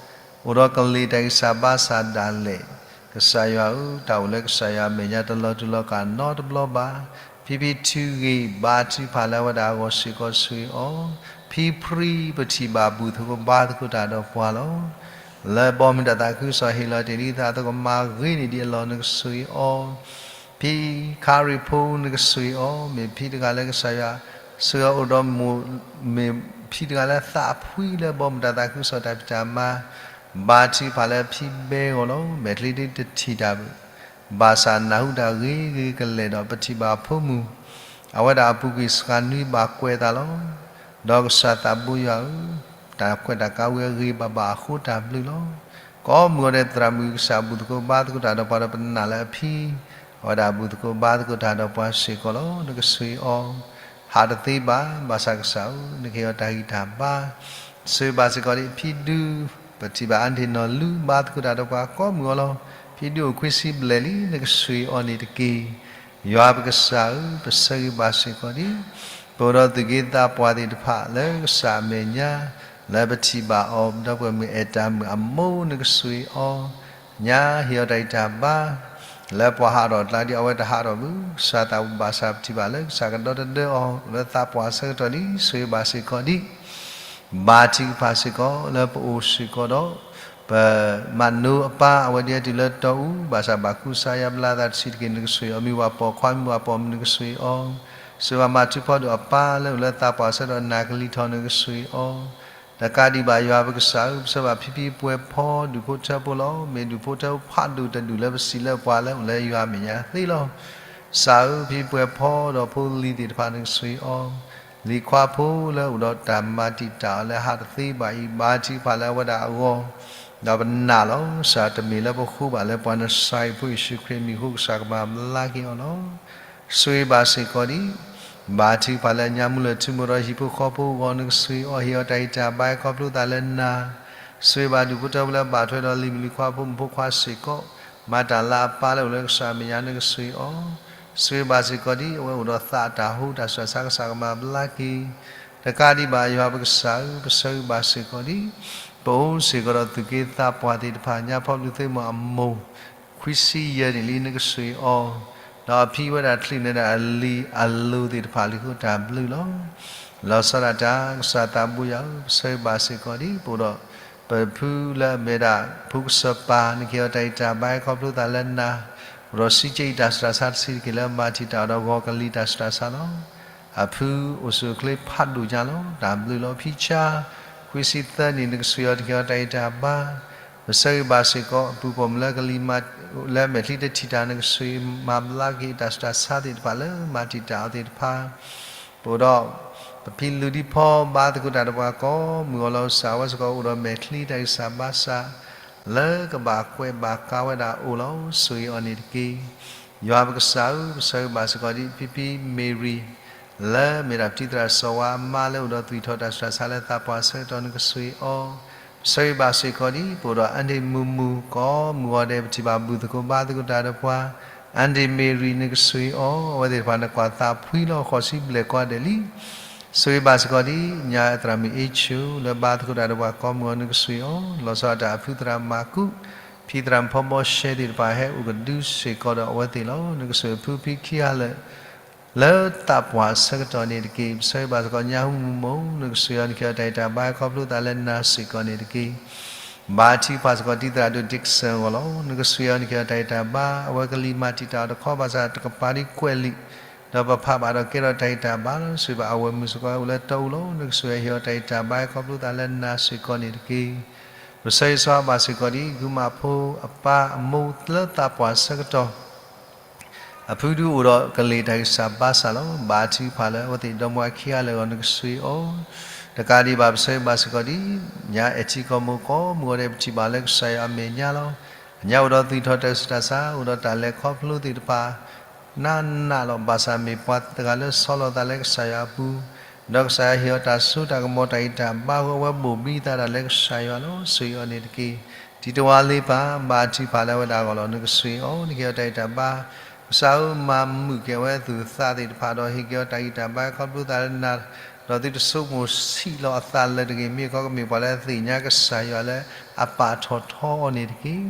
အိၣ်ဒီးကလံၤတၢ်ဂံၢ်စၢ်ဘါစၢ်ဒၣ်လဲာ်, ကစၢ်ယွၤဧၢ, တၢ်အိၣ်လၢကစၢ်ယွၤအမဲာ်ညါတလီၤတူာ်လီၤကာ်နီတဘျီဘၣ်, ဖံဖံထုးဂ့ၤ ဘါထုကဖၣ်လၢအဝဲဒၣ်အဂီၢ်စ့ၢ်ကီးဆိၣ်ဂ့ၤအီၤ, ဖံဖံ ပထံၣ်ဘၣ်ဘူၣ်သကိးဘါသကိးတၢ်ဒီးပှၤလီၤ. လၢဘီမုၢ်တၢ်သးခုကစီၣ်ဟ့ၣ်လီၤတ့ၢ်လံသး သကမၤဂ့ၤန့ၢ်ဒံးအလီၢ်နကဆိၣ်ဂ့ၤအီၤ, ဖံခါရံၣ်ဖိနကဆိၣ်ဂ့ၤအီၤ, မ့ၢ်ဖံတဂၤလၢကစၢ်ယွၤ ဆိၣ်ဂ့ၤအီၤအိၣ်ဒီးမိၢ်, မ့ၢ်ဖံတဂၤလၢသးဖှံလၢဘီမုၢ်တၢ်သးခုကစီၣ်တၢ်ဖံးတၢ်မၤ, ဘါထုကဖၣ်လၢဖံဘဲဂီၢ်လီၤ. မဲာ်ချံဒ်တထံၣ်တၢ်ဘၣ် ဘၣ်ဆၣ်နၢ်ဟူတၢ်ဂ့ၤဂ့ၤကလဲာ်ဒီး ပထံၣ်ဘၣ်အဖိမုၣ်, အဝဲဒၣ်အပူၤကွံာ်စှၤနွံဘၣ်ကွဲးအသးလီၤ. ဒီးကစၢ်သးဘိယွၤဧၢ, တၢ်ခွဲးတၢ်ကါဝံၤအဂ့ၤဘၣ်ဘၣ်အဃိတၢ်ဘျုးလီၤ. ကိးမုၢ်ဂီၤဒဲးသရၣ်မုၣ်ကစၢ်ဘူၣ်သကိးဘါသကိးတၢ်ဒီးပှၤဒီး ပနာ်လၢအဖံ အဝဲဒၣ်ဘူၣ်သကိးဘါသကိးတၢ်ဒီးပှၤစ့ၢ်ကီးလီၤ. နကဆိၣ်ဂ့ၤအီၤ ဟးတသ့ဘၣ်. ဘၣ်ဆၣ်ကစၢ်ဧၢ, နကဟ့ၣ်အီၤတၢ်ဂံၢ်တၢ်ဘါ, ဆိၣ်ဂ့ၤဘၣ်စ့ၢ်ကီးဒံးဖံဒု, ပထံၣ်ဘၣ်အါန့ၢ်နီၢ်လူဘါသကိးတၢ်ဒီးပှၤကိးမုၢ်ဂီၤလီၤ. ဖံဒုအိၣ်ခွံဆံဘျဲၣ်လံ, နကဆိၣ်ဂ့ၤအီၤန့ၣ်တက့ၢ်. ယွၤပကစၢ်ဧၢ, ပဆၢဂ့ၤဘၣ်စ့ၢ်ကီးဒံး ပအိၣ်ဒီးသုးက့သးပှၢ်သ့ၣ်တဖၣ်လၢကစၢ်အမဲာ်ညါ, လၢပထံၣ်ဘၣ်အီၤ ဒီပုၢ်ဝဲၢ်မုၣ်အဲၣ်တၢ်မုၣ်အမိၢ်နကဆိၣ်ဂ့ၤအီၤ, ညါဟ့ၣ်အီၤတၢ်ဂံၢ်တၢ်ဘါ, လၢပှၤဟးထီၣ်ကျါဒံး အဝဲတဟးထီၣ်ဘၣ်, ကစၢ်သးဘိဘၣ်ဆၣ်ပထံၣ်ဘၣ်လၢကစၢ်ကဒီတဒၢအီၤ လၢသးပှၢ်ဆၢကတီၢ်လံ, ဆိၣ်ဂ့ၤဘၣ်စ့ၢ်ကီးဒံး ဘါထုကဖၣ်စ့ၢ်ကီးလၢပအိၣ်စ့ၢ်ကီးဒီး ပမၤနိအပၢ် အဝဲဒၣ်တုၤလၢတီအူ, ဘၣ်ဆၣ်ဘၣ်ကူစါယါဘျါသးတဆံးတက့ၢ် နကဆိၣ်ဂ့ၤအီၤ, မ့ၢ်ပှၤပိာ်ခွါမ့ၢ်ပှၤပိာ်မုၣ်နကဆိၣ်ဂ့ၤအီၤ, ဆိၣ်ဂ့ၤဘၣ်မၤထူဖီဒုၣ်အပၢ်လၢအိၣ်လၢသးပှၢ်ဆၢကတီၢ် နၢ်ကလံၤထီၣ်နကဆိၣ်ဂ့ၤအီၤ, တကးဒံးဘၣ်ယွၤပကစၢ်ဧၢ, ပဆၢဘၣ်ဖံဖံပှဲၤဖီဒူၣ်ဖိထၢဖိလီၤ. မ့ၢ်ဒူၣ်ဖိထၢဖိဖးဒိၣ်တဒူၣ်လၢပစံးလၢပှၤလၢအိၣ်လၢယွၤအမဲာ်ညါသ့လီၤ. ကစၢ်ဧၢ, ဖံပှဲၤဖီဒီးဖိလံၤသ့ၣ်တဖၣ်နကဆိၣ်ဂ့ၤအီၤ, လံၤခွါဖိလၢအိၣ်ဒီးတၢ်မၤတံာ်တာ်အီၤလၢဟးတသ့ဘၣ်အံၤ, ဘါထုကဖၣ်လၢအဝဲဒၣ်အဂီၢ်, ဒီးပနာ်လီၤ. ကစၢ်တမ့ၢ်လၢပဃိဘၣ်လၢပှၤနစၤအံၤဖိယ့ၣ်ၡူးခရံာ်အမံၤအဃိ ကစၢ်ကမၤဘျါက့ၤအီၤလီၤ. ဆိၣ်ဂ့ၤဘၣ်စ့ၢ်ကီးဒံး ဘါထုကဖၣ်လၢညါမူလၢာ်ထူမိၢ်ဒီးဟံၣ်ဖိဃီဖိအဂီၢ်နကဆိၣ်ဂ့ၤအီၤ, ဟ့ၣ်အီၤတၢ်ဂံၢ်တၢ်ဘါ ခီဖျိသးလၢနၤ, ဆိၣ်ဂ့ၤဘၣ်ဒူၣ်ဖိထၢဖိလၢဘၣ်ထွဲဒီးလံၤမုၣ်လံၤခွါဖိမုၣ်ဖိခွါစ့ၢ်ကီး, မၤတၢ်လၤအပၢ်လၢအိၣ်လၢကစၢ်အမဲာ်ညါနကဆိၣ်ဂ့ၤအီၤ, ဆိၣ်ဂ့ၤဘၣ်စ့ၢ်ကီးဒံး အဝဲအိၣ်ဒီးသးတၢ်ဟူတၢ်ဆူးတၢ်ဆါ ကစၢ်ကမၤဘျါက့ၤ တကးဒံးဘၣ်ယွၤပကစၢ်ဧၢ, ပဆၢဂ့ၤဘၣ်စ့ၢ်ကီးဒံး ပအိၣ်စ့ၢ်ကီးဒီးသုးက့သးပှၢ်သ့ၣ်တဖၣ် ညါဖီဘျုးသ့ၣ်မီၢ်အမိၢ် ခွံဆံယဲၢ်နံၣ်လံ နကဆိၣ်ဂ့ၤအီၤ, ဒီးအဖံဝဲဒၣ်တချုးန့ၣ်ဒီးအလံၤအလိၤသ့ၣ်တဖၣ်လံအဃိတၢ်ဘျုးလီၤ. လီၤဆီဒၣ်တၢ် ကစၢ်သးဘိယွၤဧၢ, ပဆၢဂ့ၤဘၣ်စ့ၢ်ကီးဒ်ပအိၣ်ဒီး ပဖုလၢအမ့ၢ်ဒၣ် ဖုကစၢၢ်ပၢ် နကဟ့ၣ်အီၤတၢ်ဂံၢ်တၢ်ဘါ ခီဖျိသးလၢနၤ, အိၣ်ဒီးစံးက့အံၤတၢ်ဆူးတၢ်ဆါတဆံးတက့ၢ် လၢမၤတံာ်တာ်အီၤဒီးဂီၤကလံၤတၢ်ဆူးတၢ်ဆါလီၤ. အဖုအိၣ်ဆူၣ်အိၣ်ချ့ဖးဒိၣ်ညါလီၤ. တၢ်ဘျုးလီၤ. ဖံဆါ ခွံဆံသၢနံၣ် နကဆှံအီၤ နကဟ့ၣ်အီၤတၢ်ဂံၢ်တၢ်ဘါ, ပဆၢဂ့ၤဘၣ်စ့ၢ်ကီး အပုၢ်ပိာ်မုၣ်လၢကလံၤမၤ လၢမဲာ်ချံတထံၣ်တၢ် နကဆှံမၤဘျါက့ၤတၢ်ဆူးတၢ်ဆါသ့ၣ်တဖၣ်လၢမၤတံာ်တာ်အီၤသ့ၣ်တဖၣ် ပအိၣ်ဒီး ပဖံလူၤဒံဖီ ဘါသကိးတၢ်ဒီးပှၤကိးမုၢ်ဂီၤလီၤ. ကစၢ်ဝဲစ့ၢ်ကီးအိၣ်ဒီးမဲာ်ချံတၢ်ဂံၢ်စၢ်ဘါစၢ် လၢကဘၣ်ကွဲးဘၣ်ကါဝဲဒၣ်အိၣ်လီၤ. ဆိၣ်ဂ့ၤအီၤန့ၣ်တက့ၢ်. ယွၤပကစၢ်ဧၢ, ပဆၢဂ့ၤဘၣ်စ့ၢ်ကီးဒ်ဖံဖံမ့ၤရံၤ လၢမ့ၢ်ဒၣ်ပတံၤသရၣ်စီၤဝါအမါလၢအိၣ်ဒီးသွံၣ်ထီၣ်တၢ်ဆူးတၢ်ဆါလၢသးပှၢ်ဆၢကတီၢ် နကဆှံအီၤ, ပဆၢဂ့ၤဘၣ်စ့ၢ်ကီးဒ် ပအိၣ်ဒီးအၣ်ဒ့ၣ်မူမူ ကိးမုၢ်ဂီၤဒဲး ပထံၣ်ဘၣ်ဘူၣ်သကိးဘါသကိးတၢ်ဒီးပှၤ အၣ်ဒ့ၣ်မ့ၤရံၤ နကဆှံအီၤ, အဝဲသ့ၣ်တဖၣ်နကွၢ်သးဖှံလီၤ ဃိးဆံဘျဲၣ်ကိးဂၤဒဲးလံ. ဆိၣ်ဂ့ၤဘၣ်စ့ၢ်ကီးဒ် ညါသရၣ်မုၣ်အ့ၣ်ဆူၣ် လၢဘါသကိးတၢ်ဒီးပှၤကိးမုၢ်ဂီၤ နကဆှံအီၤ, လီၤဆီဒၣ်တၢ်အဖုသရၣ်မၤကူး ဖံသရၣ်မုၣ်ဖီဘီရှဲသ့ၣ်တဖၣ်ဟဲအိၣ်ကဒုစ့ၢ်ကီးဒီးအဝဲသ့ၣ်လီၤ. နကဆိၣ်ဂ့ၤဖုဖံခံဂၤလၢာ် လၢသးပှၢ်ဆၢကတီၢ်န့ၣ်တက့ၢ်. ပဆၢဂ့ၤဘၣ်စ့ၢ်ကီးညါဟူမူမူ နကဆှံအီၤ နကဟ့ၣ်အီၤတၢ်ဂံၢ်တၢ်ဘါ ခီဖျိသးလၢနၤစ့ၢ်ကီးန့ၣ်တက့ၢ်. ဘါထုကဖၣ်စ့ၢ်ကီးတံၤသရၣ်ဒိၣ် Dickson အဂီၢ်လီၤ. နကဆှံအီၤ နကဟ့ၣ်အီၤတၢ်ဂံၢ်တၢ်ဘါ, အဝဲကလံၤမၤတံာ်တာ်အီၤတခီ ဘၣ်ဆၣ်တကပၤဒံးကွဲးလံာ် ဒီးပဖးဘၣ်ဒီးကဲထီၣ်တၢ်ဂံၢ်တၢ်ဘါလီၤ. ဆိၣ်ဂ့ၤဘၣ်အဝဲမုၣ်စ့ၢ်ကီးအိၣ်လၢတီအူလီၤ. နကဆှံအီၤဟ့ၣ်အီၤတၢ်ဂံၢ်တၢ်ဘါ ခီဖျိသးလၢနၤစ့ၢ်ကီးန့ၣ်တက့ၢ်. ပဆၢဂ့ၤဆိဘၣ်စ့ၢ်ကီးဒ် ကုမၣ်ဖိအပၢ်အမိၢ်လၢသးပှၢ်ဆၢကတီၢ် အဖုဒုးအိၣ်ဒီးကလံၤတၢ်ဂံၢ်စၢ်ဘါစၢ်လီၤ. ဘါထုကဖၣ်လၢအဝဲသ့ၣ်ဒီမါဝၤခံဂၤလၢာ်အဂီၢ် နကဆှံအီၤ, တကးဒံးဘၣ် ပဆၢဂ့ၤဘၣ်စ့ၢ်ကီးဒ် ညါအဲၣ်ထံကီၢ်မိၢ်ကိးမုၢ်ဂီၤဒဲး ပထံၣ်ဘၣ်လၢကစၢ်ယွၤအမဲာ်ညါလီၤ. အညါအိၣ်ဒီးသွံၣ်ထီၣ်တၢ်ဆူးတၢ်ဆါ အိၣ်ဒီးတၢ်လဲၤခီဖျိသ့ၣ်တဖၣ် နးနးလီၤ. ဘၣ်ဆၣ်မ့ၢ်ပှၤတဂၤလၢဆီလီၤသးလၢကစၢ်ယွၤအပူၤ, ဒီးကစၢ်ယွၤဟ့ၣ်အီၤတၢ်စိတၢ်ကမီၤတၢ်ဂံၢ်တၢ်ဘါအဃိ အဝဲဘိၣ်ဘံသးဒၣ်လၢကစၢ်ယွၤလီၤ. ဆိၣ်ဂ့ၤအီၤန့ၣ်တက့ၢ်. တံၤတဝါလ့ပၢ် ဘါထုကဖၣ်လၢအဝဲဒၣ်အဂီၢ်လီၤ. နကဆှံအီၤ နကဟ့ၣ်အီၤတၢ်ဂံၢ်တၢ်ဘါ, ကစၢ်ဧၢ မၤမုာ်က့ၤအဝဲသူၣ်အသးသ့ၣ်တဖၣ်ဒီး ဟ့ၣ်က့ၤအီၤတၢ်ဂံၢ်တၢ်ဘါ ခီဖျိသးလၢနၤ, ဒီးသုတဆိကမိၣ်ဆံးလီၤအသးလၢၤတဂ့ၤ. မ့ၢ်ကီးကမ့ၢ်ပှၤလၢအသ့ၣ်ညါကစၢ်ယွၤလၢအပာ်ထီၣ်ထီအီၤန့ၣ်တက့ၢ်.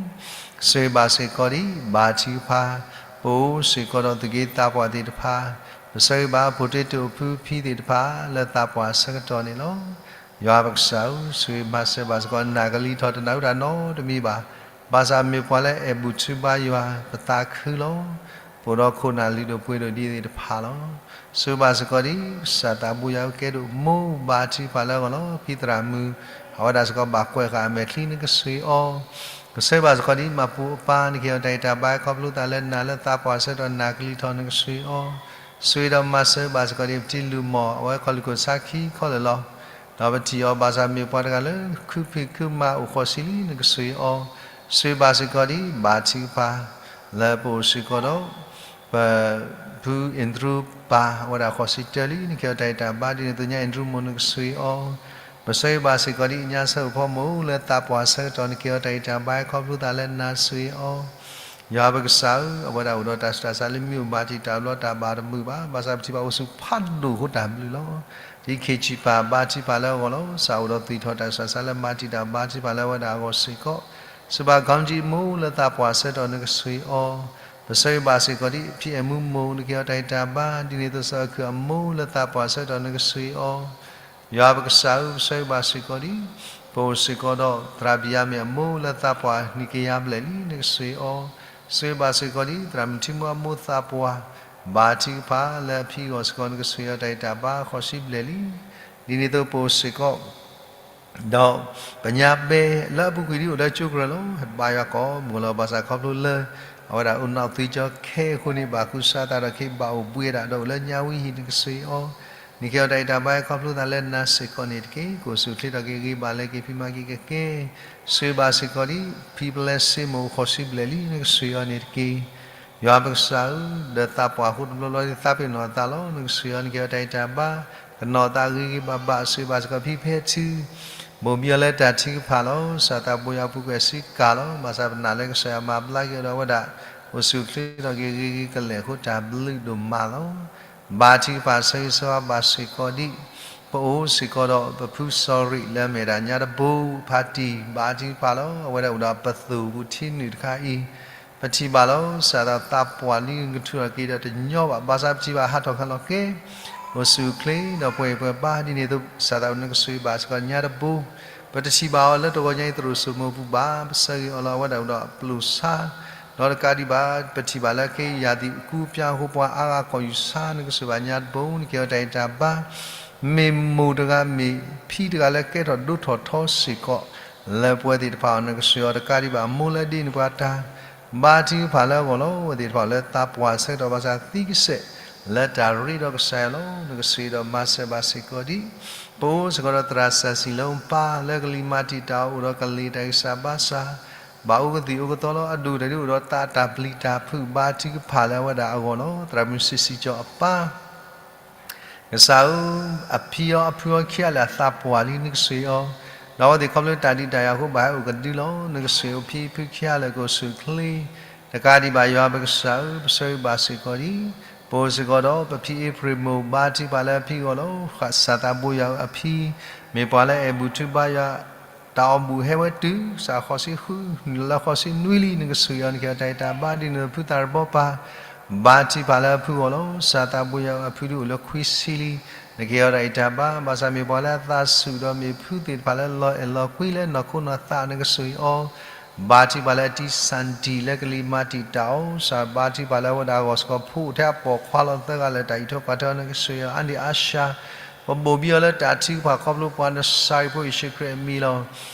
ဆိၣ်ဂ့ၤဘၣ်စ့ၢ်ကီးဒ် ဘါထုကဖၣ် ပအိၣ်စ့ၢ်ကီးဒီးသူၣ်က့သးပှၢ်သ့ၣ်တဖၣ်, ပဆၢဂ့ၤဘၣ် ဖိတ့တိာ်ဖုဖံသ့ၣ်တဖၣ် လၢသးပှၢ်ဆၢကတီၢ်န့ၣ်လီၤ. ယွၤပကစၢ်ဧၢ, ဆိၣ်ဂ့ၤမၤစၢၤဘၣ်စ့ၢ်ကီး နၢ်ကလံၤထီၣ်တနၢ်ဟူတၢ်နီတမံၤဘၣ်. ဘၣ်ဆၣ်မ့ၢ်ပှၤလၢအအဲၣ်ဘူၣ်ထုဘါယွၤ ပသးခုလီၤ. ပအိၣ်ဒီးခိၣ်နၢ်လုၢ်ဒိၣ်ပှ့ၤဒိၣ်ဒ်သ့ၣ်တဖၣ်လီၤ. ဆိၣ်ဂ့ၤဘၣ်စ့ၢ်ကီးဒ် ကစၢ်သးဘိယွၤအုၣ်ကဲဒိၣ်မိၢ်ဘါထုကဖၣ်လၢအဂီၢ်လီၤ. ဖံသရၣ်မုၣ် အဝဲဒၣ်စ့ၢ်ကီးဘၣ်ကွဲးဃာ်အမဲာ်ချံ နကဆှံအီၤ, ကဆၢဂ့ၤဘၣ်စ့ၢ်ကီးဒ် မၤပူၤအပၢ် နကဟ့ၣ်အီၤတၢ်ဂံၢ်တၢ်ဘါ ခီဖျိသးလၢနၤလၢသးပှၢ်ဆၢကတီၢ် နၢ်ကလံၤထီၣ် နကဆှံအီၤ, ဆိၣ်ဂ့ၤဒီးမၤစၢၤဘၣ်စ့ၢ်ကီးဒ် ပတံၤလူၢ်မီၢ် အဝဲခီၣ်လူၢ်ခိၣ်ဆါခံခီလၢာ်လီၤ. ဒီးပထံၣ်အီၤဘၣ်ဆၣ်မ့ၢ်ပှၤတဂၤလၢ ခုဖံးခုမၤအိၣ်ဃိးဆံလံ နကဆှံအီၤ, ဆိၣ်ဂ့ၤဘၣ်စ့ၢ်ကီးဒ် ဘါထုကဖၣ် လၢပအိၣ်စ့ၢ်ကီးဒီး ပ ဖုအ့ၣ်ဒြူပၢ် အဝဲဒၣ်ဃိးဆံတၢလံ နကဟ့ၣ်အီၤတၢ်ဂံၢ်တၢ်ဘါ ဒ်န့ၣ်အသိးညါအ့ၣ်ဒြူမိၢ် နကဆှံအီၤ, ပဆၢဂ့ၤဘၣ်စ့ၢ်ကီးဒ် ညါဆၢအိၣ်ဖီမိၢ် လၢသးပှၢ်ဆၢကတီၢ် နကဟ့ၣ်အီၤတၢ်ဂံၢ်တၢ်ဘါ ခီဖျိသးလၢနၤ ဆှံအီၤ, ယွၤပကစၢ်ဧၢ, အဝဲဒၣ်အိၣ်ဒီးတၢ်ဆူးတၢ်ဆါလၢမ့ၢ်အိၣ်ဘၣ်တံာ်တာ်ဘျီတၢ်ဘၣ်တမုာ်ဘၣ်, ဘၣ်ဆၣ်ပထံၣ်ဘၣ်အိၣ်ဆူၣ်ဖးဒိၣ်အဃိတၢ်ဘျုးလီၤ. ဒ်ခ့ၣ်ဆံၣ်ပၢ် ဘါထုကဖၣ်လၢအဂီၢ်လီၤ. ကစၢ်အိၣ်ဒီးသွံၣ်ထီၣ်တၢ်ဆူးတၢ်ဆါလၢမၤတံာ်တာ်ဘါထုကဖၣ်လၢအဝဲဒၣ်အဂီၢ်စ့ၢ်ကီး, စံးဘၣ် ခီၣ်ကၠံမိၢ် လၢသးပှၢ်ဆၢကတီၢ် နကဆှံအီၤ, ပဆၢဂ့ၤဘၣ်စ့ၢ်ကီးဒ် ဖံအဲၣ်မူမိၢ် နကဟ့ၣ်အီၤတၢ်ဂံၢ်တၢ်ဘါ ဒ်န့ၣ်အသိးစီၤအၣ်ခုၣ်အမိၢ်လၢသးပှၢ်ဆၢကတီၢ် နကဆှံအီၤ, ယွၤပကစၢ်ဧၢ, ပဆၢဂ့ၤဘၣ်စ့ၢ်ကီးဒ် ပအိၣ်စ့ၢ်ကီးဒီး သရၣ်ဘံၣ်ယၤမ့ၣ်အမိၢ်လၢသးပှၢ်နံၣ်ကယၤဘျဲၣ်လံ နကဆှံအီၤ, ဆိၣ်ဂ့ၤဘၣ်စ့ၢ်ကီးဒ် သရၣ်မုၣ်ထံမိၢ်အမိၢ်သးပှၢ် ဘါထုကဖၣ်လၢအဖံအဂီၢ်စ့ၢ်ကီး နကဆှံအီၤတၢ်ဂံၢ်တၢ်ဘါဃိးဆံဘျဲၣ်လံ. ဒ်န့ၣ်အသိးပအိၣ်စ့ၢ်ကီး ဒီးပညါဘဲလၢအပူၤကွံာ်ဒ်အိၣ်လၢကၠိကရၢၢ်လီၤ. ဘါယွၤကိးမုၢ်လီၤ ဘၣ်ဆၣ်ခီဖျိလၢ အဝဲဒၣ်အိၣ်နီၣ်သွံၣ်ကၠီခဲအဃိန့ၣ် ဘၣ်ဃုာ်စါသးဒီးခ့ဘၣ်အိၣ်ဘှံးဝဲဒၣ် ဒီးအိၣ်လၢညါဝံဟံၣ် နကဆှံအီၤ, နကဟ့ၣ်အီၤတၢ်ဂံၢ်တၢ်ဘါခီဖျိသးလၢနၤစ့ၢ်ကီးန့ၣ်တက့ၢ်. ကအိၣ်ဆူၣ်အိၣ်ချ့ထီၣ်က့ၤဂ့ၤဘၣ်လဲၤက့ၤဖံးမၤက့ၤကကဲ ဆိၣ်ဂ့ၤဘၣ်စ့ၢ်ကီးဒ် ဖံပလဲစ့မိၢ်ဃိးဆံဘျဲၣ်လံ နကဆှံအီၤန့ၣ်တက့ၢ်. ယွၤပကစၢ်ဧၢ, ဒီးသးပှၢ်အဃိတဘျီဘျီဒ်သးပ့ၤနီၣ်အသးလီၤ. နကဆှံအီၤ နကဟ့ၣ်အီၤတၢ်ဂံၢ်တၢ်ဘါ ကနီၣ်သးဂ့ၤဂ့ၤဘၣ်ဘၣ် ဆိၣ်ဂ့ၤဘၣ်စ့ၢ်ကီးဖံဖဲထု ဘိၣ်ဘံအီၤလၢတၢ်ထုကဖၣ်လီၤ. ကစၢ်သးဘိယွၤအပူၤကွံာ်စ့ၢ်ကီးလီၤ. ဘၣ်ဆၣ်ပနာ်လၢကစၢ်ယွၤမၤဘျါက့ၤအီၤဒီးအဝဲဒၣ် အိၣ်ဆူၣ်အိၣ်ချ့ထီၣ်က့ၤဂ့ၤဂ့ၤကလဲာ်အဃိတၢ်ဘျုးဒိၣ်မးလီၤ. ဘါထုကဖၣ်ဆၢဂ့ၤဆၢဝါဘၣ်စ့ၢ်ကီးဒ် ပအိၣ်စ့ၢ်ကီးဒီးပဖုစီၤရံးလၢအမ့ၢ်ဒၣ်ညါတဘိဖါတံၢ် ဘါထုကဖၣ်လီၤ. အဝဲဒၣ်အိၣ်ဒီးပသိၣ်ပူၤထံနုာ်တခါအံၤ ပထံၣ်ဘၣ်လီၤ ကစၢ်သးသးပှၢ်လံ ကထုးထီၣ်က့ၤဒီးတညီဘၣ် ဘၣ်ဆၣ်ပထံၣ်ဘၣ်ဟးထီၣ်ခဲလီၤကဲ အိၣ်ဆူၣ်အိၣ်ချ့ဒီးပှဲၤအံၤပှဲၤအဘါ ဒ်န့ၣ်အသိး ကစၢ်သးအိၣ်နကစၢ်ဘၣ်စ့ၢ်ကီးညါတဘိ ပတထံၣ်ဘၣ်အီၤလၢတဂီၤညါအံၤသရိာ်စိမိပူၤဘၣ် ပဆၢဂ့ၤအီၤလီၤ အဝဲဒၣ်အိၣ်ဒီးအပျိၢ်ဆါ ဒီးတကးဒံးဘၣ် ပထံၣ်ဘၣ်လၢခဲအံၤ ယၤသံၣ်အကူအပျါအဃိ ပှၤအါဂၤကီၢ်ယူၢ်ဆါ နကစၢ်ဘၣ်ညါတဘိ နကဲအီၤတၢ်အံၤတၢ်ဘါ မ့ၢ်မိၢ်တဂၤ မ့ၢ်ဖံတဂၤလၢကဲထီၣ်ဒိၣ်ထီၣ်ထီစ့ၢ်ကီး လၢပဝဲသ့ၣ်တဖၣ်အီၤ နကစၢ်အီၤတကးဒံးဘၣ် မိၢ်လၢဒ့န့ၣ်ပှၤတၢ် ဘါထုကဖၣ်လၢအဂီၢ်လီၤ. အဝဲသ့ၣ်တဖၣ်လၢသးပှၢ်ဆၢကတီၢ်ဘၣ်ဆၣ်သံကစဲး လၢတၢ်ရ့ဒီးကစၢ်ယွၤလီၤ. နကစၢ်ဒီးမၤစၢၤဘၣ်စ့ၢ်ကီးဒံး ပအိၣ်စ့ၢ်ကီးဒီးသရၣ်စီၤစံၤလၢပၢ် လၢကလံၤမၤတံာ်တာ်အီၤအိၣ်ဒီးကလ့ၤတၢ်ဂံၢ်စၢ်ဘါစၢ် ဘၣ်အိၣ်ကသံၣ်အိၣ်ကသီလီၤ. အဒိၣ်တၢ်ဒ်အိၣ်ဒီးသးတၢ်ပျံၤတၢ်ဖုး ဘါထုကဖၣ်လၢအဝဲဒၣ်အဂီၢ်လီၤ. သရၣ်မုၣ်စံးစံးကၠီအပၢ် ကစၢ်ဧၢ, အဖံအီၤအဖုအီၤခံဂၤလၢာ်အသးပှၢ်လံ နကစၢ်အီၤ, ဒီးအဝဲသ့ၣ်ခီဖျိတၢ်ဒုးတၢ်ယၤအဃိ ဘၣ်ဟဲအိၣ်ကဒုလီၤ. နကစၢ်အိၣ်ဖံဖုခံဂၤလၢာ်ကအိၣ်ဆူၣ်အိၣ်ချ့, တကးဒံးဘၣ်ယွၤပကစၢ်ဧၢ, ပဆၢဂ့ၤဘၣ်စ့ၢ်ကီးဒံး, ပအိၣ်စ့ၢ်ကီးဒီး ပဖံအ့ဖြ့ၣ်မိၢ် ဘါထုကဖၣ်လၢအဖံအဂီၢ်လီၤ. ကစၢ်သးဘိယွၤဧၢ အဖံ မ့ၢ်ပှၤလၢအဲၣ်ဘူၣ်ထုဘါယွၤ တၢ်အီၣ်ဘူၣ်ဟဲဝဲတုၤ ကစၢ်ဃိးဆံဃု လၢဃိးဆံနွံလံ နကစၢ်အီၤ နကဲအီၤတၢ်အံၤတၢ်ဘါ ဒ်န့ၣ်ဒီးဖုသၣ်ရဘီပၢ် ဘါထုကဖၣ်လၢအဖုအဂီၢ်လီၤ. ကစၢ်သးဘိယွၤဧၢ အဖုဒုးအိၣ်လၢခွံဆံလံ နကဲအီၤတၢ်အံၤတၢ်ဘါ ဘၣ်ဆၣ်မ့ၢ်ပှၤလၢအသးဆူၣ်ဒီးမ့ၢ်ဖုသ့ၣ်တဖၣ်လၢလီၤအဲၣ်လီၤကွံလၢနီၢ်ခိနီၢ်သး နကစၢ်အီၤ ဘါထုကဖၣ်လၢအတံၢ်စၣ်တံၢ်လၢကလံၤမၤတံာ်တာ်အီၤ ကစၢ်ဘါထုကဖၣ်လၢအဝဲဒၣ်အဂီၢ်စ့ၢ်ကီး ဖိအိၣ်ထဲအပိာ်ခွါလီၤသၢဂၤလၢာ် တၢ်အံးထွဲကွၢ်ထွဲအီၤ နကစၢ်အီၤ အါန့ၢ်အါစှၤ ပဘိၣ်ဘံအီၤလၢတၢ်ထုကဖၣ်ခီဖျိပှၤ နစၤရံဖိယ့ၣ်ၡူးခရံာ်အမံၤလီၤ.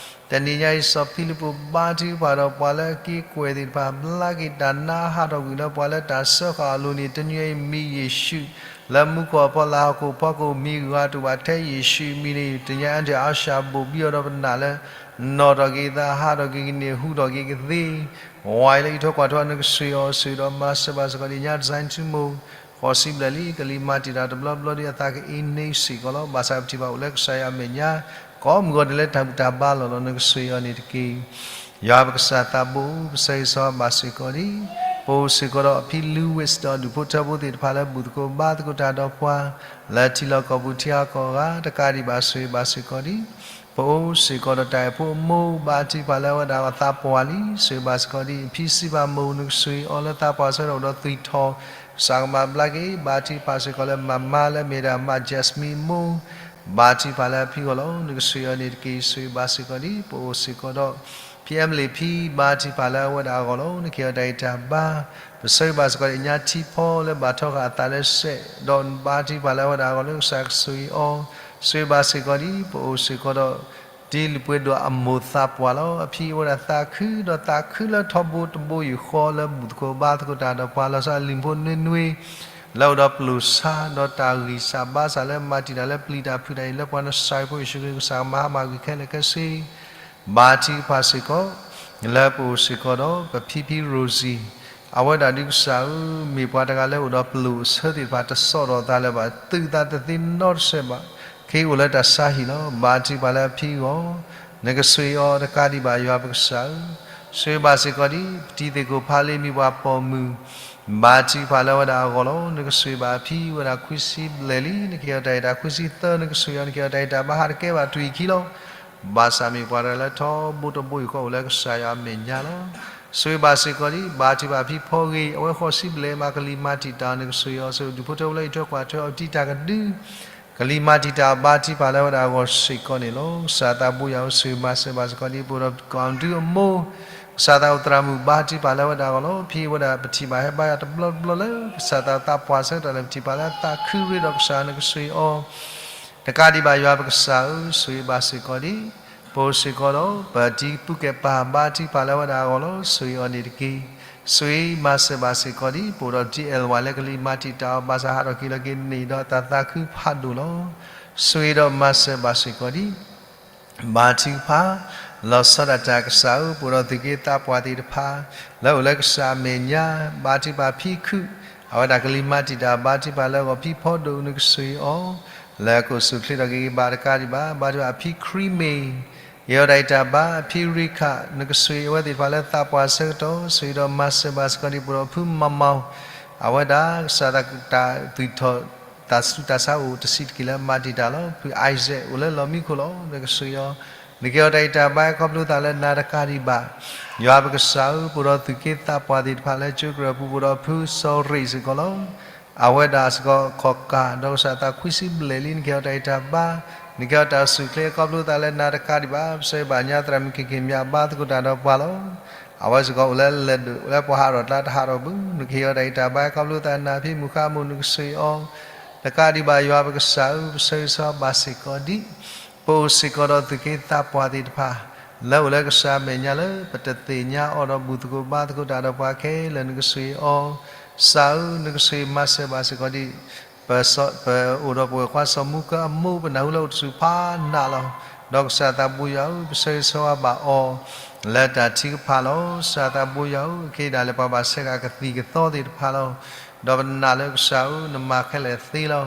တနံၤညါအံၤ စီၤဖံလံးပူးဘါထုကဖၣ်ဒီးပှၤလၢအက့ၤကွဲၢ်သ့ၣ်တဖၣ် ဘျါက့ၤတၢ်နါဟးထီၣ်ကွံာ်လၢပှၤလၢတၢ်စၢဃာ်အလိၤန့ၣ် တနံၤအံၤမံၤယ့ၣ်ၡူး လၢမူခိၣ်အဖီလာ်ဟီၣ်ခိၣ်ဖီခိၣ် မံၤဂၤတအိၣ်ဘၣ်ထဲယ့ၣ်ၡူးအမံၤန့ၣ် တနံၤညါအံၤ အါစှၤဘိၣ်ဘံအီၤဒီးပနာ်လၢ နီၣ်ထီၣ်က့ၤသး ဟးထီၣ်က့ၤကန့ၢ် ဟူးထီၣ်က့ၤကသ့ ဝါအံၤလၢအံးထွဲကွၢ်ထွဲအီၤ နကစၢ်အီၤ စၢၤဒီးမၤစၢၤဘၣ်စ့ၢ်ကီး ဒ်ညါတစဲးထူမိၢ် ဃိးဆံဘျဲၣ်လံ ကလံၤမၤတံာ်တာ်တဘျီဘျီဒီးအသးကအ့န့ဆ့ၣ်ကီးလီၤ. ဘၣ်ဆၣ်ပထံၣ်ဘၣ်အိၣ်လၢကစၢ်ယွၤအမဲာ်ညါ ကိးမုၢ်ဂီၤဒဲးလၢတၢ်ဘူၣ်တၢ်ဘါလီၢ်လီၤ နကစၢ်အီၤန့ၣ်တက့ၢ်. ယွၤပကစၢ်သးဘိ ပဆၢဂ့ၤဆၢဝါဘၣ်စ့ၢ်ကီးဒံး ပအိၣ်စ့ၢ်ကီးဒီးအဖံ Louis ဒီးဒူၣ်ဖိထၢဖိသ့ၣ်တဖၣ်လၢဘူၣ်သကိးဘါသကိးတၢ်ဒီးပှၤ လၢထံလီၢ်ကီၢ်ပူၤထံဂၤကီၢ်ဂၤ တကးဒံးဘၣ် စၢၤဂ့ၤဘၣ်စ့ၢ်ကီးဒံး ပအိၣ်စ့ၢ်ကီးဒီးတၢ်အဲၣ်ဖိအမိၢ် ဘါထုကဖၣ်လၢအဝဲဒၣ်အသးပှၢ်လံ စၢၤဂ့ၤဘၣ်စ့ၢ်ကီးဒံး အဖံစံးဘၣ်မိၢ် နကစၢ်အီၤလၢသးပှၢ်ဆၢကတီၢ်အိၣ်ဒီးသွံၣ်ထီၣ် ကစၢ်ကမၤဘျါက့ၤ ဘါထုကဖၣ်စ့ၢ်ကီးလၢမၤမါလၢအမ့ၢ်ဒၣ်မါ Jasmine မိၢ် ဘါထုကဖၣ်လၢအဖံအဂီၢ်လီၤ နကစၢ်အီၤန့ၣ်တက့ၢ် စၢၤဂ့ၤဘၣ်စ့ၢ်ကီးဒံး ပအိၣ်စ့ၢ်ကီးဒီး ဖံ Emily ဖံ ဘါထုကဖၣ်လၢအဝဲဒၣ်အဂီၢ်လီၤ နကဲအီၤတၢ်အံးတၢ်ဘါ ပဆၢဂ့ၤဘၣ်စ့ၢ်ကီးဒံး ညါထံဖီလၢဘၣ်ထီဃာ်အသးလၢစဲး ဒီးဘါထုကဖၣ်လၢအဝဲဒၣ်အဂီၢ်လၢကစၢ်ကစၢ်အီၤ စၢၤဂ့ၤဘၣ်စ့ၢ်ကီးဒံး ပအိၣ်စ့ၢ်ကီးဒီး ဒ်လံာ်ပှဲၤဒိၣ်အမိၢ်သးပှၢ်လီၤ အဖံအဝဲဒၣ်သးခု ဒီးသးခုလၢထီဘိတဘိယူၢ်ဃီလၢဘူၣ်သကိးဘါသကိးတၢ်ဒီးပှၤလီၤဆီ လံာ်ဖိနွ့နွ့ လၢအိၣ်ဒီးပျိၢ်ဆါ ဒီးတၢ်ဂံၢ်စၢ်ဘါစၢ်လၢမၤတံာ်တာ်လၢပျံၤတၢ်ဖုးတၢ်အံၤ လၢပှၤနစၤရံဖိယ့ၣ်ၡူးခရံာ် ကစၢ်ကမၤဟါမၢ်ကွံာ်ခဲလၢာ်ခဲဆ့ ဘါထုကဖၣ်စ့ၢ်ကီး လၢပအိၣ်စ့ၢ်ကီးဒီး ပဖံဖံ Rosie အဝဲဒၣ်ဒုးကစၢ်ဧၢ မ့ၢ်ပှၤတဂၤလၢအိၣ်ဒီးပျိၢ်အဆၢသ့ၣ်တဖၣ် တစိာ်ထီၣ်အသးလၢၤဘၣ် သုးသးတသ့နီတစဲးဘၣ် ခဲအံၤအိၣ်လၢတၢ်ဆါဟံၣ်လီၤ ဘါထုကဖၣ်လၢအဖံအဂီၢ် နကစၢ်အီၤတကးဒံးဘၣ် ယွၤပကစၢ်ဧၢ စၢၤဘၣ်စ့ၢ်ကီးဒံး ပတံၤသ့ၣ်ခိၣ်ဖးလ့ မ့ၢ်ပှၤပိာ်မုၣ် ဘါထုကဖၣ်လၢအဝဲဒၣ်အဂီၢ်လီၤ နကစၢ်ဘၣ်အဖံဝဲဒၣ်ခွံဆံဘျဲၣ်လံ နကဲအီၤတၢ်အံးတၢ်ခွံဆံသၢ နကစၢ်အီၤ နကဲအီၤတၢ်အံးတၢ်ဘါ ဟးတကဲဘၣ်ထွံၣ်ခံလီၤ ဘၣ်ဆၣ်မ့ၢ်ပှၤတဂၤလၢထီဘိတဘိယူၢ်ဃီအိၣ်လၢကစၢ်ယွၤအမဲာ်ညါလီၤ စၢၤဘၣ်စ့ၢ်ကီးဒံး ဘါထုကဖၣ်ဖံဖီဂ့ၤ အဝဲဃိးဆံဘျဲၣ်မး ကလံၤမၤတံာ်တာ် နကစၢ်အီၤ စၢၤဒူၣ်ဖိထၢဖိလၢအံးထွဲကွၢ်ထွဲအီၤ တံၤတၢ်ကဒု ကလံၤမၤတံာ်တာ် ဘါထုကဖၣ်လၢအဝဲဒၣ်အဂီၢ်စ့ၢ်ကီးန့ၣ်လီၤ ကစၢ်သးဘိယွၤဧၢ စၢၤမၤစၢၤဘၣ်စ့ၢ်ကီးဒံး ပအိၣ်ဒီးကီၢ်ဒုအမိၢ် ကစၢ်သးအိၣ်သရၣ်မုၣ် ဘါထုကဖၣ်လၢအဝဲဒၣ်အဂီၢ်လီၤ ဖံဝဲဒၣ်ပထံၣ်ဘၣ်ဟဲဘါယွၤတဘျီတဘျီလၢ ကစၢ်သးသးပှၢ်ဆၢကတီၢ်လၢပထံၣ်ဘၣ်လၢသးခုရ့ဒီးကစၢ် နကစၢ်အီၤ တကးဒံးဘၣ် ယွၤပကစၢ်ဧၢ, စၢၤဘၣ်စ့ၢ်ကီးဒံး, ပအိၣ်စ့ၢ်ကီးဒီး ပတံၤပုၢ်ကဲၣ်ပၢ် ဘါထုကဖၣ်လၢအဝဲဒၣ်အဂီၢ်လီၤ. စၢၤအီၤန့ၣ်တက့ၢ်. စၢၤမၤစၢၤဘၣ်စ့ၢ်ကီးဒံး, ပအိၣ်ဒီးတံၤအဲၣ်ဝါလၢကလံၤမၤတံာ်တာ်အီၤ ဘၣ်ဆၣ်ဟးထီၣ်က့ၤလီၤက့ၤန့ၢ်ဒီးတၢ်သးခုဖးဒိၣ်လီၤ. စၢၤဒီးမၤစၢၤဘၣ်စ့ၢ်ကီးဒံး ဘါထုကဖၣ်, လီၤဆီဒၣ်တၢ်ကစၢ်ဧၢ, ပအိၣ်ဒီးသုးက့သးပှၢ်သ့ၣ်တဖၣ် လၢအိၣ်လၢကစၢ်အမဲာ်ညါ, ဘါထုကဖၣ်ဖံခုၣ်, အဝဲဒၣ်ကလံၤမၤတံာ်တာ် ဘါထုကဖၣ်လၢအဂီၢ် ဖံဖီဒိၣ် နကစၢၤအီၤ, လၢကအိၣ်ဆူၣ်ချ့ထီၣ်က့ၤဘၣ်တကးဒံးဘၣ်, ဘါထုကဖၣ်ဖံခရံမ့ၢ်, ယဲအီၤဒၣ်အံၤတၢ်ဘါ, ဖံရံခၣ် နကစၢၤအဝဲသ့ၣ်တဖၣ်လၢသးပှၢ်ဆၢကတီၢ်, စၢၤဒီးမၤစၢၤဘၣ်စ့ၢ်ကီးဒံး ပအိၣ်ဒီးဖုမၤမီၤ, အဝဲဒၣ်ကစၢ်တၢ်သွံၣ်ထီၣ် တၢ်ဆူးတၢ်ဆါအိၣ်တဆံးတက့ၢ်လၢမၤတံာ်တာ်လီၤ. ဖု Isaac အိၣ်လၢလီၢ်မံခိၣ်လီၤ. နကစၢၤအီၤ နကဟ့ၣ်အီၤတၢ်ဂံၢ်တၢ်ဘါ ခီဖျိသးလၢနၤတကးဒံးဘၣ်, ယွၤပကစၢ်ဧၢ, ပအိၣ်ဒီးသူၣ်က့သးပှၢ်သ့ၣ်တဖၣ်လၢကၠိကရၢၢ်ပူၤ ပအိၣ်ဒီးဖုစီၤရ့းစ့ၢ်ကီးလီၤ. အဝဲဒၣ်စ့ၢ်ကီးခီၣ်ကၢ် ဒီးကစၢ်သးခွံဆံဘျဲၣ်လံ နကဟ့ၣ်အီၤတၢ်ဂံၢ်တၢ်ဘါ, နကဟ့ၣ်အီၤတၢ်စူၢ်ချ့ ခီဖျိသးလၢနၤတကးဒံးဘၣ်, ပဆၢဂ့ၤဘၣ်ညါသရၣ်မုၣ်က့ၤက့ၤမၠး ဘါသကိးတၢ်ဒီးပှၤလီၤ. အဝဲစ့ၢ်ကီးအိၣ်လၢလဲၤဒိၣ် လၢပှၤဟးထီၣ်ကျါတဟးထီၣ်ဘၣ်, နကဟ့ၣ်အီၤတၢ်ဂံၢ်တၢ်ဘါ ခီဖျိသးနၤဖံးမုၢ်ဃါမုၢ် နကဆှၢအီၤ တကးဒံးဘၣ် ယွၤပကစၢ်ဧၢ, ပဆၢဂ့ၤဆၢဝါဘၣ်စ့ၢ်ကီးဒံး ပအိၣ်စ့ၢ်ကီးဒီးသူၣ်က့သးပှၢ်သ့ၣ်တဖၣ် လၢအိၣ်လၢကစၢ်အမဲာ်ညါလၢ ပတသ့ၣ်ညါအီၤဒီးဘူၣ်သကိးဘါသကိးတၢ်ဒီးပှၤခဲလၢာ် နကဆှၢအီၤ, ကစၢ်ဧၢ, နကဆှၢမၤစၢၤဘၣ်စ့ၢ်ကီးဒံး ပ ပအိၣ်ဒီးပဝဲၢ်ခွါစီၤမူကၢအမိၢ် ပနၢ်ဟူလၢအိၣ်တဆူၣ်ဖးနးလီၤ. ဒီးကစၢ်သးဘိယွၤဧၢ, ပဆၢဂ့ၤဆၢဝါဘၣ်အီၤ လၢတၢ်ထုကဖၣ်လီၤ. ကစၢ်သးဘိယွၤဧၢ, အက့ဒၣ်လဲာ်ပှၤဘၣ်ဆဲးဂၤကသံၣ်ကသီသ့ၣ်တဖၣ်လီၤ. ဒီးပနာ်လၢကစၢ်ဧၢ, နမၤခဲလၢာ်သ့လီၤ.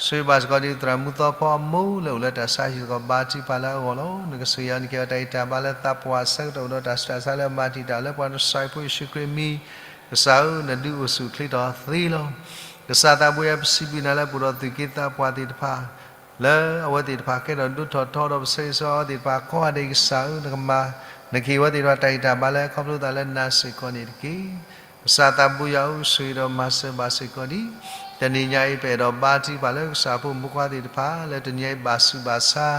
ဆှၢဘၣ်စ့ၢ်ကီးဒံးသရၣ်မုၣ်သီဖီအမိၢ် လၢအိၣ်လၢတၢ်ဆါဟံၣ်စ့ၢ်ကီး ဘါထုကဖၣ်လၢအဂီၢ်လီၤ. နကဆှၢအီၤ နကဟ့ၣ်အီၤတၢ်ဂံၢ်တၢ်ဘါလၢသးပှၢ်အဆၢကတီၢ် အိၣ်ဒီးတၢ်ဆူးတၢ်ဆါလၢအမၤတံာ်တာ် လၢပှၤနစၢ်အဖိယ့ၣ်ၡူးခရံာ်အမံၤ ကစၢ်ဧၢ, နဒုးအိၣ်ဆူၣ်အိၣ်ချ့ထီၣ်သ့လီၤ. ကစၢ်သးဘိယွၤ ပစံးဘျုးနၤလၢပအိၣ်ဒီးသူၣ်က့သးပှၢ်သ့ၣ်တဖၣ် လၢအဝဲသ့ၣ်တဖၣ်ကဲထီၣ်ဒိၣ်ထီၣ်ထီဒီး ပဆၢဂ့ၤဆၢဝါအဝဲသ့ၣ်တဖၣ်ကိးဂၤဒဲး ကစၢ်ဧၢ, နကမၤ နကဟ့ၣ်အဝဲသ့ၣ်တဖၣ်တၢ်ဂံၢ်တၢ်ဘါလၢ ခီဖျိသးလၢနၤစ့ၢ်ကီးန့ၣ်တက့ၢ်. ကစၢ်သးဘိယွၤဧၢ, ဆှၢဒီးမၤစၢၤဘၣ်စ့ၢ်ကီးဒံး တနံၤညါအံၤ ပအဲၣ်ဒိးဘါထုကဖၣ်လၢကစၢ်ဖိမုၣ်ဖိခွါသ့ၣ်တဖၣ် လၢတနံၤညါအံၤဘၣ်ဆူးဘၣ်ဆါ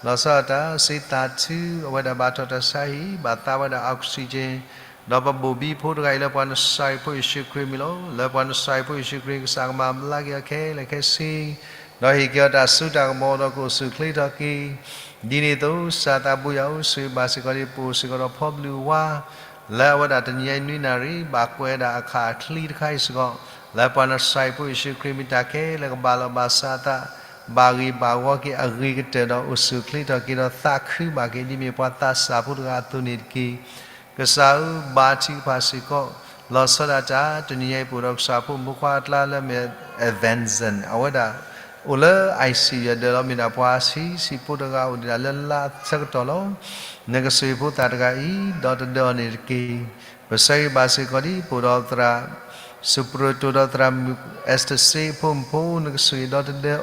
လီၤဆီဒၣ်တၢ် စ့သးထု အဝဲဒၣ်ဘၣ်ထီၣ်တၢ်ဆါဟံၣ် ဘၣ်သါဝဲဒၣ် oxygen ဒီးပဘိၣ်ဘံဖိတဂၤအံၤ လၢပှၤနစၢ်အဖိယ့ၣ်ၡူးခရံာ်အမံၤလီၤ. လၢပှၤနစၢ်အဖိယ့ၣ်ၡူးခရံာ် ကစၢ်ကမၤဘျါက့ၤအီၤခဲလၢာ်ခဲဆ့ ဒီးဟ့ၣ်က့ၤအီၤတၢ်စိတၢ်ကမီၤဒီးကအိၣ်ဆူၣ်အိၣ်ချ့ထီၣ်က့ၤ ဒ်န့ၣ်အသိး ကစၢ်သးဘိယွၤဧၢ, ဆှၢဘၣ်စ့ၢ်ကီးဒံး ပအိၣ်စ့ၢ်ကီးဒီးဖီဘျုးဝါ လၢအဝဲဒၣ်တနံၤညါအံၤနွံနၣ်ရံၣ် ဘၣ်ကွဲးဒၣ်အခးအချံတခါအံၤစ့ၢ်ကီး လၢပှၤနစၢ်အဖိယ့ၣ်ၡူးခရံာ်မံၤ တၢ်ခဲလၢာ်ကဘၣ်လီၤဘၣ်စးအသး ဘၣ်ဂ့ၤဘၣ်ဝီက့ၤအဂ့ၤကတၢၢ်ဒီး အိၣ်ဆူၣ်အိၣ်ချ့ထီၣ်က့ၤဒီး သးခုဘၣ်က့ၤ ဒ်မ့ၢ်ပှၤသးစၢ်ဖိတဂၤအသိးန့ၣ်တက့ၢ်. ကစၢ်ဧၢ, ဘါထုကဖၣ်စ့ၢ်ကီး လီၤဆီဒၣ်တၢ် တနံၤညါအံၤ ပအိၣ်ဒီးကစၢ်ဖိမုၣ်ဖိခွါအကျါလၢအမ့ၢ် Evanson အဝဲဒၣ် အိၣ်လၢ I C U ယဒၢးလီၤ မ့ၢ်ဒၣ်ပှၤဆံးဆံးဖိတဂၤ အိၣ်ဒံးဒၣ်လၢလါအဆၢကတီၢ်လီၤ. နကဆှၢဖိသၣ်တဂၤအံၤ ဒီသဒၢအီၤန့ၣ်တက့ၢ်. ပဆၢဂ့ၤဘၣ်စ့ၢ်ကီးဒံး ပအိၣ်ဒီးသရၣ် စူးပရူးတိၢ် ဒီးသရၣ်မုၣ် Esther စ့အဖိမုၣ်ဖိ နကဆှၢဒီသဒၢ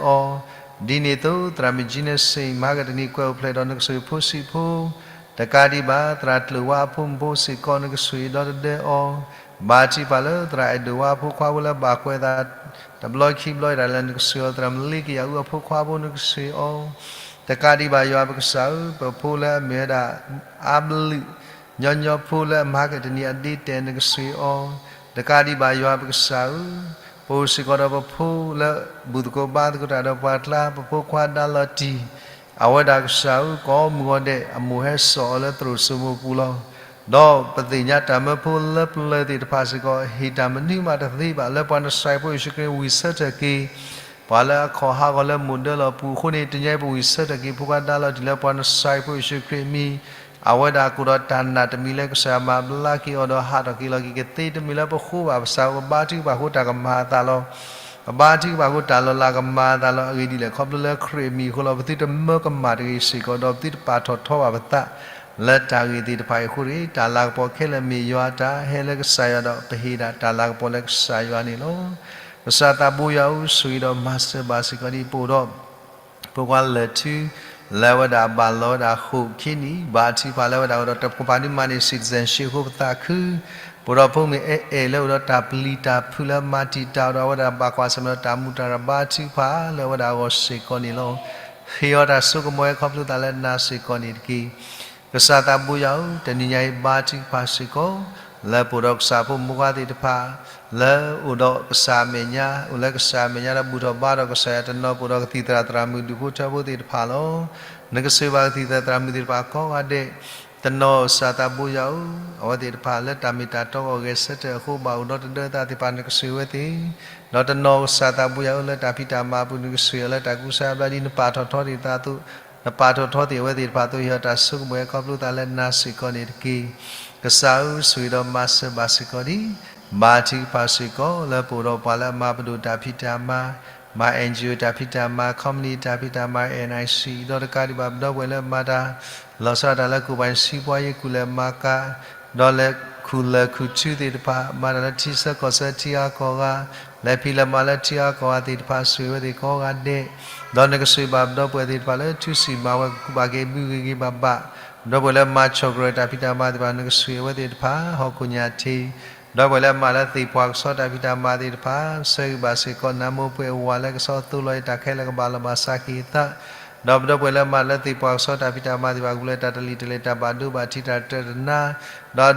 အီၤ ဒ်န့ၣ်အသိး သရၣ်မုၣ် Gina စ့ မဟါကတနံၤကွဲးအိၣ်ဖျဲၣ်ဒီး နကဆှၢဖိဆံးဖိ တကးဒံးဘၣ် သရၣ်ကျၢၢ်ဝါအဖိမုၣ်ဖိစ့ၢ်ကီး နကဆှၢဒီသဒၢအီၤ, ဘါထုကဖၣ်လၢသရၣ်အဲၣ်ဒိးဝါအဖိခွါဖိလၢဘၣ်ကွဲးသး တဘျီခံဘျီဒၣ်လဲာ် နကဆှၢအီၤ, သရၣ်မလ့ကယၤအူအဖိခွါဖိ နကဆှၢအီၤ, တကးဒံးဘၣ် ယွၤပကစၢ်ဧၢ, ပဖိလၢအမ့ၢ်ဝဲဒၣ် အါဘျုး ညီညီဖိလၢအမၤကတနံၤအဒ့တဲာ် နကဆှၢအီၤ, တကးဒံးဘၣ် ယွၤပကစၢ်ဧၢ, ပအိၣ်စ့ၢ်ကီးဒီးပဖိလၢ ဘူၣ်သကိးဘါသကိးတၢ်ဒီးပှၤကျါ ပဖိခွါဒါလီၤတံၢ် အဝဲဒၣ်ကစၢ်ဧၢ, ကိးမုၢ်ဂီၤဒဲး အမိၢ်ဟဲစိာ်အီၤလၢသရိာ်စိမိၤပူၤလီၤ. ဒီးပသ့ၣ်ညါတၢ်မၢဖိလၢပျၢၤသ့ၣ်တဖၣ်စ့ၢ်ကီး ဟ့ၣ်တၢ်မနုၤမးတသ့ဘၣ် လၢပှၤနစၢ်ဖိယ့ၣ်ၡူးခရံာ်ဝံၣ်ဆၢထၢၣ်က့ၤ ပှၤလၢအခီၣ်ဟးဂီၤလၢမိၢ်ဒၢလီၤပူၤအဃိန့ၣ် တနံၤအံၤပဝံၣ်ဆၢထၢၣ်က့ၤ ဖိခွါဒါလီၤတံၢ်လၢပှၤနစၢ်ဖိယ့ၣ်ၡူးခရံာ်အမံၤ, အဝဲဒၣ်ကအိၣ်ဒီးတၢ်နာ်တမံၤလၢကစၢ်ယွၤမၤဘျါက့ၤအီၤဒီးဟးထီၣ်က့ၤလီၤက့ၤကသ့ တမ့ၢ်လၢပဃိဘၣ်ပသး ပဘါထုကဖၣ်အဃိတၢ်ကမၤအသးလီၤ. ပဘါထုကဖၣ်အဃိတၢ်လီၤလးကမၤအသးလီၤ. အဂ့ၢ်ဒ်လဲၣ် ခီဖျိလၢခရံာ်အမံၤအဃိလီၤ. ပသုတမၢကမၣ်တဂ့ၤစ့ၢ်ကီး ဒီးပသုတပာ်ထီၣ်ထီဘၣ်ပသး လၢတၢ်ဂ့ၢ်သ့ၣ်တဖၣ်အံၤအဃိတဂ့ၤ. တၢ်လၤကပီၤခဲလၢာ်မ့ၢ်ယွၤအတၢ် ဟဲလၢကစၢ်ယွၤဒီး ပဟ့ၣ်ဒၣ်တၢ်လၤကပီၤလၢကစၢ်ယွၤန့ၣ်လီၤ. ကစၢ်သးဘိယွၤဧၢ, ဆိၣ်ဂ့ၤဒီးမၤစၢၤဘၣ်စ့ၢ်ကီးဒ်ပအိၣ်ဒီး ဖိခွါလၢာ်ထူ လၢအဝဲဒၣ်ဘၣ်လီၤဝဲဒၣ်ဃိာ်ခံနံၣ် ဘါထုကဖၣ်လၢအဝဲဒၣ်အိၣ်ဒီးတကပၤဒုးမၤန့ၢ် citizenship အဃိပသးခု, ပအိၣ်ဒီးဖိမုၣ်အဲၣ်အဲၣ်လၢအိၣ်ဒီးတၢ်ပျံၤတၢ်ဖုးလၢမၤတံာ်တာ်အီၤဒီး အဝဲဒၣ်ဘၣ်ကွၢ်ဆၢၣ်မဲာ်ဒီးတၢ်မူးတၢ်ရၤ ဘါထုကဖၣ်လၢအဝဲဒၣ်အဂီၢ်စ့ၢ်ကီးန့ၣ်လီၤ. ဟ့ၣ်အီၤတၢ်ဆိကမိၣ်ဝဲခီဖျိသးလၢနၤစ့ၢ်ကီးန့ၣ်တက့ၢ်. ကစၢ်သးဘိယွၤဧၢ, တနံၤညါအံၤဘါထုကဖၣ်စ့ၢ်ကီး လၢပအိၣ်ဒီးကစၢ်ဖိမုၣ်ဖိခွါသ့ၣ်တဖၣ် လၢအိၣ်ဒီးကစၢ်အမဲာ်ညါ အိၣ်လၢကစၢ်အမဲာ်ညါဒီးဘူၣ်ထီၣ်ဘါထီၣ်ကစၢ်ယွၤတနီၤ ပအိၣ်ဒီးကသံၣ်သရၣ်သရၣ်မုၣ်ဒူၣ်ဖိထၢဖိသ့ၣ်တဖၣ်လီၤ. နကဆှၢဘၣ်ကသံၣ်သရၣ်သရၣ်မုၣ်သ့ၣ်တဖၣ်ကိးဂၤဒဲး တနီၤကစၢ်သးဘိယွၤဧၢ, အဝဲသ့ၣ်တဖၣ်လၢတၢ်မ့ၢ်တၢ်တီအဂီၢ်ဂဲၤဆၢထၢၣ်အဃိ ဘၣ်အိၣ်ဒီးတဒၢသးသ့ၣ်တဖၣ် နကဆှၢဝဲသ့ၣ်, ဒီးတနီၤကစၢ်သးဘိယွၤဧၢ လၢတၢ်ဖံးတၢ်မၤအပူၤ နကဆှၢအီၤလၢတၢ်ကူစါဘျါဒ်နပာ်ထီၣ်ထီသ့ၣ်အသိး နပာ်ထီၣ်ထီသ့ၣ်အဝဲသ့ၣ်တဖၣ်အသိး ဟ့ၣ်အီၤတၢ်ဆိကမိၣ်ဝဲခီဖျိသးလၢနၤစ့ၢ်ကီးန့ၣ်တက့ၢ်. ကစၢ်ဧၢ, ဆိၣ်ဂ့ၤဒီးမၤစၢၤဘၣ်စ့ၢ်ကီးဒံး ဘါထုကဖၣ်စ့ၢ်ကီး လၢပအိၣ်ဒီးပှၤလၢအမၤပဒိၣ်တၢ်ဖံးတၢ်မၤ, မၤ N G O တၢ်ဖံးတၢ်မၤ, company တၢ်ဖံးတၢ်မၤ, N I C ဒီးတကးဒံးဘၣ် ပဒီပုၢ်ဝဲၢ်လၢမၤတၢ် လီၤဆီဒၣ်တၢ်လၢကိၣ်ပၤစံးပှၤယ့ၢ်ကူၣ်လဲၤမၤကၤ, ဒီးလဲၤ ခူၣ်လၢၢ်ခူၣ်ထူသ့ၣ်တဖၣ်, မၤတၢ်လၢထံဆၢကီၢ်ဆၢထံဂၤကီၢ်ဂၤ, လဲၤဖံးလဲၤမၤလၢထံဂၤကီၢ်ဂၤသ့ၣ်တဖၣ် ဆိၣ်ဂ့ၤဝဲသ့ၣ်ကိးဂၤဒဲး, ဒီးနကဆိၣ်ဂ့ၤဘၣ်ပဒီပုၢ်ဝဲၢ်သ့ၣ်တဖၣ်လၢထူစံၣ်မၤဝဲကကူးဘၣ်က့ၤဘုဂ့ၤဂ့ၤဘၣ်ဘၣ်, ပဒီပုၢ်ဝဲၢ်လၢမၤဆီၣ်ကရၢၢ်တၢ်ဖံးတၢ်မၤသ့ၣ်တဖၣ် နကဆိၣ်ဂ့ၤဝဲသ့ၣ်တဖၣ် ဟီၣ်ခိၣ်ညၣ်ထံး, ပဒီပုၢ်ဝဲၢ်လၢမၤလၢသ့ၣ်ပှၢ်ကဆီတၢ်ဖံးတၢ်မၤသ့ၣ်တဖၣ် ဆၢဂ့ၤဘၣ်စ့ၢ်ကီး နးမိၢ်ပှဲၤဝးလၢကဆီသိလီၤအတၢ်ခဲလၢာ်ကဘၣ်လီၤဘၣ်စးက့ၤအသး ဒီးပဒီပုၢ်ဝဲၢ်လၢမၤလၢသ့ၣ်ပှၢ်ကဆီတၢ်ဖံးတၢ်မၤသ့ၣ်တဖၣ် ကလဲၤတၢ်တလံၤတလဲၤတၢ်ဘၣ်ဒိဘၣ်ထံးတၢ်တတနါ,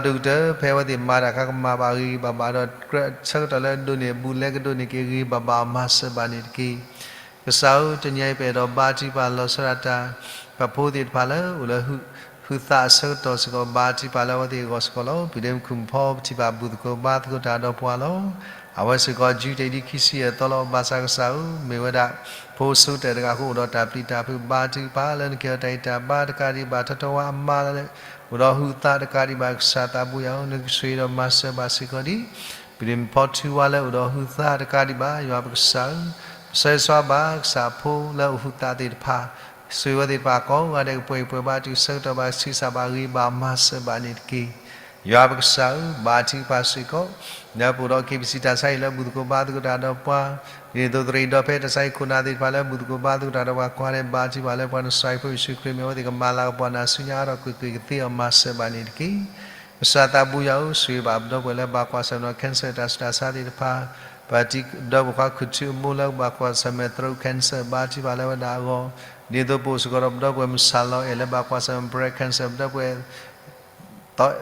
ဒီးဒိၣ်ကတၢၢ်ဖဲအဝဲသ့ၣ်မၤတၢ်အခါကမၤဘၣ်ဂ့ၤဂ့ၤဘၣ်ဘၣ်ဒီး ကြၢးဆၢကတီၢ်လၢအဒိးန့ၢ်အဘူးလဲကဒိးန့ၢ်က့ၤဂ့ၤဂ့ၤဘၣ်ဘၣ်အီၤမၤစၢၤဘၣ်န့ၣ်တက့ၢ်. ကစၢ်ဧၢ တနံၤအံၤပအဲၣ်ဒိးဘါထုကဖၣ်လီၤဆီဒၣ်တၢ် ပဖိသ့ၣ်တဖၣ်လၢအိၣ်လၢ ဟုသးအဆၢကတီၢ်စ့ၢ်ကီး ဘါထုကဖၣ်လၢအဝဲသ့ၣ်အဂီၢ်စ့ၢ်ကီးလီၤ. ပဒ့မုၢ်ခုၣ်မုၢ်ဖီပထံၣ်ဘၣ်ဘူၣ်သကိးဘါသကိးတၢ်ဒီးပှၤလီၤ. အဝဲစ့ၢ်ကီး ယူၤတ့ၢ်ဒ်ခံဆံယဲၢ်သီလီၤ. ဘၣ်ဆၣ်ကစၢ်ဧၢ မ့ၢ်ဝဲဒၣ် ဖိဆိကတၢၢ်တဂၤအဃိ အိၣ်ဒီးတၢ်ပျံၤတၢ်ဖုး ဘါထုကဖၣ်လၢနကဟ့ၣ်အီၤတၢ်ဂံၢ်တၢ်ဘါတကးဒံးဘၣ် ထီထီဝါအမါလၢ အိၣ်ဒီးဟုသးတကးဒံးဘၣ် ကစၢ်သးဘိယွၤဧၢ နကဆိၣ်ဂ့ၤဒီးမၤစၢၤဘၣ်စ့ၢ်ကီးဒံး ပဒ့မုၢ်ဖီထူဝါလၢအိၣ်ဒီးဟုသးတကးဒံးဘၣ် ယွၤပကစၢ်ဧၢ, ပဆၢဂ့ၤဆၢဝါဘၣ်ကစၢ်ဖိလၢအိၣ်ဟုသးသ့ၣ်တဖၣ်, ဆိၣ်ဂ့ၤဝဲသ့ၣ်တဖၣ်ကိးဂၤဒဲး ကပှဲၤပှဲၤဘါထုကဖၣ် ဆၢကတီၢ်ဘၣ်ဆံးစၢ်ဘၣ်ဂ့ၤဘၣ်မၤစၢၤဘၣ်န့ၣ်တက့ၢ်. ယွၤပကစၢ်ဧၢ, ဘါထုကဖၣ်စ့ၢ်ကီး လၢပအိၣ်ဒီး KBC တၢ်ဆါဟံၣ်လၢဘူၣ်သကိးဘါသကိးတၢ်ဒီးပှၤ, ဒ်သိးသရံးဒီဖဲတၢ်ဆါဟံၣ်ခိၣ်နၢ်သ့ၣ်တဖၣ်လၢဘူၣ်သကိးဘါသကိးတၢ်ဒီးပှၤ ကွၢ်ဒဲးဘါထုကဖၣ်လၢပှၤ နစၢ်ယွၤဖိယ့ၣ်ၡူးခရံာ် မ့ၢ်အဝဲသ့ၣ်ကမၤလၤကပီၤနၤဆူညါအါထီၣ်ကွ့ၢ်ကွ့ၢ်ကသ့အီၤမၤစၢၤဘၣ်န့ၣ်တက့ၢ်. ကစၢ်သးဘိယွၤဧၢ, ဆိၣ်ဂ့ၤဘၣ်ပဒီပုၢ်ဝဲၢ်လၢဘၣ်ကွၢ်ဆၢၣ်မဲာ်ဒီး cancer တၢ်ဆူးတၢ်ဆါသ့ၣ်တဖၣ်, ပဒီပုၢ်ခွါခုၣ်ထူအမိၢ်လၢဘၣ်ကွၢ်ဆၢၣ်မဲာ် throat cancer ဘါထုကဖၣ်လၢဝဲဒၣ်အဂီၢ်, ဒ်သိးပအိၣ်စ့ၢ်ကီးဒီးပဒီပုၢ်ဝဲၢ်မုၢ်ဆၣ်လီၤအဲၣ်လၢဘၣ်ကွၢ်ဆၢၣ်မဲာ် breast cancer ပဒီပုၢ်ဝဲၢ်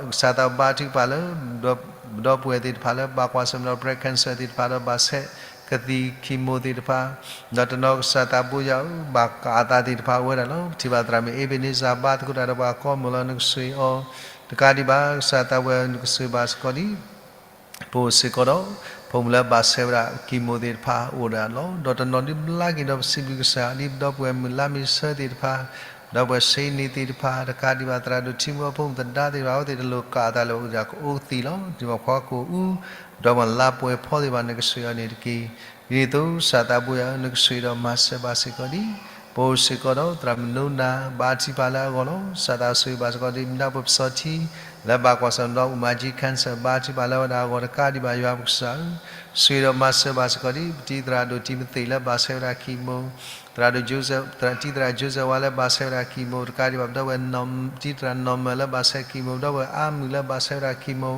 ကစၢ်သးဘါထုကဖၣ်လၢ ပဒီပုၢ်ဝဲၢ်သ့ၣ်တဖၣ်လၢဘၣ်ကွၢ်ဆၢၣ်မဲာ်ဒီး breast cancer သ့ၣ်တဖၣ်ဒီး ဘၣ်ဆဲးကသံၣ် chemo သ့ၣ်တဖၣ်, ဒီးတနီၤကစၢ်သးဘိယွၤဧၢ, ဘၣ်ကးအသးသ့ၣ်တဖၣ်အိၣ်ဝဲဒၣ်လီၤ. ပထံၣ်ဘၣ်သရၣ်မုၣ် Ebenezer ဘါသကိးတၢ်ဒီးပှၤကိးမုၢ်လီၤ နကဆိၣ်ဂ့ၤအီၤ တကးဒံးဘၣ် ကစၢ်သးဘိယွၤဧၢ နကဆိၣ်ဂ့ၤဘၣ်စ့ၢ်ကီးဒံး ပအိၣ်စ့ၢ်ကီးဒီး ဖိမုၣ်လၢဘၣ်ဆဲးဝဲဒၣ် chemo သ့ၣ်တဖၣ်အိၣ်ဝဲဒၣ်လီၤ. ဒီးတနီၤဒ်ဘျါက့ၤဒီးပစံးဘျုးကစၢ် ဒ်ပဒီပုၢ်ဝဲၢ်မုၣ်လါမ့ၤဆၢသ့ၣ်တဖၣ်, ဒီပုၢ်ဝဲၢ်ဆ့နံၤသ့ၣ်တဖၣ် တကးဒံးဘၣ်သရၣ်ဒိၣ်ထံမူအဖိမုၣ်သဒါသ့ၣ်တဖၣ် အဝဲသ့ၣ်တလိၣ်ကးအသးလၢအအိၣ်ဒီးကအိၣ်သံးလီၤ. ဒ်ပှၤဖှီခိၣ်အူ ဒီးပှၤလါပှဲၤဖီသ့ၣ်တဖၣ် နကဆိၣ်ဂ့ၤအီၤန့ၣ်တက့ၢ်. ဒ်န့ၣ်အသိး ကစၢ်သးဘိယွၤဧၢ နကဆိၣ်ဂ့ၤဒီးမၤစၢၤဘၣ်စ့ၢ်ကီးဒံး ပအိၣ်စ့ၢ်ကီးဒီးသရၣ်မုၣ်နိနၤ ဘါထုကဖၣ်လၢအဂီၢ်လီၤ. ကစၢ်သးဆိၣ်ဂ့ၤဘၣ်စ့ၢ်ကီးဒံး မုၢ်နၤပှဲၤပစီၤထံ လၢဘၣ်ကွၢ်ဆၢၣ်မဲာ်ဒီး အူမၤကၠံ cancer ဘါထုကဖၣ်လၢဝဲဒၣ်အဂီၢ်တကးဒံးဘၣ် ယွၤပကစၢ်ဧၢ, ဆိၣ်ဂ့ၤဒီးမၤစၢၤဘၣ်စ့ၢ်ကီးဒံး ပတံၤသရၣ်ဒိၣ်တံၤမသ့းလၢဘၣ်ဆဲးဝဲဒၣ် chemo, သရၣ်ဒိၣ် Joseph တံၤသရၣ် Joseph ဝါလၢဘၣ်ဆဲးဝဲဒၣ် chemo တကးဒံးဘၣ် ပဒီပုၢ်ဝဲၢ် တံၤသရၣ် Norman လၢဘၣ်ဆဲး chemo ဒီပုၢ်ဝဲၢ်အါမုၢ်လၢဘၣ်ဆဲးဝဲဒၣ် chemo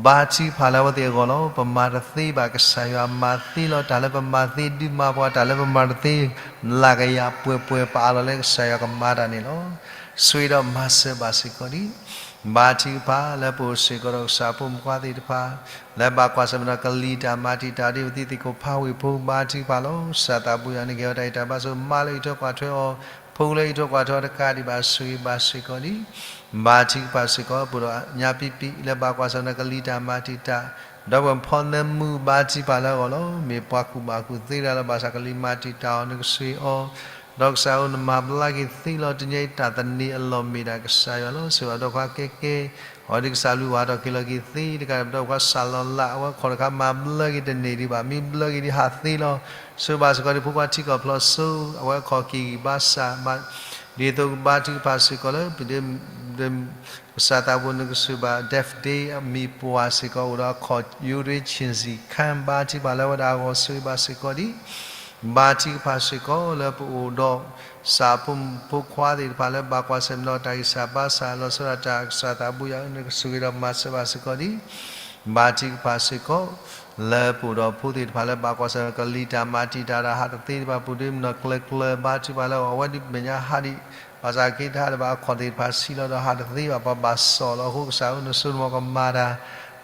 ဘါထုကဖၣ်လၢအဝဲသ့ၣ်အဂီၢ်လီၤ. ပမၤတသ့ဘၣ် ကစၢ်ယွၤမၤသ့လီၤတၢ်လၢပမၤတသ့ ဒုးမၤပှၤတၢ်လၢပမၤတသ့ လၢကယၤပှဲၤပှဲၤပအးလီၤလၢကစၢ်ယွၤကမၤတၢ်န့ၣ်လီၤ. ဆိၣ်ဂ့ၤဒီးမၤစၢၤဘၣ်စ့ၢ်ကီးဒံး ဘါထုကဖၣ်လၢပအိၣ်စ့ၢ်ကီးဒီးကစၢ်ဖိမုၣ်ဖိခွါသ့ၣ်တဖၣ် လၢဘၣ်ကွၢ်ဆၢၣ်မဲာ်ဒီးကလံၤတၢ်မၤတံာ်တာ်ဒ်ပသံသ့ၣ်ခိၣ်ဖးဝ့ၢ်ဖိ ဘါထုကဖၣ်လီၤ. ကစၢ်သးဘိယွၤ နကဟ့ၣ်အီၤတၢ်ဂံၢ်တၢ်ဘါဆိၣ် မါလၢအံးထွဲကွၢ်ထွဲအီၤ, ဖိလၢအံးထွဲကွၢ်ထွဲအီၤတကးဒံးဘၣ် ဆိၣ်ဂ့ၤဘၣ်စ့ၢ်ကီးဒံး ဘါထုကဖၣ်စ့ၢ်ကီး ပှၤဒီးညါပံပံ လၢဘၣ်ကွၢ်ဆၢၣ်မဲာ်ဒီးကလံၤတၢ်မၤတံာ်တာ် ဒီပုၢ်ဝဲၢ်ဖီနၢမူ ဘါထုကဖၣ်လၢအဂီၢ်လီၤ. မ့ၢ်ပှၤကူၣ်ဘၣ်ကူၣ်သ့ဒၣ်လၢၤဘၣ်ဆၣ် ကလံၤမၤတံာ်တာ်အီၤ နကဆိၣ်ဂ့ၤအီၤ, ဒီးကစၢ်ဧၢ နမၤဘျါက့ၤသ့လီၤ တနံၤအံၤတၢ်သန့ၤအလီၢ်မ့ၢ်ဒၣ်ကစၢ်ယွၤလီၤ. ဆိၣ်ဂ့ၤအီၤဒီးခွါကဲကဲ အဝဲဒ်ကစၢ်လူၤဝဲဟးထီၣ်က့ၤလီၤက့ၤသ့တကး ဒီးခွါစၢ်လီၤလး အဝဲခီၣ်တခါမၤဘျါက့ၤတန့ၢ်ဒံးဘၣ် မ့ၢ်ဘျါက့ၤဒံးဟးသ့လီၤ. ဆိၣ်ဂ့ၤဘၣ်စ့ၢ်ကီးဒံးဖိခွါထံကီၢ်ဖျိးစိ အဝဲခီၣ်က့ၤဂံၢ်ဘါစၢ် ဒ်သိးကဘါထုကဖၣ်စ့ၢ်ကီးလၢ ပဒ့ ကစၢ်သးဘိ နကဆိၣ်ဂ့ၤဘၣ် Deaf Day မံၤပှၢ်စ့ၢ်ကီး အိၣ်ဒီးအခီၣ် ယူရ့ ဆံၣ်စံၣ်ခၢၣ် ဘါထုကဖၣ်လၢဝဲဒၣ်အဂီၢ် ဆိၣ်ဂ့ၤဘၣ်စ့ၢ်ကီးဒံး ဘါထုကဖၣ်စ့ၢ်ကီးလၢပအိၣ်ဒီး ကစၢ်ဖိမုၣ်ဖိခွါသ့ၣ်တဖၣ်လၢဘၣ်ကွၢ်ဆၢၣ်မဲာ်ဒီးတၢ်ဂံၢ်စၢ်ဘါစၢ်လီၤဆီဒၣ်တၢ် ကစၢ်သးဘိယွၤ နကဆိၣ်ဂ့ၤဒီးမၤစၢၤဘၣ်စ့ၢ်ကီးဒံး ဘါထုကဖၣ်စ့ၢ်ကီး လၢပအိၣ်ဒီးဖိသ့ၣ်တဖၣ်လၢဘၣ်ကွၢ်ဆၢၣ်မဲာ်ကလံၤတၢ်မၤတံာ်တာ်ဒီးဟးတသ့တဖၣ် ပူၤဒ့မုၣ်နီၢ်ကျၢၤကျၢၤ ဘါထုကဖၣ်လၢအဂီၢ် အဝဲဒ်မဲာ်ညါဟးဒံး ဘၣ်ဆၣ်က့ၤတဟးဒံးဘၣ် အခီၣ်သ့ၣ်တဖၣ်ဆံးလီၤဒီးဟးတသ့ဘၣ် ပှၤဘၣ်စီၣ်လီၤအဃိ ကစၢ်ဧၢ နစိနမီၤကမၤတၢ်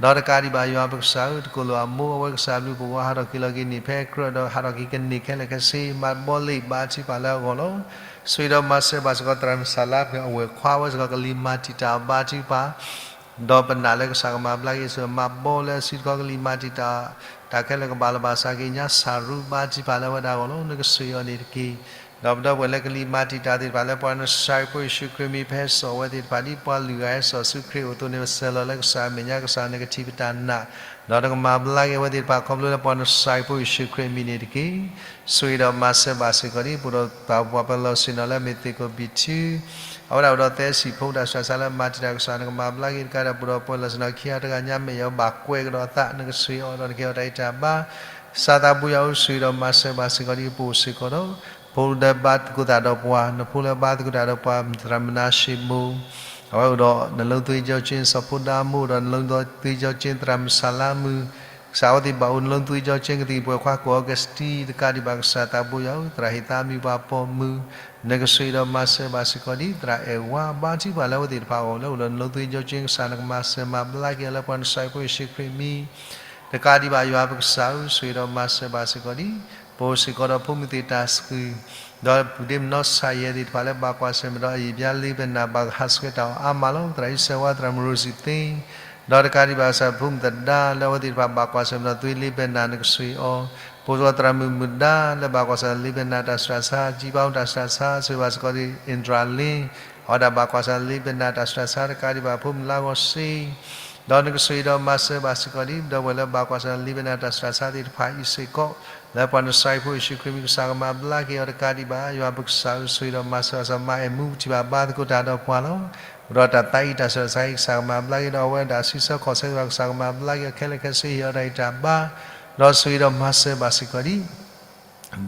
ဒီးတကးဒံးဘၣ် ယွၤပကစၢ်ဧၢ တကိၢ်လိာ်အမိၢ် အဝဲကစၢ်ဘျုးဖှိၣ်ဝဲ ဟးထီၣ်က့ၤလီၤက့ၤန့ၢ်ဖဲကြၢးဒီးဟးထီၣ်က့ၤကန့ၢ်ခဲလၢာ်ခဲဆ့ မၤဘီလ့ၣ်ဘါထုကဖၣ်လၢအဂီၢ်လီၤ. ဆိၣ်ဂ့ၤဒီးမၤစၢၤဘၣ်စ့ၢ်ကီး သရၣ်မုၣ်စၢ်လါ အဝဲၢ်ခွါဝဲစ့ၢ်ကီး ကလံၤမၤတံာ်တာ်ဘါထုကဖၣ် ဒီးပနာ်လၢကစၢ်ကမၤဘျါက့ၤ ဆိၣ်ဂ့ၤမၤဘီလၢအစုတခီ ကလံၤမၤတံာ်တာ် တၢ်ခဲလၢာ်ကဘၣ်လီၤဘၣ်စးက့ၤ ညါစၢ်ရူဘါထုကဖၣ်လၢဝဲဒၣ်အဂီၢ်လီၤ. နကဆိၣ်ဂ့ၤအီၤန့ၣ်တက့ၢ်. ဒီးပဒီပုၢ်ဝဲၢ်လၢကလံၤမၤတံာ်တာ်သ့ၣ်တဖၣ်လၢပှၤနစၤရ့းဖိယ့ၣ်ၡူးခရံာ်မံၤ ပဟဲစိာ်ဝဲသ့ၣ်တဖၣ်ဒ်ပှၤလုၢ်ဂၤဟဲစိာ်ဆူခရံာ်အိၣ်အသိးန့ၣ် ပဆဲးလီၤလၢကစၢ်အမဲာ်ညါ ကစၢ်နကထံၣ်ပတၢ်နာ်, ဒီးနကမၤဘျါက့ၤအဝဲသ့ၣ်တဖၣ်ခီဖျိလၢပှၤနစၤရ့းဖိယ့ၣ်ၡူးခရံာ်အမံၤန့ၣ်တက့ၢ်. ဆိၣ်ဂ့ၤဒီးမၤစၢၤဘၣ်စ့ၢ်ကီးဒ် ပဒိၣ်ပပှၤပၢၤလီၢ်ဆ့ၣ်နီၤလၢမ့ၢ်သ့ၣ်ကိးဘံၣ်ထူ အဝဲဒၣ်အိၣ်ဒီးသၢဆံဖိတၢ်ဆှၢဆါလၢမၤတံာ်တာ် ကစၢ်နကမၤဘျါက့ၤတကးဒီး ပဒိၣ်ပပှၤလီၢ်ဆ့ၣ်နီၤခံဂၤတဂၤညါ မ့ၢ်ယဘၣ်ကွဲးကဒီးအသး နကဆိၣ်ဂ့ၤအီၤဒီးနကဟဲအီၤတၢ်အံၤတၢ်ဘါ ကစၢ်သးဘိယွၤဧၢ ဆိၣ်ဂ့ၤဒီးမၤစၢၤဘၣ်စ့ၢ်ကီးဒ် ပအိၣ်စ့ၢ်ကီးဒီး ဖိလၢဘါသကိးတၢ်ဒီးပှၤ, နဖိလၢဘါသကိးတၢ်ဒီးပှၤ သရၣ်မုၣ်နၤၡ့ၣ်မိၣ်, အဝဲအိၣ်ဒီး နလုံးသွေးကြောကျိန်း စီၤဖိဒါမိၣ် ဒီး နလုံးသွေးကြောကျိန်း သရၣ်မုၣ်ဆၣ်လါမုၣ်, ကစၢ်အဝဲသ့ၣ်ဘၣ်အိၣ် နလုံးသွေးကြောကျိန်း ကသံၣ်ပှဲၤခွါကိၣ်အီကူးစတံ တကးဒံးဘၣ် ကစၢ်သးဘိယွၤဧၢ သရၣ်ဟ့ၣ်သးမံၤပှၤပိာ်မုၣ်, နကဆိၣ်ဂ့ၤဒီးမၤစၢၤဘၣ်စ့ၢ်ကီးဒ် သရၣ်အဲၣ်ဝါ ဘါထုကဖၣ်လၢအဝဲသ့ၣ်တဖၣ်အဂီၢ် လၢအိၣ်ဒီး နလုံးသွေးကြောကျိန်း ကစၢ်နကမၤစၢၤမၤဘျါက့ၤအီၤလၢပှၤနစၤရ့းဖိယ့ၣ်ၡူးခရံာ်မံၤ တကးဒံးဘၣ် ယွၤပကစၢ်ဧၢ ဆိၣ်ဂ့ၤဒီးမၤစၢၤဘၣ်စ့ၢ်ကီးဒ် ပအိၣ်စ့ၢ်ကီးဒီးဖိမုၣ်သ့ၣ်တၢ်သကုၤ, ဒီးပုၢ်ဒ့မုၣ်နီၢ်ဆၣ်ယဲၢ်သ့ၣ်တဖၣ်လၢဘၣ်ကွၢ်ဆၢၣ်မဲာ်ဒီးအယံာ်ဘျါလ့ပနၢ် ဘၣ်ဟးဆှဲးတၢ်အီၤအါမးလီၤ. သရၣ်အံၣ်စဲးဝါ သရၣ်မုၣ်ရိစံသ့, ဒီးတကးဒံးဘၣ် ကစၢ်ဖိမုၣ်သဒါ လၢအဝဲသ့ၣ်တဖၣ်ဘၣ်ကွၢ်ဆၢၣ်မဲာ်ဒီးသွံလ့ပနၢ် နကဆိၣ်ဂ့ၤအီၤ, ပအိၣ်စ့ၢ်ကီးသရၣ်မုၣ်မုၢ်ဒါ လၢဘၣ်ကွၢ်ဆၢၣ်မဲာ်လ့ပနၢ်တၢ်ဆှၢတၢ်ဆါ ကံဘါအူတၢ်ဆှၢတၢ်ဆါ ဆိၣ်ဂ့ၤဘၣ်စ့ၢ်ကီးဒ် အ့ဒြၤလ့ အဝဲဒၣ်ဘၣ်ကွၢ်ဆၢၣ်မဲာ်လ့ပနၢ်တၢ်ဆှၢတၢ်ဆါ တကးဒံးဘၣ် ဖိမုၣ်လါဂီၤစ့ ဒီးနကဆိၣ်ဂ့ၤဒီးမၤစၢၤဘၣ်စ့ၢ်ကီးဒ် ပဒီပုၢ်ဝဲၢ်လၢဘၣ်ကွၢ်ဆၢၣ်မဲာ်လ့ပနၢ်တၢ်ဆှၢတၢ်ဆါသ့ၣ်တဖၣ်အံၤစ့ၢ်ကီး လၢပှၤနစၤရ့းဖိယ့ၣ်ၡူးခရံာ်မံၤ ကစၢ်ကမၤဘျါက့ၤအီၤတကးဒံးဘၣ် ယွၤပကစၢ်ဧၢ ဆိၣ်ဂ့ၤဒီးမၤစၢၤဘၣ်စ့ၢ်ကီး မါအဲၣ်မူထံၣ်ဘၣ်ဘါသကိးတၢ်ဒီးပှၤလီၤ. အိၣ်ဒီးတၢ်သးအံၤတၢ်ဆှၢတၢ်ဆါအံၤ ကစၢ်ကမၤဘျါက့ၤဒီး အဝဲဒၣ်စံးဆၢခီၣ်ဆၢသ့ၣ်တဖၣ် ကစၢ်ကမၤဘျါက့ၤအီၤခဲလၢာ်ခဲဆ့ ဟ့ၣ်အီၤတၢ်အံၤတၢ်ဘါ, ဒီးဆိၣ်ဂ့ၤဒီးမၤစၢၤဘၣ်စ့ၢ်ကီးဒ်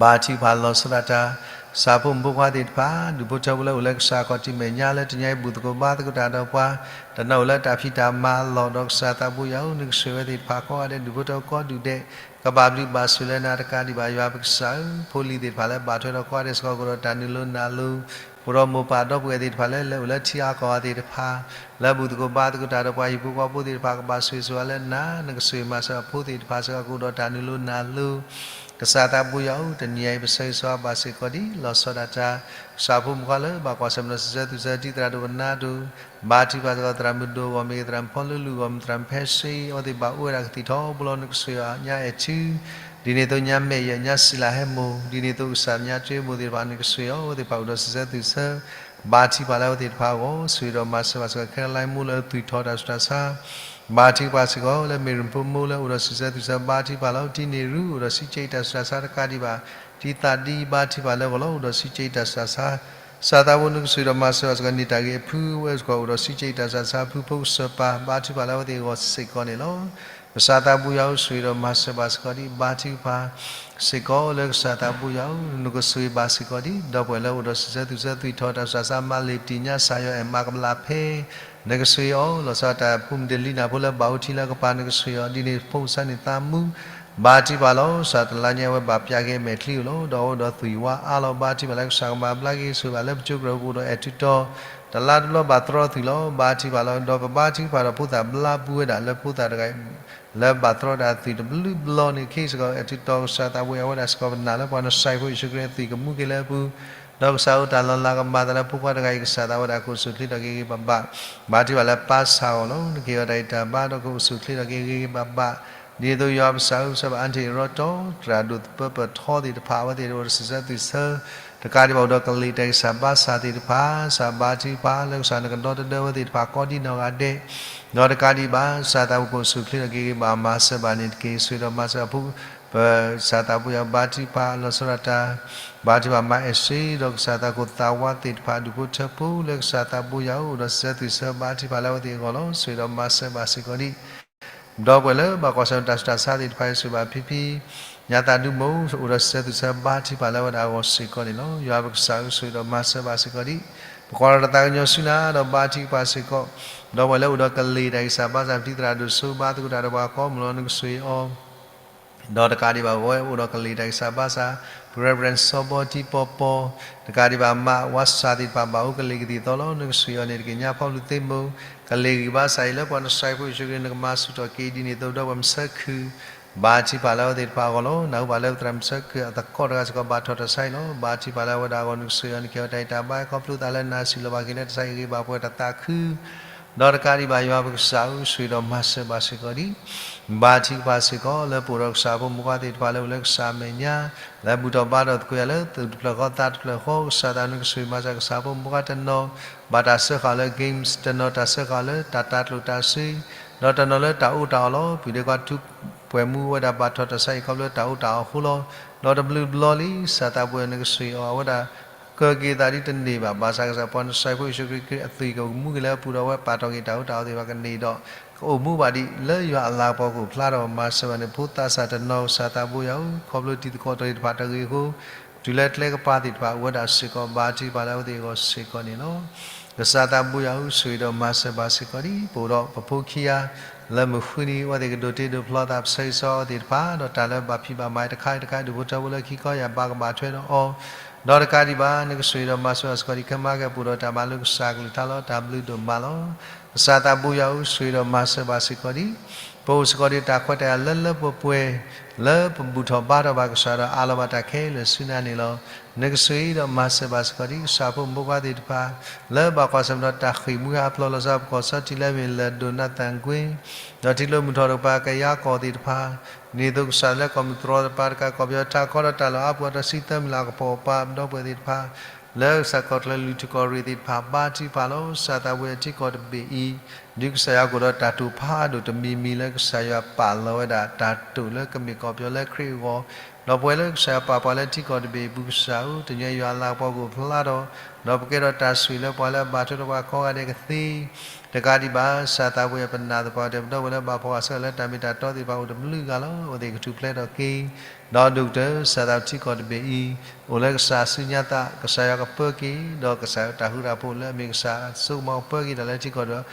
ဘါထုကဖၣ်လီၤဆီဒၣ်တၢ် ကစၢ်ဖိမုၣ်ဖိခွါသ့ၣ်တဖၣ် ဒူၣ်ဖိထၢဖိလၢအိၣ်လၢကစၢ်ခီၣ်ထံးမဲာ်ညါ လၢတနံၤအံၤဘူၣ်သကိးဘါသကိးတၢ်ဒီးပှၤ, တနီၤအိၣ်လၢတၢ်ဖံးတၢ်မၤအလီၢ် ဒီးကစၢ်သးဘိယွၤဧၢ နကဆိၣ်ဂ့ၤဝဲသ့ၣ်တဖၣ်ကိးဂၤဒဲး ဒူၣ်ဖိထၢဖိကိးဒူၣ်ဒဲး ကဘၣ်ဘျုးဘၣ်ဆိၣ်လၢနၤတကးဒံးဘၣ် ယွၤပကစၢ်ဧၢ, ဖိလံၤသ့ၣ်တဖၣ်လၢဘၣ်ထွဲဒီးကိးဂၤဒဲးစ့ၢ်ကီး ကအိၣ်ဒီးတၢ်နုာ်လီၤနၢ်လီၤ, ပအိၣ်ဒီးမိၢ်ပၢ်ဒီပုၢ်ဝဲၢ်သ့ၣ်တဖၣ်လၢ လဲၤအိၣ်လၢထံအါကီၢ်အါသ့ၣ်တဖၣ် လၢဘူၣ်သကိးဘါသကိးတၢ်ဒီးပှၤဟံၣ်ဖိဃီဖိသ့ၣ်တဖၣ် ကဘၣ်ဆိၣ်ဂ့ၤဆိၣ်ဝါလၢနၤ, နကဆိၣ်ဂ့ၤမၤစၢၤအဖိသ့ၣ်တဖၣ်စ့ၢ်ကီး ကအိၣ်ဒီးတၢ်နုာ်လီၤနၢ်လီၤ ကစၢ်သးဘိယွၤဧၢ, တနံၤအံၤပဆၢဂ့ၤဆၢဝါဘၣ်စ့ၢ်ကီးဒ် လီၤဆီဒၣ်တၢ် ကစၢ်ဖိမုၣ်ဖိခွါလၢ ဘၣ်ကွၢ်ဆၢၣ်မဲာ်ဒီးစံးဆၢသူၣ်ဆၢတံၢ်သရၣ်ဒိၣ်ပနါဒိၣ်, ဘါထုကဖၣ်စ့ၢ်ကီးသရၣ်မုၣ်ဒိၣ်အဂီၢ်မ့ၢ်ဂ့ၤ သရၣ်မုၣ်ဖီလၢလူၢ်အဂီၢ်မ့ၢ် သရၣ်မုၣ်ဖဲရှ့ အဝဲသ့ၣ်ဘၣ်အိၣ်ဝဲဒၣ်ကသံၣ်ထီဘိလီၤ နကဆိၣ်ဂ့ၤအီၤညါအဲၣ်ထူ, ဒ်န့ၣ်အသိးညါမဲာ်ယဲၢ်ညါစံလၤဟဲမိၢ်, ဒ်န့ၣ်အသိးကစၢ်ညါကၠ့မိၢ်သ့ၣ်တဖၣ် နကဆိၣ်ဂ့ၤအီၤ အဝဲသ့ၣ်တဖၣ်အိၣ်ဒီးစံးဆၢသူၣ်ဆၢ ဘါထုကဖၣ်လၢအဝဲသ့ၣ်တဖၣ်အဂီၢ် ဆိၣ်ဂ့ၤဒီးမၤစၢၤဘၣ်စ့ၢ်ကီး ခဲလၢာ်မိၢ်လၢသူၣ်ထီၣ်တၢ်ဆူးတၢ်ဆါ, ဘါထုကဖၣ်စ့ၢ်ကီးလၢ မ့ၢ်ရူၣ်ဖိမိၢ်လၢအိၣ်ဒီးစံးဆၢသူၣ်ဆၢ ဘါထုကဖၣ်လီၤ. တံၤန့ၢ်ရူ အိၣ်ဒီးစံးကၠ့တၢ်ဆူးတၢ်ဆါတကးဒံးဘၣ်, တံၤသးဒံ ဘါထုကဖၣ်လၢအဂီၢ်လီၤ အိၣ်ဒီးစံးကၠ့တၢ်ဆူးတၢ်ဆါ, ကစၢ်သးဘိ နကဆိၣ်ဂ့ၤဒီးမၤစၢၤဘၣ်စ့ၢ်ကီး န့ၢ်တၢ်ဂ့ၤအဖု ဝဲစ့ၢ်ကီးအိၣ်ဒီးစံးကၠ့တၢ်ဆူးတၢ်ဆါ ဖုဖိကစၢၢ်ပၢ် ဘါထုကဖၣ်လၢအဝဲသ့ၣ်အဂီၢ်စ့ၢ်ကီးန့ၣ်လီၤ. ကစၢ်သးဘိယွၤဧၢ ဆိၣ်ဂ့ၤဒီးမၤစၢၤဘၣ်စ့ၢ်ကီးဒ် ဘါထုကဖၣ်စ့ၢ်ကီးလၢ ကစၢ်သးဘိယွၤဧၢ, နကဆိၣ်ဂ့ၤဘၣ်စ့ၢ်ကီးဒ် ဒီပုၢ်ဝဲၢ်လၢအိၣ်ဒီးစံးဆၢသူၣ်ဆၢ သူၣ်ထီၣ်တၢ်ဆူးတၢ်ဆါ မၤလ့ၤပတံၢ်ညါ စၢ်ယွၤအဲၣ်မၤကမၣ်ဖဲ နကဆိၣ်ဂ့ၤအီၤ လီၤဆီဒၣ်တၢ် ဖိမုၣ်တ့ၢ်လံနၢ်ဖိလၢဘၣ်အိၣ်ထံလၢကပၤ နကဆိၣ်ဂ့ၤအီၤ ဒ်န့ၣ်ဖိကစၢ်န့ၣ်သးမူ ဘါထုကဖၣ်လီၤ. ကစၢ်တလါညါအဝဲဘၣ်ပျၢ်က့ၤအမဲာ်ချံဧိၤလီၤ. ဒီးအဝဲအိၣ်ဒီးသွံၣ်ဝါအါလီၤ. ဘါထုကဖၣ်လၢကစၢ်ကမၤဘျါက့ၤ ဆိၣ်ဂ့ၤဘၣ်လၢပစိကရၢၢ်ပူၤဒီးအဲၣ်ထုတီၤ တလါတဘျီဘၣ်သြီသွံၣ်လီၤ. ဘါထုကဖၣ်လီၤ. ဒီးပဘါထုကဖၣ်ဒီးဖိသၣ်ဘျါပူဝဲဒၣ်လၢဖိသၣ်တဂၤ လၢဘၣ်သြီဒၣ်သွံၣ်တဘျုးဘျီန့ၣ် ခဲအံၤစ့ၢ်ကီး အဲၣ်ထုတီၤကစၢ်သးဘိယွၤဝဲဒၣ်စ့ၢ်ကီး ပနာ်လၢပှၤနစၢ်ဖိယ့ၣ်ၡူးခရံာ်အသွံၣ် ကမူက့ၤလၢအပူၤ ဒီးကစၢ်အိၣ်တၢ်လီၤလးကမၤအသးလၢဖိခွါတဂၤအံၤ ကစၢ်သးဝဲဒၣ်ကအိၣ်ဆူၣ်ချ့ထီၣ်က့ၤဂ့ၤဂ့ၤဘၣ်ဘၣ်. ဘါထုကဖၣ်လၢပၢ်ဆၣ်အဂီၢ်လီၤ. နကဟ့ၣ်အီၤတၢ်ဂံၢ်တၢ်ဘါဒီးကအိၣ်ဆူၣ်ချ့ထီၣ်က့ၤဂ့ၤဂ့ၤဘၣ်ဘၣ်. ဒ်န့ၣ်အသိးယွၤပကစၢ် အိၣ်ဆၢဘၣ်အါထံၣ်ရီတီ သရၣ်ဒိၣ်သပၢၤပၢၢ်ထီသ့ၣ်တဖၣ် အဝဲသ့ၣ်အိၣ်ဒီးစံးဆၢသူၣ်ဆၢ တကးဒံးဘၣ်အိၣ်ဒီးကလံၤတၢ်ဂံၢ်စၢ်ဘါစၢ်သ့ၣ်တဖၣ် ကစၢ်ဘါထုကဖၣ်လၢကစၢ်နကဒီတဒၢဝဲသ့ၣ်တဖၣ်ကိးဒ်နီၢ်ဂၤဒဲး ဒီးတကးဒံးဘၣ် ကစၢ်သးဘိကအိၣ်ဆူၣ်ချ့ထီၣ်က့ၤဂ့ၤဂ့ၤဘၣ် မၤစၢၤဘၣ်န့ၣ်တက့ၢ်. ဆိၣ်ဂ့ၤဒီးမၤစၢၤအဖိ ပကစၢ်သးဘိယွၤဘါထုကဖၣ်လီၤဆီဒၣ်တၢ် ဘါထုကဖၣ်မၤအဲၣ်စ့ ဒီးကစၢ်သးကိၢ်သးဝါသ့ၣ်တဖၣ် ဒူၣ်ဖိထၢဖိလၢကစၢ်သးဘိယွၤအိၣ်ဒီးစံးဆၢသူၣ်ဆၢဘါထုကဖၣ်လၢအဝဲသ့ၣ်အဂီၢ်လီၤ. ဆိၣ်ဂ့ၤဒီးမၤစၢၤဘၣ်စ့ၢ်ကီးဒ် ဒီပုၢ်ဝဲၢ်လၢဘၣ်ကွၢ်ဆၢၣ်တၢ်ဆူးတၢ်ဆါသ့ၣ်တဖၣ် ယ့ၣ်ၡူးဘၣ်ဖံဖံ ညါသးဒူမိၢ် အိၣ်ဒီးစံးဆၢသူၣ်ဆၢဘါထုကဖၣ်လၢအဝဲဒၣ်အဂီၢ်စ့ၢ်ကီးန့ၣ်လီၤ. ယွၤပကစၢ်ဧၢ ဆိၣ်ဂ့ၤဒီးမၤစၢၤဘၣ်စ့ၢ်ကီးဒ် ပကွၢ်လီၤတၢ်သးကညီၤဆူနၤဒီးဘါထုကဖၣ်စ့ၢ်ကီး ဒီပုၢ်ဝဲၢ်လၢအိၣ်ဒီးကလံၤတၢ်ဂံၢ်စၢ်ဘါစၢ် ဖံသရၣ်ဒိၣ်စိ ဘါသကိးတၢ်ဒီးပှၤကိးမုၢ်လီၤ နကဆိၣ်ဂ့ၤအီၤ ဒီးတကးဒံးဘၣ် ပဝဲအိၣ်ဒီးကလံၤတၢ်ဂံၢ်စၢ်ဘါစၢ် ပ Reverend စီၤဘီထံပီပီ တကးဒံးဘၣ် မးဝါစၢ်သ့ၣ်တဖၣ်ဘၣ်အိၣ်ကလံၤကသံၣ်သီလီၤ နကဆိၣ်ဂ့ၤအီၤန့ၣ်တက့ၢ်. ညါဖီလူၤသ့မိၢ် ကလံၤဂံၢ်ဘါစၢ်အံၤလၢပှၤနစၢ်ဖိယ့ၣ်ၡူးခရံာ် နကမၤဆူၣ်ထီၣ်က့ၤဒ်န့ၣ်အသိး ဒီးပှၤမုၢ်ဆၢခုၣ် ဘါထုကဖၣ်လၢအဝဲသ့ၣ်တဖၣ်အဂီၢ်လီၤ. နၢ်ဟူဘၣ်လၢပသရၣ်မုၢ်ဆၢခုၣ်အသကိးတဂၤစ့ၢ်ကီး ဘၣ်ထီၣ်တၢ်ဆါအံၤလီၤ. ဘါထုကဖၣ်လၢအဝဲဒၣ်အဂီၢ် နကဆိၣ်ဂ့ၤအီၤ နကဟ့ၣ်အီၤတၢ်ဂံၢ်တၢ်ဘါ ခီဖျိသးလၢနၤစံၣ်လီၤဘၣ်က့ၤလၢတၢ်ဆါအံၤဂ့ၤဘၣ်ပှၤတၢ်သးခု ဒီးတကးဒံးဘၣ် ယွၤပကစၢ်ဧၢ, ဆိၣ်ဂ့ၤဒီးမၤစၢၤဘၣ်စ့ၢ်ကီးဒံး ဘါထုကဖၣ်စ့ၢ်ကီး လၢပအိၣ်ဒီးကစၢ်ဖိမုၣ်ဖိသ့ၣ်တဖၣ်လၢအိၣ်လၢကစၢ်အမဲာ်ညါ, လၢဘူၣ်ထီၣ်ဘါထီၣ်သကိးယၤလၢသူၣ်တဖျၢၣ်ဃီသးတဖျၢၣ်ဃီ, ကစၢ်သးနကဆိၣ်ဂ့ၤမၤစၢၤကစၢ်ဖိမုၣ်ဖိတနီၤ ဘၣ်တၢ်စၢဃာ်လၢ games, တနီၤတၢ်စၢဃာ်လၢတၢ်တၤကျိၣ်တၤစ့, ဒီးတနီၤလၢတၢ်အီၣ်တၢ်အီလီၤ. ပှၤဒဲးကွၢ်ထူပှဲၤမူဝဲဒၣ်ဘၣ်ထီၣ်တၢ်ဆါဟံၣ်ခီဖျိတၢ်အီၣ်တၢ်အီအဃိလီၤ. ဒီးတဘျုးဘျီလံ ကစၢ်သးပှဲၤနကဆိၣ်ဂ့ၤအီၤ အဝဲဒၣ် ကၢၤက့ၤအသးဒ်တန့ၢ်ဘၣ်. ဘၣ်ဆၣ်ကစၢ်ပှၤနစဲးဖိယ့ၣ်ၡူးခရံာ်အသွံၣ်ကမူက့ၤလၢ ပူၤဒီးဝဲပာ်ထီၣ်က့ၤတၢ်အီၣ်တၢ်အီသ့ၣ်တဖၣ်ကန့ၢ်ဒီး ကအိၣ်မူဘၣ်ဒံး လၢယွၤအလၤကပီၤကအိၣ်ဖျါထီၣ်မၤစၢၤဘၣ်န့ၣ် ဖိသးစၢ်တနီၤ ကစၢ်သးဘိယွၤဧၢ, ခီဖျိတံၤသကိးတၢ်သ့ၣ်တဖၣ်တဂ့ၤအဃိ တုၤလၢကျဲကပၤသ့ၣ်တဖၣ် အိၣ်ဝဲဒၣ်စ့ၢ်ကီး ဘါထုကဖၣ်လၢအဝဲသ့ၣ်အဂီၢ်စ့ၢ်ကီးန့ၣ်လီၤ. ကစၢ်သးဘိယွၤဧၢ, ဆိၣ်ဂ့ၤဒီးမၤစၢၤဘၣ်စ့ၢ်ကီးဒံး ပအိၣ်ဒီးပဖိခံဂၤ လၢမုၢ်ဃုနံၤ အဝဲသ့ၣ်ကဒိးတ့ဒိးဖျီသး ပဆၢဂ့ၤဆၢဝါအဝဲသ့ၣ်တဖၣ် ဒီးတၢ်လၢဘၣ်ဖံးဘၣ်မၤတခါအံၤတခါအံၤ ဒူၣ်ဖိထၢဖိလၢခံခီယၤ ဘၣ်ကဘၣ်ထွဲဒီးအီၤ ဒီးတကးဒံးဘၣ် နကဆိၣ်ဂ့ၤဒီးမၤစၢၤဘၣ်စ့ၢ်ကီးဒံး ခဲမၤကဲပအိၣ်ဒီးတၢ်မၤလိကစၢ်အကလုၢ်ကထါလီၤ. တၢ်ဘျုးဒိၣ်မးလီၤ. ကစၢ်သးဘိယွၤဧၢ, ဆိၣ်ဂ့ၤဒီးမၤစၢၤဘၣ်စ့ၢ်ကီးဒံး ပအိၣ်စ့ၢ်ကီးဒံးတၢ်ခွဲးတၢ်ယာ်လၢလၢပှဲၤပှဲၤ လၢပဘူၣ်ထီၣ်ဘါထီၣ်ဘၣ်ကစၢ်ဒီးအးလီၤဘၣ်တၢ်ခဲလၢာ်ဆူညါန့ၣ်လီၤ. နကဆိၣ်ဂ့ၤဒီးမၤစၢၤဘၣ်စ့ၢ်ကီးဒံး ကစၢ်ဖိမုၣ်ဖိခွါသ့ၣ်တဖၣ် လၢဘၣ်ကွၢ်ဆၢၣ်မဲာ်ဒီးတၢ်ဃ့ၢ်မှံဟးဖျိးလီၤဆီ ပကီၢ်ဆီထံးလၢအမ့ၢ်လၢၢ်ဒိၣ်နၢ်သၣ်ကွ့ ဒီးထံကျိမုၢ်ထီၣ်တကပၤ ကယါကီၢ်သ့ၣ်တဖၣ် ဒ်သိးကစၢ်လၢကီၢ်မုၢ်တြီတကပၤတကး ကီၢ်ပယီၤထးခီဒီးတၢ်လီၢ်အါပှၤဒီးဆံသၢမံၤလၢအကပိာ်ကပၤ ပဒီပုၢ်ဝဲၢ်သ့ၣ်တဖၣ် လၢကစၢ်ကီၢ်ချၢလုၢ်ထူၣ်ကီၢ်ရ့ၣ်သ့ၣ်တဖၣ် ဘါထုကဖၣ်လီၤ. ကစၢ်သးဘိယွၤထံကီၢ်တဘ့ၣ်အံၤ ဒုးကစၢ်ယွၤကအိၣ်ဒီးတၢ်တိာ်ဖးဒိၣ်တမံၤမံၤလၢကစၢ်ယွၤပာ်လီၤဝဲဒၣ်တၢ်တိာ်လၢကမ့ၢ်ကီၢ်ပယီၤလၢခရံာ်အဂီၢ် ဒီးပဝဲလၢကစၢ်ယွၤပာ်ပှၤလၢထံကီၢ်တဘ့ၣ်အပူၤ ကစၢ်ဧၢ, တနံၤအံၤယွၤအလၤကပီၤကအိၣ်ဖျါထီၣ် ဒီးပကဲထီၣ်တၢ်ဆိၣ်ဂ့ၤလၢပှၤလၢအဘၣ်ထွဲဒီးပှၤကိးဂၤဒဲးကသ့ တကးဒံးဘၣ် ကစၢ်သးဘိယွၤပနာ်သပှၢ်ကတၢၢ် ပဒီပုၢ်ဝဲၢ်လၢဘၣ်ဖှီၣ်ဂာ်ဆၢထၢၣ်လၢတၢ်မ့ၢ်တၢ်တီသ့ၣ်တဖၣ်အိၣ်တဘျုးဂၤလီၤ. အဝဲသ့ၣ်ကထူၣ်ဖျဲးထီၣ်က့ၤ ဒီးဒိၣ်ကတၢၢ် ကစၢ်သးထံကီၢ်တဘ့ၣ်အံၤ အိၣ်လၢကစၢ်စုညါသး ကစၢ်ယွၤတၢ်ဃူတၢ်ဖိးလၢအမ့ၢ်ကစၢ်အစိကမီၤ ကပၢက့ၤတၢ်လၢထံကီၢ်ဒီး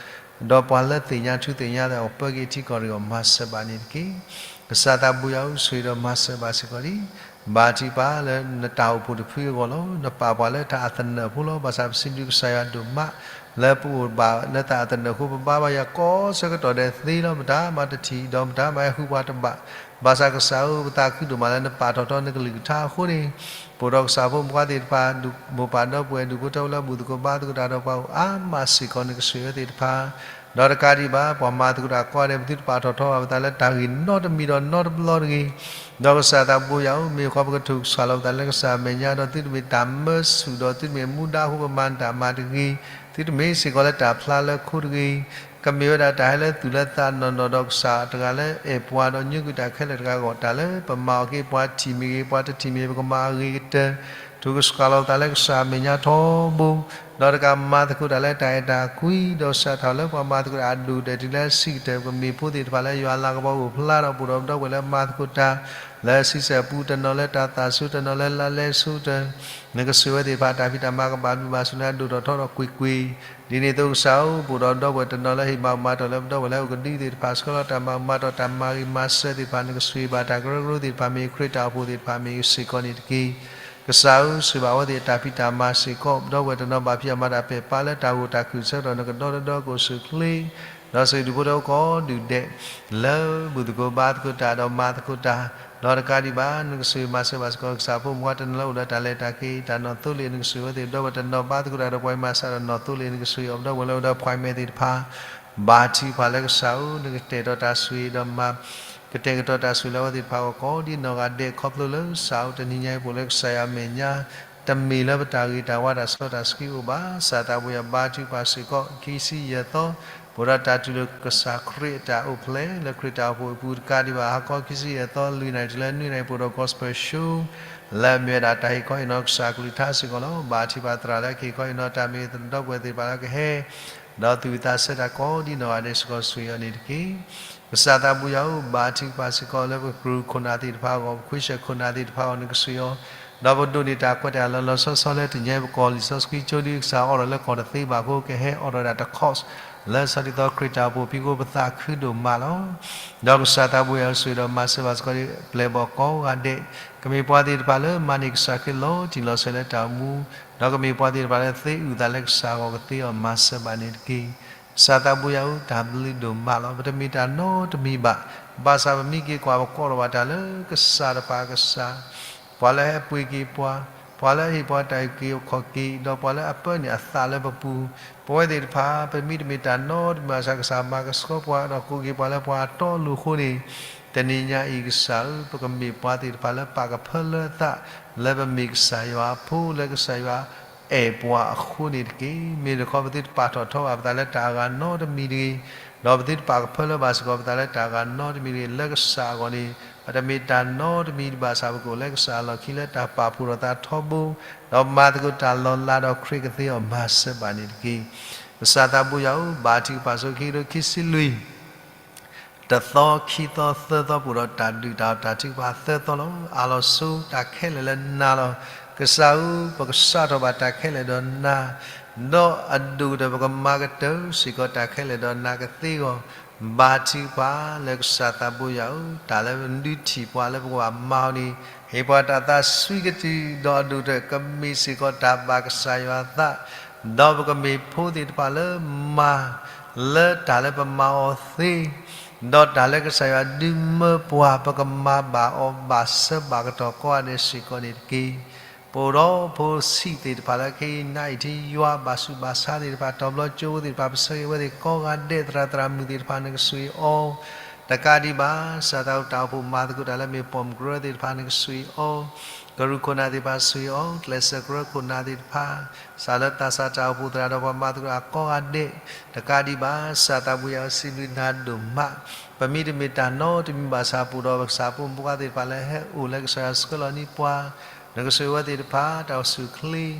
ဒီးပှၤလၢသ့ၣ်ညါထူသ့ၣ်ညါသး ကပၢက့ၤထံကီၢ်တဂ့ၤ မၤစၢၤဘၣ်န့ၣ်တက့ၢ်. ကစၢ်သးဘိယွၤဧၢ, ဆိၣ်ဂ့ၤဒီးမၤစၢၤဘၣ်စ့ၢ်ကီးဒံး ဘါထုကဖၣ်လၢနတၢ်အိၣ်ဖှိၣ်တဖုအဂီၢ်လီၤ. နပာ်ပှၤလၢတၢ်အသနၢၣ်ဖိလီၤ. ဘၣ်ဆၣ်ပစံးဘျုးကစၢ်ယွၤဒိၣ်မး လၢပအိၣ်ဘၣ်လၢတၢ်အသနၢၣ်အဃိ ပဘါဘၣ်ယွၤကိးဆၢကတီၢ်ဒဲးသ့လီၤ. မတၤမၤတထံၣ် ဒီးမတၤမၤဟဲဃုပှၤတဘၣ် ဘၣ်ဆၣ်ကစၢ်ဧၢ, ပသးခုဒိၣ်မးလၢနပာ်ထီၣ်ထီနကလုၢ်ကထါအဃိန့ၣ် ပအိၣ်ဒီးကစၢ်ဖိမုၣ်ဖိခွါသ့ၣ်တဖၣ် ဒူၣ်မိၢ်ပၢ်ဒီပုၢ်ဝဲၢ် ဒူၣ်ဖိထၢဖိလၢဘူၣ်သကိးဘါသကိးတၢ်ဒီးပှၤအိၣ်အါမးစ့ၢ်ကီး နကဆိၣ်ဂ့ၤအဝဲသ့ၣ်တဖၣ် ဒီးတကးဒံးဘၣ် ပှၤမၤသကိးတၢ်ကိးဂၤဒဲး ပသုတပာ်ထီၣ်ထီဘၣ်ပသးလၢတၢ်ဂ့ၢ်နီတမံၤဒီးနီတဘျီတဂ့ၤ ဒီးကစၢ်သးဘိယွၤဧၢ, မ့ၢ်ဃီပကထိၣ်ကစၢ်လီၤပသးလၢကစၢ်အမဲာ်ညါ ဒီးသုတမ့ၢ်တၢ်မၢဆူၣ် ဒီးသုတမ့ၢ်မူဒါအဃိပမၤတၢ်မၤတဂ့ၤ, သုတမ့ၢ်စ့ၢ်ကီးလၢတၢ်ဖျါလၢခိတဂ့ၤ, ကမ့ၢ်ဝဲဒၣ်တၢ်ဟဲလၢသူၣ်လၢသးနီၢ်နီၢ် ဒီးကစၢ်တဂၤလၢအဲၣ်ပှၤဒီးညိကွံာ်တၢ်ခဲလၢာ်တဂၤအဂီၢ် တၢ်လၢပမၤအီၤက့ၤ ပှၤထံၣ်မ့ၢ်ဂ့ၤ ပှၤတထံၣ်မ့ၢ် ပကမၤအဂ့ၤကတၢၢ် ထိၣ်ကစၢ်လီၤပသးလၢကစၢ်အမဲာ်ညါထီဘိ ဒီးတကးမၤသကိးတၢ်လၢတၢ်အဲၣ်တၢ်ကွံ ဒီးကစၢ်ထီၣ်လၢပှၤမၤသကိးတၢ်အဒိၣ်ကတၢၢ်တုၤလၢဆံးကတၢၢ် ပမ့ၢ်ဖိသ့ၣ်တဖၣ်လၢယွၤအလၤကပီၤအိၣ်ဖျါထီၣ် ပအိၣ်ဒီးပဒီပုၢ်ဝဲၢ်လၢမၤသကိးတၢ် လၢဆံးစၢ်ပူၤ တနီၤလၢတၢ်သးစူၤ တနီၤလၢလါလဲဆူတၢၢ် နကဆိၣ်ဂ့ၤဝဲသ့ၣ်တဖၣ် တၢ်ဖံးတၢ်မၤကဘၣ်ဘျုးဘၣ်ဆူညါ ဒိၣ်ထီၣ်ထီထီၣ်ကွ့ၢ်ကွ့ၢ် ဒ်န့ၣ်အသိးကစၢ်ဧၢ, ပအိၣ်ဒီးပဒီပုၢ်ဝဲၢ်တနီၤလၢဟ့ၣ်မၤမၤတီၢ်လၢပဒီပုၢ်ဝဲၢ်လၢအအိၣ်ကဒုသ့ၣ်တဖၣ် ဆှၢလီၤတၢ်မၤမၤတီၢ် တၢ်မၤဂ့ၤမၤစၢၤသ့ၣ်တဖၣ် နကဆိၣ်ဂ့ၤဘၣ်တၢ်ကရၢကရိသ့ၣ်တဖၣ် မ့ၢ်ခရံာ်တၢ်အိၣ်ဖှိၣ်သ့ၣ်တဖၣ် မ့ၢ်စ့ၢ်ကီးန့ၣ်တက့ၢ်. ကစၢ်ဧၢ, ဆိၣ်ဂ့ၤဘၣ်အဝဲသ့ၣ်အတၢ်ဖံးတၢ်မၤစ့ၢ်ကီး ပဒီပုၢ်ဝဲၢ်တနီၤဘၣ်ဖံးအမၤတၢ်ပဲာ်ပာ်လၢတၢ်ဂိၢ်တၢ်ခုၣ်ဆၢကတီၢ် နကဒီသဒၢကအိၣ်ဆူၣ်ချ့ ဒီးဆိၣ်ဂ့ၤဒူၣ်ဖိထၢဖိကိးဒူၣ်ဒဲး လၢဘူၣ်သကိးဘါသကိးတၢ်ဒီးမၤသကိးတၢ် ဒီးတကးဒံးဘၣ် နကဆိၣ်ဂ့ၤမၤစၢၤဘၣ်စ့ၢ်ကီး ကစၢ်ဖိမုၣ်ဖိခွါတနီၤလၢအိၣ်ဒီးတၢ်လဲၤတၢ်က့ၤ တၢ်နီၣ်သိလ့ၣ် နကဆိၣ်ဂ့ၤအဝဲသ့ၣ် ဒီပုၢ်ဝဲၢ်တနီၤဘါသကိးတၢ်ဒီးပှၤမၤစၢၤဒီးနီၣ်သိလ့ၣ် နကဆိၣ်ဂ့ၤအီၤ ပဒီပုၢ်ဝဲၢ်လၢအိၣ်ဒီး appointment သ့ၣ်တဖၣ် ဘါထုကဖၣ်လၢကစၢ်ဧၢ, နကတဲာ်ကတီၤတၢ်ဆိၣ်ဂ့ၤဒီးမၤ ကတဲာ်ကတီၤတၢ်ဆိၣ်ဂ့ၤလၢအဝဲသ့ၣ်တဖၣ်အဂီၢ် ကိးဒံးနီၢ်ဂၤဒဲး ခီဖျိလၢကစၢ်ဧၢ တနံၤညါအံၤ ပအိၣ်လၢကစၢ်ယွၤအမဲာ်ညါ တမ့ၢ်လၢပတၢ်ဂ့ၤတၢ်ဝါတၢ်စီတၢ်ဆှံအိၣ်ဘၣ်. ကစၢ်သးဘိယွၤဘါထုကဖၣ်စ့ၢ်ကီး ခံဆံယဲၢ်သီ ပအိၣ်ဒီးတၢ်တူၢ်လိာ်ကစၢ်ခရံာ်အတၢ်အိၣ်ဖျဲၣ် လၢခရံာ်တၢ်အိၣ်ဖှိၣ်အပူၤ တကးဒံးဘၣ် ဟါခီခံဆံယဲၢ်သီ လွံၢ်နၣ်ရံၣ်တုၤလၢနွံနၣ်ရံၣ် ပအိၣ်ဒီး gospel show လၢအမ့ၢ်ဝဲဒၣ်တၢ်ဟ့ၣ်ခီဟ့ၣ်နီၤကစၢ်ကလုၢ်ကထါစ့ၢ်ကီးလီၤ. ဘါထုကဖၣ်သရၣ်လၢကဟ့ၣ်ခီဟ့ၣ်နီၤတၢ်မ့ၢ်သဒီပုၢ်ဝဲၢ်သ့ၣ်တဖၣ်လၢကဟဲ ဒီးသူၣ်ဝံၣ်သးဆၢတၢ်ကိးဒံးနီၢ်ဂၤဒဲးစ့ၢ်ကီး ဆိၣ်ဂ့ၤအီၤန့ၣ်တက့ၢ်. ကစၢ်သးဘိယွၤဧၢ, ဘါထုကဖၣ်စ့ၢ်ကီးလၢပကရူၢ်ခိၣ်နၢ်သ့ၣ်တဖၣ်အဂီၢ် ပခွံဆၢၣ်ခိၣ်နၢ်သ့ၣ်တဖၣ်အဂီၢ် နကဆိၣ်ဂ့ၤအီၤ ဒီးပဒိးန့ၢ်တၢ်ခွဲးတၢ်ယာ်လီၤလီၤဆီဆီလၢတနံၤညါအံၤ ပကီၢ်လံာ်စီဆှံကၠိဒ်ကစၢ်အိးထီၣ်လၢကီၢ်တသ့ဘၣ်အဃိ ကဟဲအိးထီၣ်ဝဲဒၣ်တ course လၢဆီဒံၣ်သီခရံာ်တၢ်အိၣ်ဖှိၣ်အဖီခိၣ် ပသးခုဒိၣ်မးလီၤ. ဒီးကစၢ်သးဘိယွၤဧၢ, ဆိၣ်ဂ့ၤဒီးမၤစၢၤဘၣ်စ့ၢ်ကီး ပျဲၢ်ဘီၣ်ကိးဂၤဒဲး ကမ့ၢ်ပှၤသ့ၣ်တဖၣ်လၢမၤန့ၢ်ကစၢ်ခရံာ်လီၤတံၢ်လီၤဆဲးလၢတၢ်အိၣ်မူ, ဒီးကမ့ၢ်ပှၤသ့ၣ်တဖၣ်လၢသ့အုၣ်သးလၢကစၢ်အဂီၢ် ကသ့အီၤမၤစၢၤဘၣ်န့ၣ်တက့ၢ်. ကစၢ်သးဘိယွၤဧၢ, တၢ်ဘျုးဒိၣ်မးလီၤ. ပတမ့ၢ်တၢ်နီတမံၤဘၣ်. ဘၣ်ဆၣ်ပမံက့ၤကွၢ် ပကိးလီၤဘၣ်တၢ်လၢကစၢ်တဖၣ်အကစၢ်, ပှၤလၢအဟဲပှ့ၤက့ၤပှၤ, ပှၤလၢအဟ့ၣ်ပှၤတၢ်အုၣ်က့ၤခီၣ်က့ၤ, ဒီးပှၤလၢအပၢန့ၢ်အသးလၢပပူၤ ပဝဲသ့ၣ်တဖၣ် ပမ့တမ့ၢ်တၢ်နီတမံၤဘၣ်ဆၣ် ကစၢ်မၤကဆှီပှၤ ဒီးကိးက့ၤပှၤလၢပှၤအတီအလိၤအဃိန့ၣ်, တနံၤညါအံၤကစၢ်ဧၢ, ပကမ့ၢ်ပှၤသ့ၣ်တဖၣ်လၢပာ်ကဖၢလၢသး လၢပမ့ၢ်ကစၢ်ယွၤအဖိ လၢကစၢ်ယွၤအဲၣ်ပှၤအဃိန့ၣ်တက့ၢ်. မ့ၢ်တခီ ပသုတပာ်ထီၣ်ထီဘၣ်ပသးလၢတၢ်အဂၤနီတမံၤတဂ့ၤ, ဒီးပသုတပာ်ကဖၢလၢဘၣ်စ့ၢ်ကီးပသးလၢတၢ်အဂၤနီတမံၤတဂ့ၤ. လၢကစၢ်အဂီၢ်န့ၣ် ပတမ့ၢ်တၢ်နီတမံၤဘၣ်ဆၣ် ပကအိၣ်လၢကစၢ်အလီၢ်ခံလၢတၢ်ပာ်ဖှိၣ်ထီၣ်သးထီဘိ, ဒီးမၤသကိးတၢ်လီၤလးဒီးခရံာ်ကသ့အီၤမၤစၢၤဘၣ်န့ၣ်တက့ၢ်. ကစၢ်သးဘိယွၤဧၢ, ဘါထုကဖၣ်ဆိခံကထိခံဆံလွံၢ် တသီခံသီသၢသီပူၤဒီး တၢ်ဒုးတၢ်အီၣ်တၢ်ထုကဖၣ်သၢသီလီၤ. အၢၣ်လီၤဆိတၢ်ခဲလၢာ်လၢနၤလီၤ. ကစၢ်ဧၢ, ပကစးထီၣ်ဘၣ်တၢ်ခဲလၢာ်ဒီးနၤ, ဒီးအဒိၣ်ကတၢၢ်ပကမၤကတၢၢ်စ့ၢ်ကီးတၢ်ခဲလၢာ်ဒီးနၤကသ့အဂီၢ်, ဘါထုကဖၣ်လၢကစၢ်သးဘိယွၤဧၢ, တၢ်လၢပဒုးထံၣ်ပှၤလၢပကဘၣ်မၤအီၤန့ၣ်, ဟ့ၣ်ပှၤတၢ်သးစွံကတုၢ်, ဒီးအဒိၣ်ကတၢၢ်ကမ့ၢ်စ့ၢ်ကီးတၢ်ဘၣ်ကစၢ်ယွၤအသး, ဒီးပကမ့ၢ်ဖိသ့ၣ်တဖၣ်လၢမၤ လၢတၢ်လၢပမၤအီၤသ့, ဒီးတၢ်လၢကစၢ်ယွၤဒုးမၢပှၤ ပကမၤဘၣ်အီၤဘၣ်ဆၢဘၣ်ကတီၢ်ကိးဂၤဒဲးစ့ၢ်ကီးန့ၣ်တက့ၢ်. ပအိၣ်ဒီးဖိဆံးသ့ၣ်တဖၣ်လၢခဲအံၤနၤအံၤထံယွၤ ဘၣ်ဆူးဘၣ်ဆါသ့ၣ်တဖၣ် တီၤဘျီကၠိဖိသ့ၣ်တဖၣ် ပဆၢဂ့ၤဝဲသ့ၣ်ကိးဂၤဒဲး သရၣ်သရၣ်မုၣ်သ့ၣ်တဖၣ် နကဆိၣ်ဂ့ၤအီၤ တကးဒံးဘၣ် ကစၢ်သးဝံၣ်တၢ်အိၣ်ဖှိၣ်မၤသကိးတၢ်လၢမ့ၢ်ပိာ်မုၣ်ကရၢသ့ၣ်တဖၣ် နကဆိၣ်ဂ့ၤအီၤ, ကရူၢ်ခိၣ်နၢ်သ့ၣ်တဖၣ်ဆိၣ်ဂ့ၤအီၤ, ကျဲးစၢးကရၢခိၣ်နၢ်သ့ၣ်တဖၣ် ကစၢ်လၢသးစၢ်တၢ်အိၣ်ဖှိၣ်သရၣ်ဒီးပှၤမၤသကိးတၢ်ကိးဂၤဒဲး, တကးဒံးဘၣ် ကစၢ်သးဘိယွၤဧၢ စံးဘျုးနၤဒိၣ်မး, ပမ့တမ့ၢ်တၢ်နီတမံၤဘၣ်ဆၣ် ပအိၣ်ဒီးပကစၢ်ဖိမုၣ်ဖိခွါသ့ၣ်တဖၣ်လၢဟဲအိၣ်လၢကစၢ်ယွၤဆှၢလီၤန့ၢ်ပှၤ, နကဆိၣ်ဂ့ၤဝဲသ့ၣ်တဖၣ် တၢ်အိၣ်ဆူၣ်အိၣ်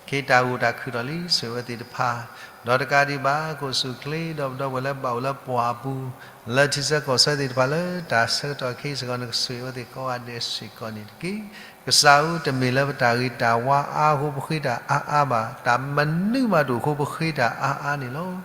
ချ့ ခ့တၢ်ဂိၢ်တၢ်ခုၣ်ထီၣ်လံ ဆိၣ်ဂ့ၤဝဲသ့ၣ်တဖၣ်, ဒီးတကးဒံးဘၣ် ကအိၣ်ဆူၣ်အိၣ်ချ့ ဒီးပဒီပုၢ်ဝဲၢ်လၢဘၣ်အိၣ်လၢပှၢ်ပူၤ လၢထံဆၢကီၢ်ဆၢသ့ၣ်တဖၣ်လၢတၢ်ဆၢကတီၢ်ခဲအံၤစ့ၢ်ကီး နကဆိၣ်ဂ့ၤဝဲသ့ၣ်ကိးဂၤဒဲးစ့ၢ်ကီးန့ၣ်တက့ၢ်. ကစၢ်ဧၢ တမ့ၢ်လၢပတၢ်ဂ့ၤတၢ်ဝါအါအဃိပဃ့တၢ်အါအါဘၣ်, တၢ်မနုၤမးတအိၣ်အဃိပဃ့တၢ်အါအါန့ၣ်လီၤ.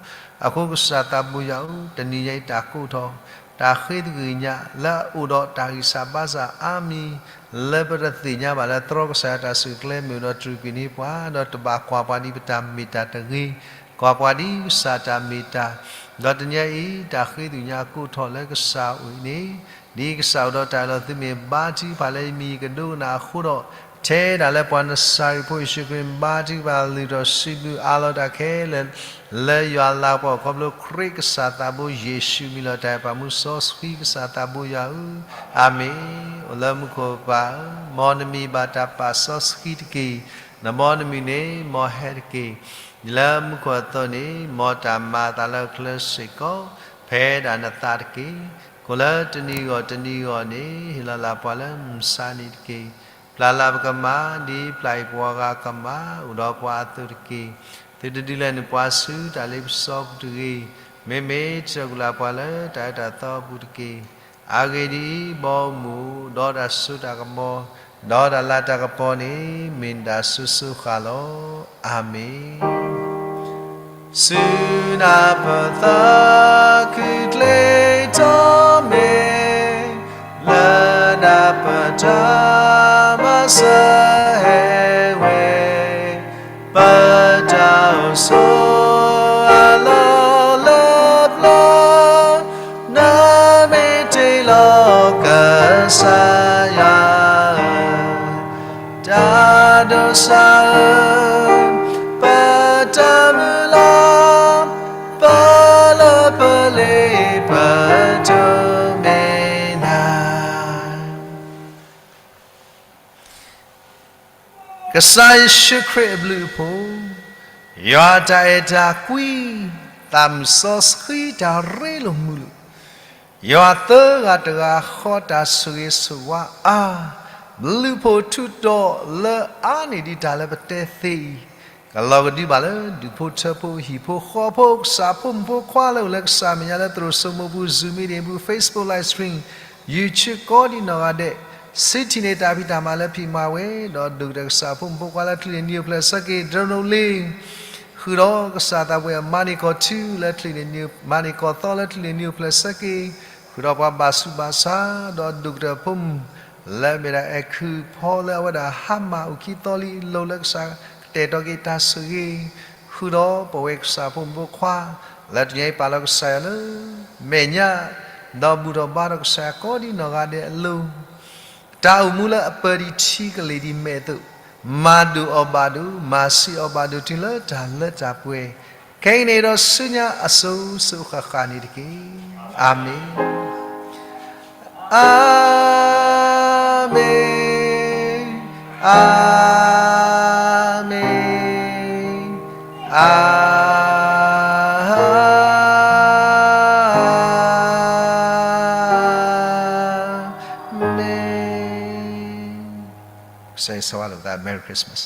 အဃိကစၢ်သးဘိယွၤဧၢ တနံၤညါအံၤတၢ်ကိးထီၣ် တၢ်ဃ့သကွံၢ်ညါလၢအအိၣ်ဒီးတၢ်ဂံၢ်စၢ်ဘါစၢ်အါမံၤ လၢပတသ့ၣ်ညါဘၣ်လၢသရီကစၢ်ယွၤတၢ်ဆူၣ်ချ့မ့ၢ်အိၣ်ဒီးတြူာ်ကွံာ်န့ၢ်ပှၤ ဒီးတဘၣ်ကွၢ်ပှၤဒ်ပတၢ်မ့ၢ်တၢ်တဂ့ၤ, ကွၢ်ပှၤဒ်ကစၢ်တၢ်မ့ၢ်တၢ်, ဒီးတနံၤညါအံၤ တၢ်ဃ့သကွံၢ်ညါအကိးထီၣ်လၢကစၢ်အအိၣ်အံၤန့ၣ်, ဒ်ကစၢ်အိၣ်ဒီးတၢ်အၢၣ်လီၤသုမ့ၢ်ဘါထုကဖၣ်လၢယမံၤယကဒိကနၣ်အဃိဒီး, ထဲဒၣ်လၢပှၤနစၤရ့းဖိယ့ၣ်ၡူးခရံာ်ဘါထုကဖၣ်လုၢ်ထီၣ်စံးဘျုးအးလီၤ တၢ်ခဲလၢာ်လၢယွၤလၤကပီၤ ခီဖျိခရံာ်ကစၢ်သးဘိယ့ၣ်ၡူးမံၤလီၤတၢ်အံၤ ပာ်မူစီဆှံကစၢ်သးဘိယွၤဧၢ, အၤမ့ၣ်. အိၣ်လၢမူခိၣ်ပၢ်ဧၢ, မ်နမံၤဘၣ်တၢ်ပာ်စီဆှံတက့ၢ်. နမ်နမုၢ်န့ၣ် မ်ဟဲတက့ၢ်. ဒ်လၢမူခိၣ်အသိးန့ၣ် မ်တၢ်မၤအသးလၢအချၢစ့ၢ်ကီး ဖဲဒၣ်နသးတက့ၢ်. ကိၣ်လၢတနံၤဂီၢ်တနံၤဂီၢ်န့ၣ် ဟ့ၣ်လီၤလၢ်ပှၤလၢမုၢ်ဆါနံၤတက့ၢ်. ပျၢ်လၢ်ပကမၢ် ဒ်ပျၢ်အံၤပှၤဂၤကမၢ် အိၣ်ဒီးပှၤအသိးတက့ၢ်. သုတဒုးလဲန့ၢ်ပှၤဆူတၢ်လ့ပစီပူၤတဂ့ၤ. မ့မ့ၢ်တၢ်ကူၣ်လၢ်ပှၤလၢတၢ်အၢတၢ်သီအပူၤတက့ၢ်. အဂ့ၢ်ဒ်အံၤ, ဘီမုၢ်ဒီးတၢ်စိတၢ်ကမီၤ, ဒီးတၢ်လၤတၢ်ကပီၤန့ၣ် မ့ၢ်နဒၣ်စိၤစိၤဃၣ်လီၤ. အၤမ့ၣ်. စူၢ်နၤပသးခုကျ့ထီၣ်မ့ၢ် လၢနၤပတၢ်မၤစၢၤဟဲဝဲ, ပတၢ်အိၣ်ဆိးအလီၢ်လၢပျၢၤ, နမ့ၢ်တ့ၢ်လီၤကစၢ်ယွၤဧၢ, တၢ်ဒိးစၢ်ဧၢ, ပတၢ်မုၢ်လၢ်, ပလၢပလ့ပတိၢ်မ့ၢ်နၤ ကစၢ်ယ့ၣ်ၡူးခရံာ်အဘျုးအဖှိၣ်, ယွၤတၢ်အဲၣ်တၢ်ကွံ, သးမုၢ်စီဆှံတၢ်ရ့လိာ်မုာ်လိာ်, ယွၤသၢဂၤတဂၤဃီတၢ်ဆိၣ်ဂ့ၤဆိၣ်ဝါအါ, ဘျုးဖှိၣ်ထူးတီၤလၢအါန့ၢ်ဒံးတၢ်လၢပတဲသ့အံၤ, ကလီၤကဒုဘၣ်လၢဒူၣ်ဖိထၢဖိဟံၣ်ဖိဃီဖိ ကစၢ်ဖိမုၣ်ဖိခွါလၢအိၣ်လၢကစၢ်မဲာ်ညါလၢသရိာ်စိမိပူၤ Zoom meeting ပူၤ Facebook live stream YouTube ကိးဒံနီၢ်ဂၤဒဲး, စံးထံၣ်န့ၢ်တၢ်ဖံးတၢ်မၤလၢဖံးမၤဝဲ, ဒီးဒိၣ်ကတၢၢ်ကစၢ်ဖိမုၣ်ဖိခွါလၢချုးန့ၢ်နံၤအိၣ်ဖျဲၣ်ဆၢက့ၤ တရူးလ့ၤ ဃုာ်ဒီးကစၢ်သးပှၢ်မၤန့ၢ်ကီၢ်ထူလၢချုးန့ၢ်နံၤ မၤန့ၢ်ကီၢ်သီလၢချုးန့ၢ်နံၤအိၣ်ဖျဲၣ်ဆၢက့ၤ, ဃုာ်ဒီးပှၤဘၣ်ဆူးဘၣ်ဆါ, ဒီးဒိၣ်ကတၢၢ်ဖိမုၣ် လၢအမ့ၢ်ဒၣ်အဲၣ်ခုၣ်ဖီလၢအဝဲဒၣ်ဟါမၢ်အိၣ်ခံသီလံအလိၤလၢကစၢ်ကတဲာ်ကတီၤက့ၤတၢ်ဆိၣ်ဂ့ၤ, ဃုာ်ဒီးပဝဲကစၢ်ဖိမုၣ်ဖိခွါ လၢတနံၤအံၤပာ်လီၤကစၢ်ယွၤလၢမဲာ်ညါ, ဒီးဘူၣ်ထီၣ်ဘါထီၣ်ကစၢ်ယွၤကိးဒံနီၢ်ဂၤဒဲးအလိၤ တၢ်အိၣ်မူလၢအပၢၢ်ဒံးထံကလ့ၢ်ဒံးမဲာ်အသိး, မၤဒိၣ်အီၤဘၣ်ဒိး, မၤဆံးအီၤဘၣ်ဒိးတုၤလၢတၢ်လၢတၢ်ပှဲၤ, ခဲအံၤန့ၣ်ဒီးဆူညါအစိၤစိၤဃၣ်ဃၣ်န့ၣ်တက့ၢ်. အၤမ့ၣ်, အၤမ့ၣ်, အၤမ့ၣ်, အၤမ့ၣ်. Say so with that. Merry Christmas.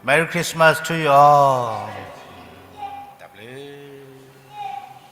Merry Christmas to you all.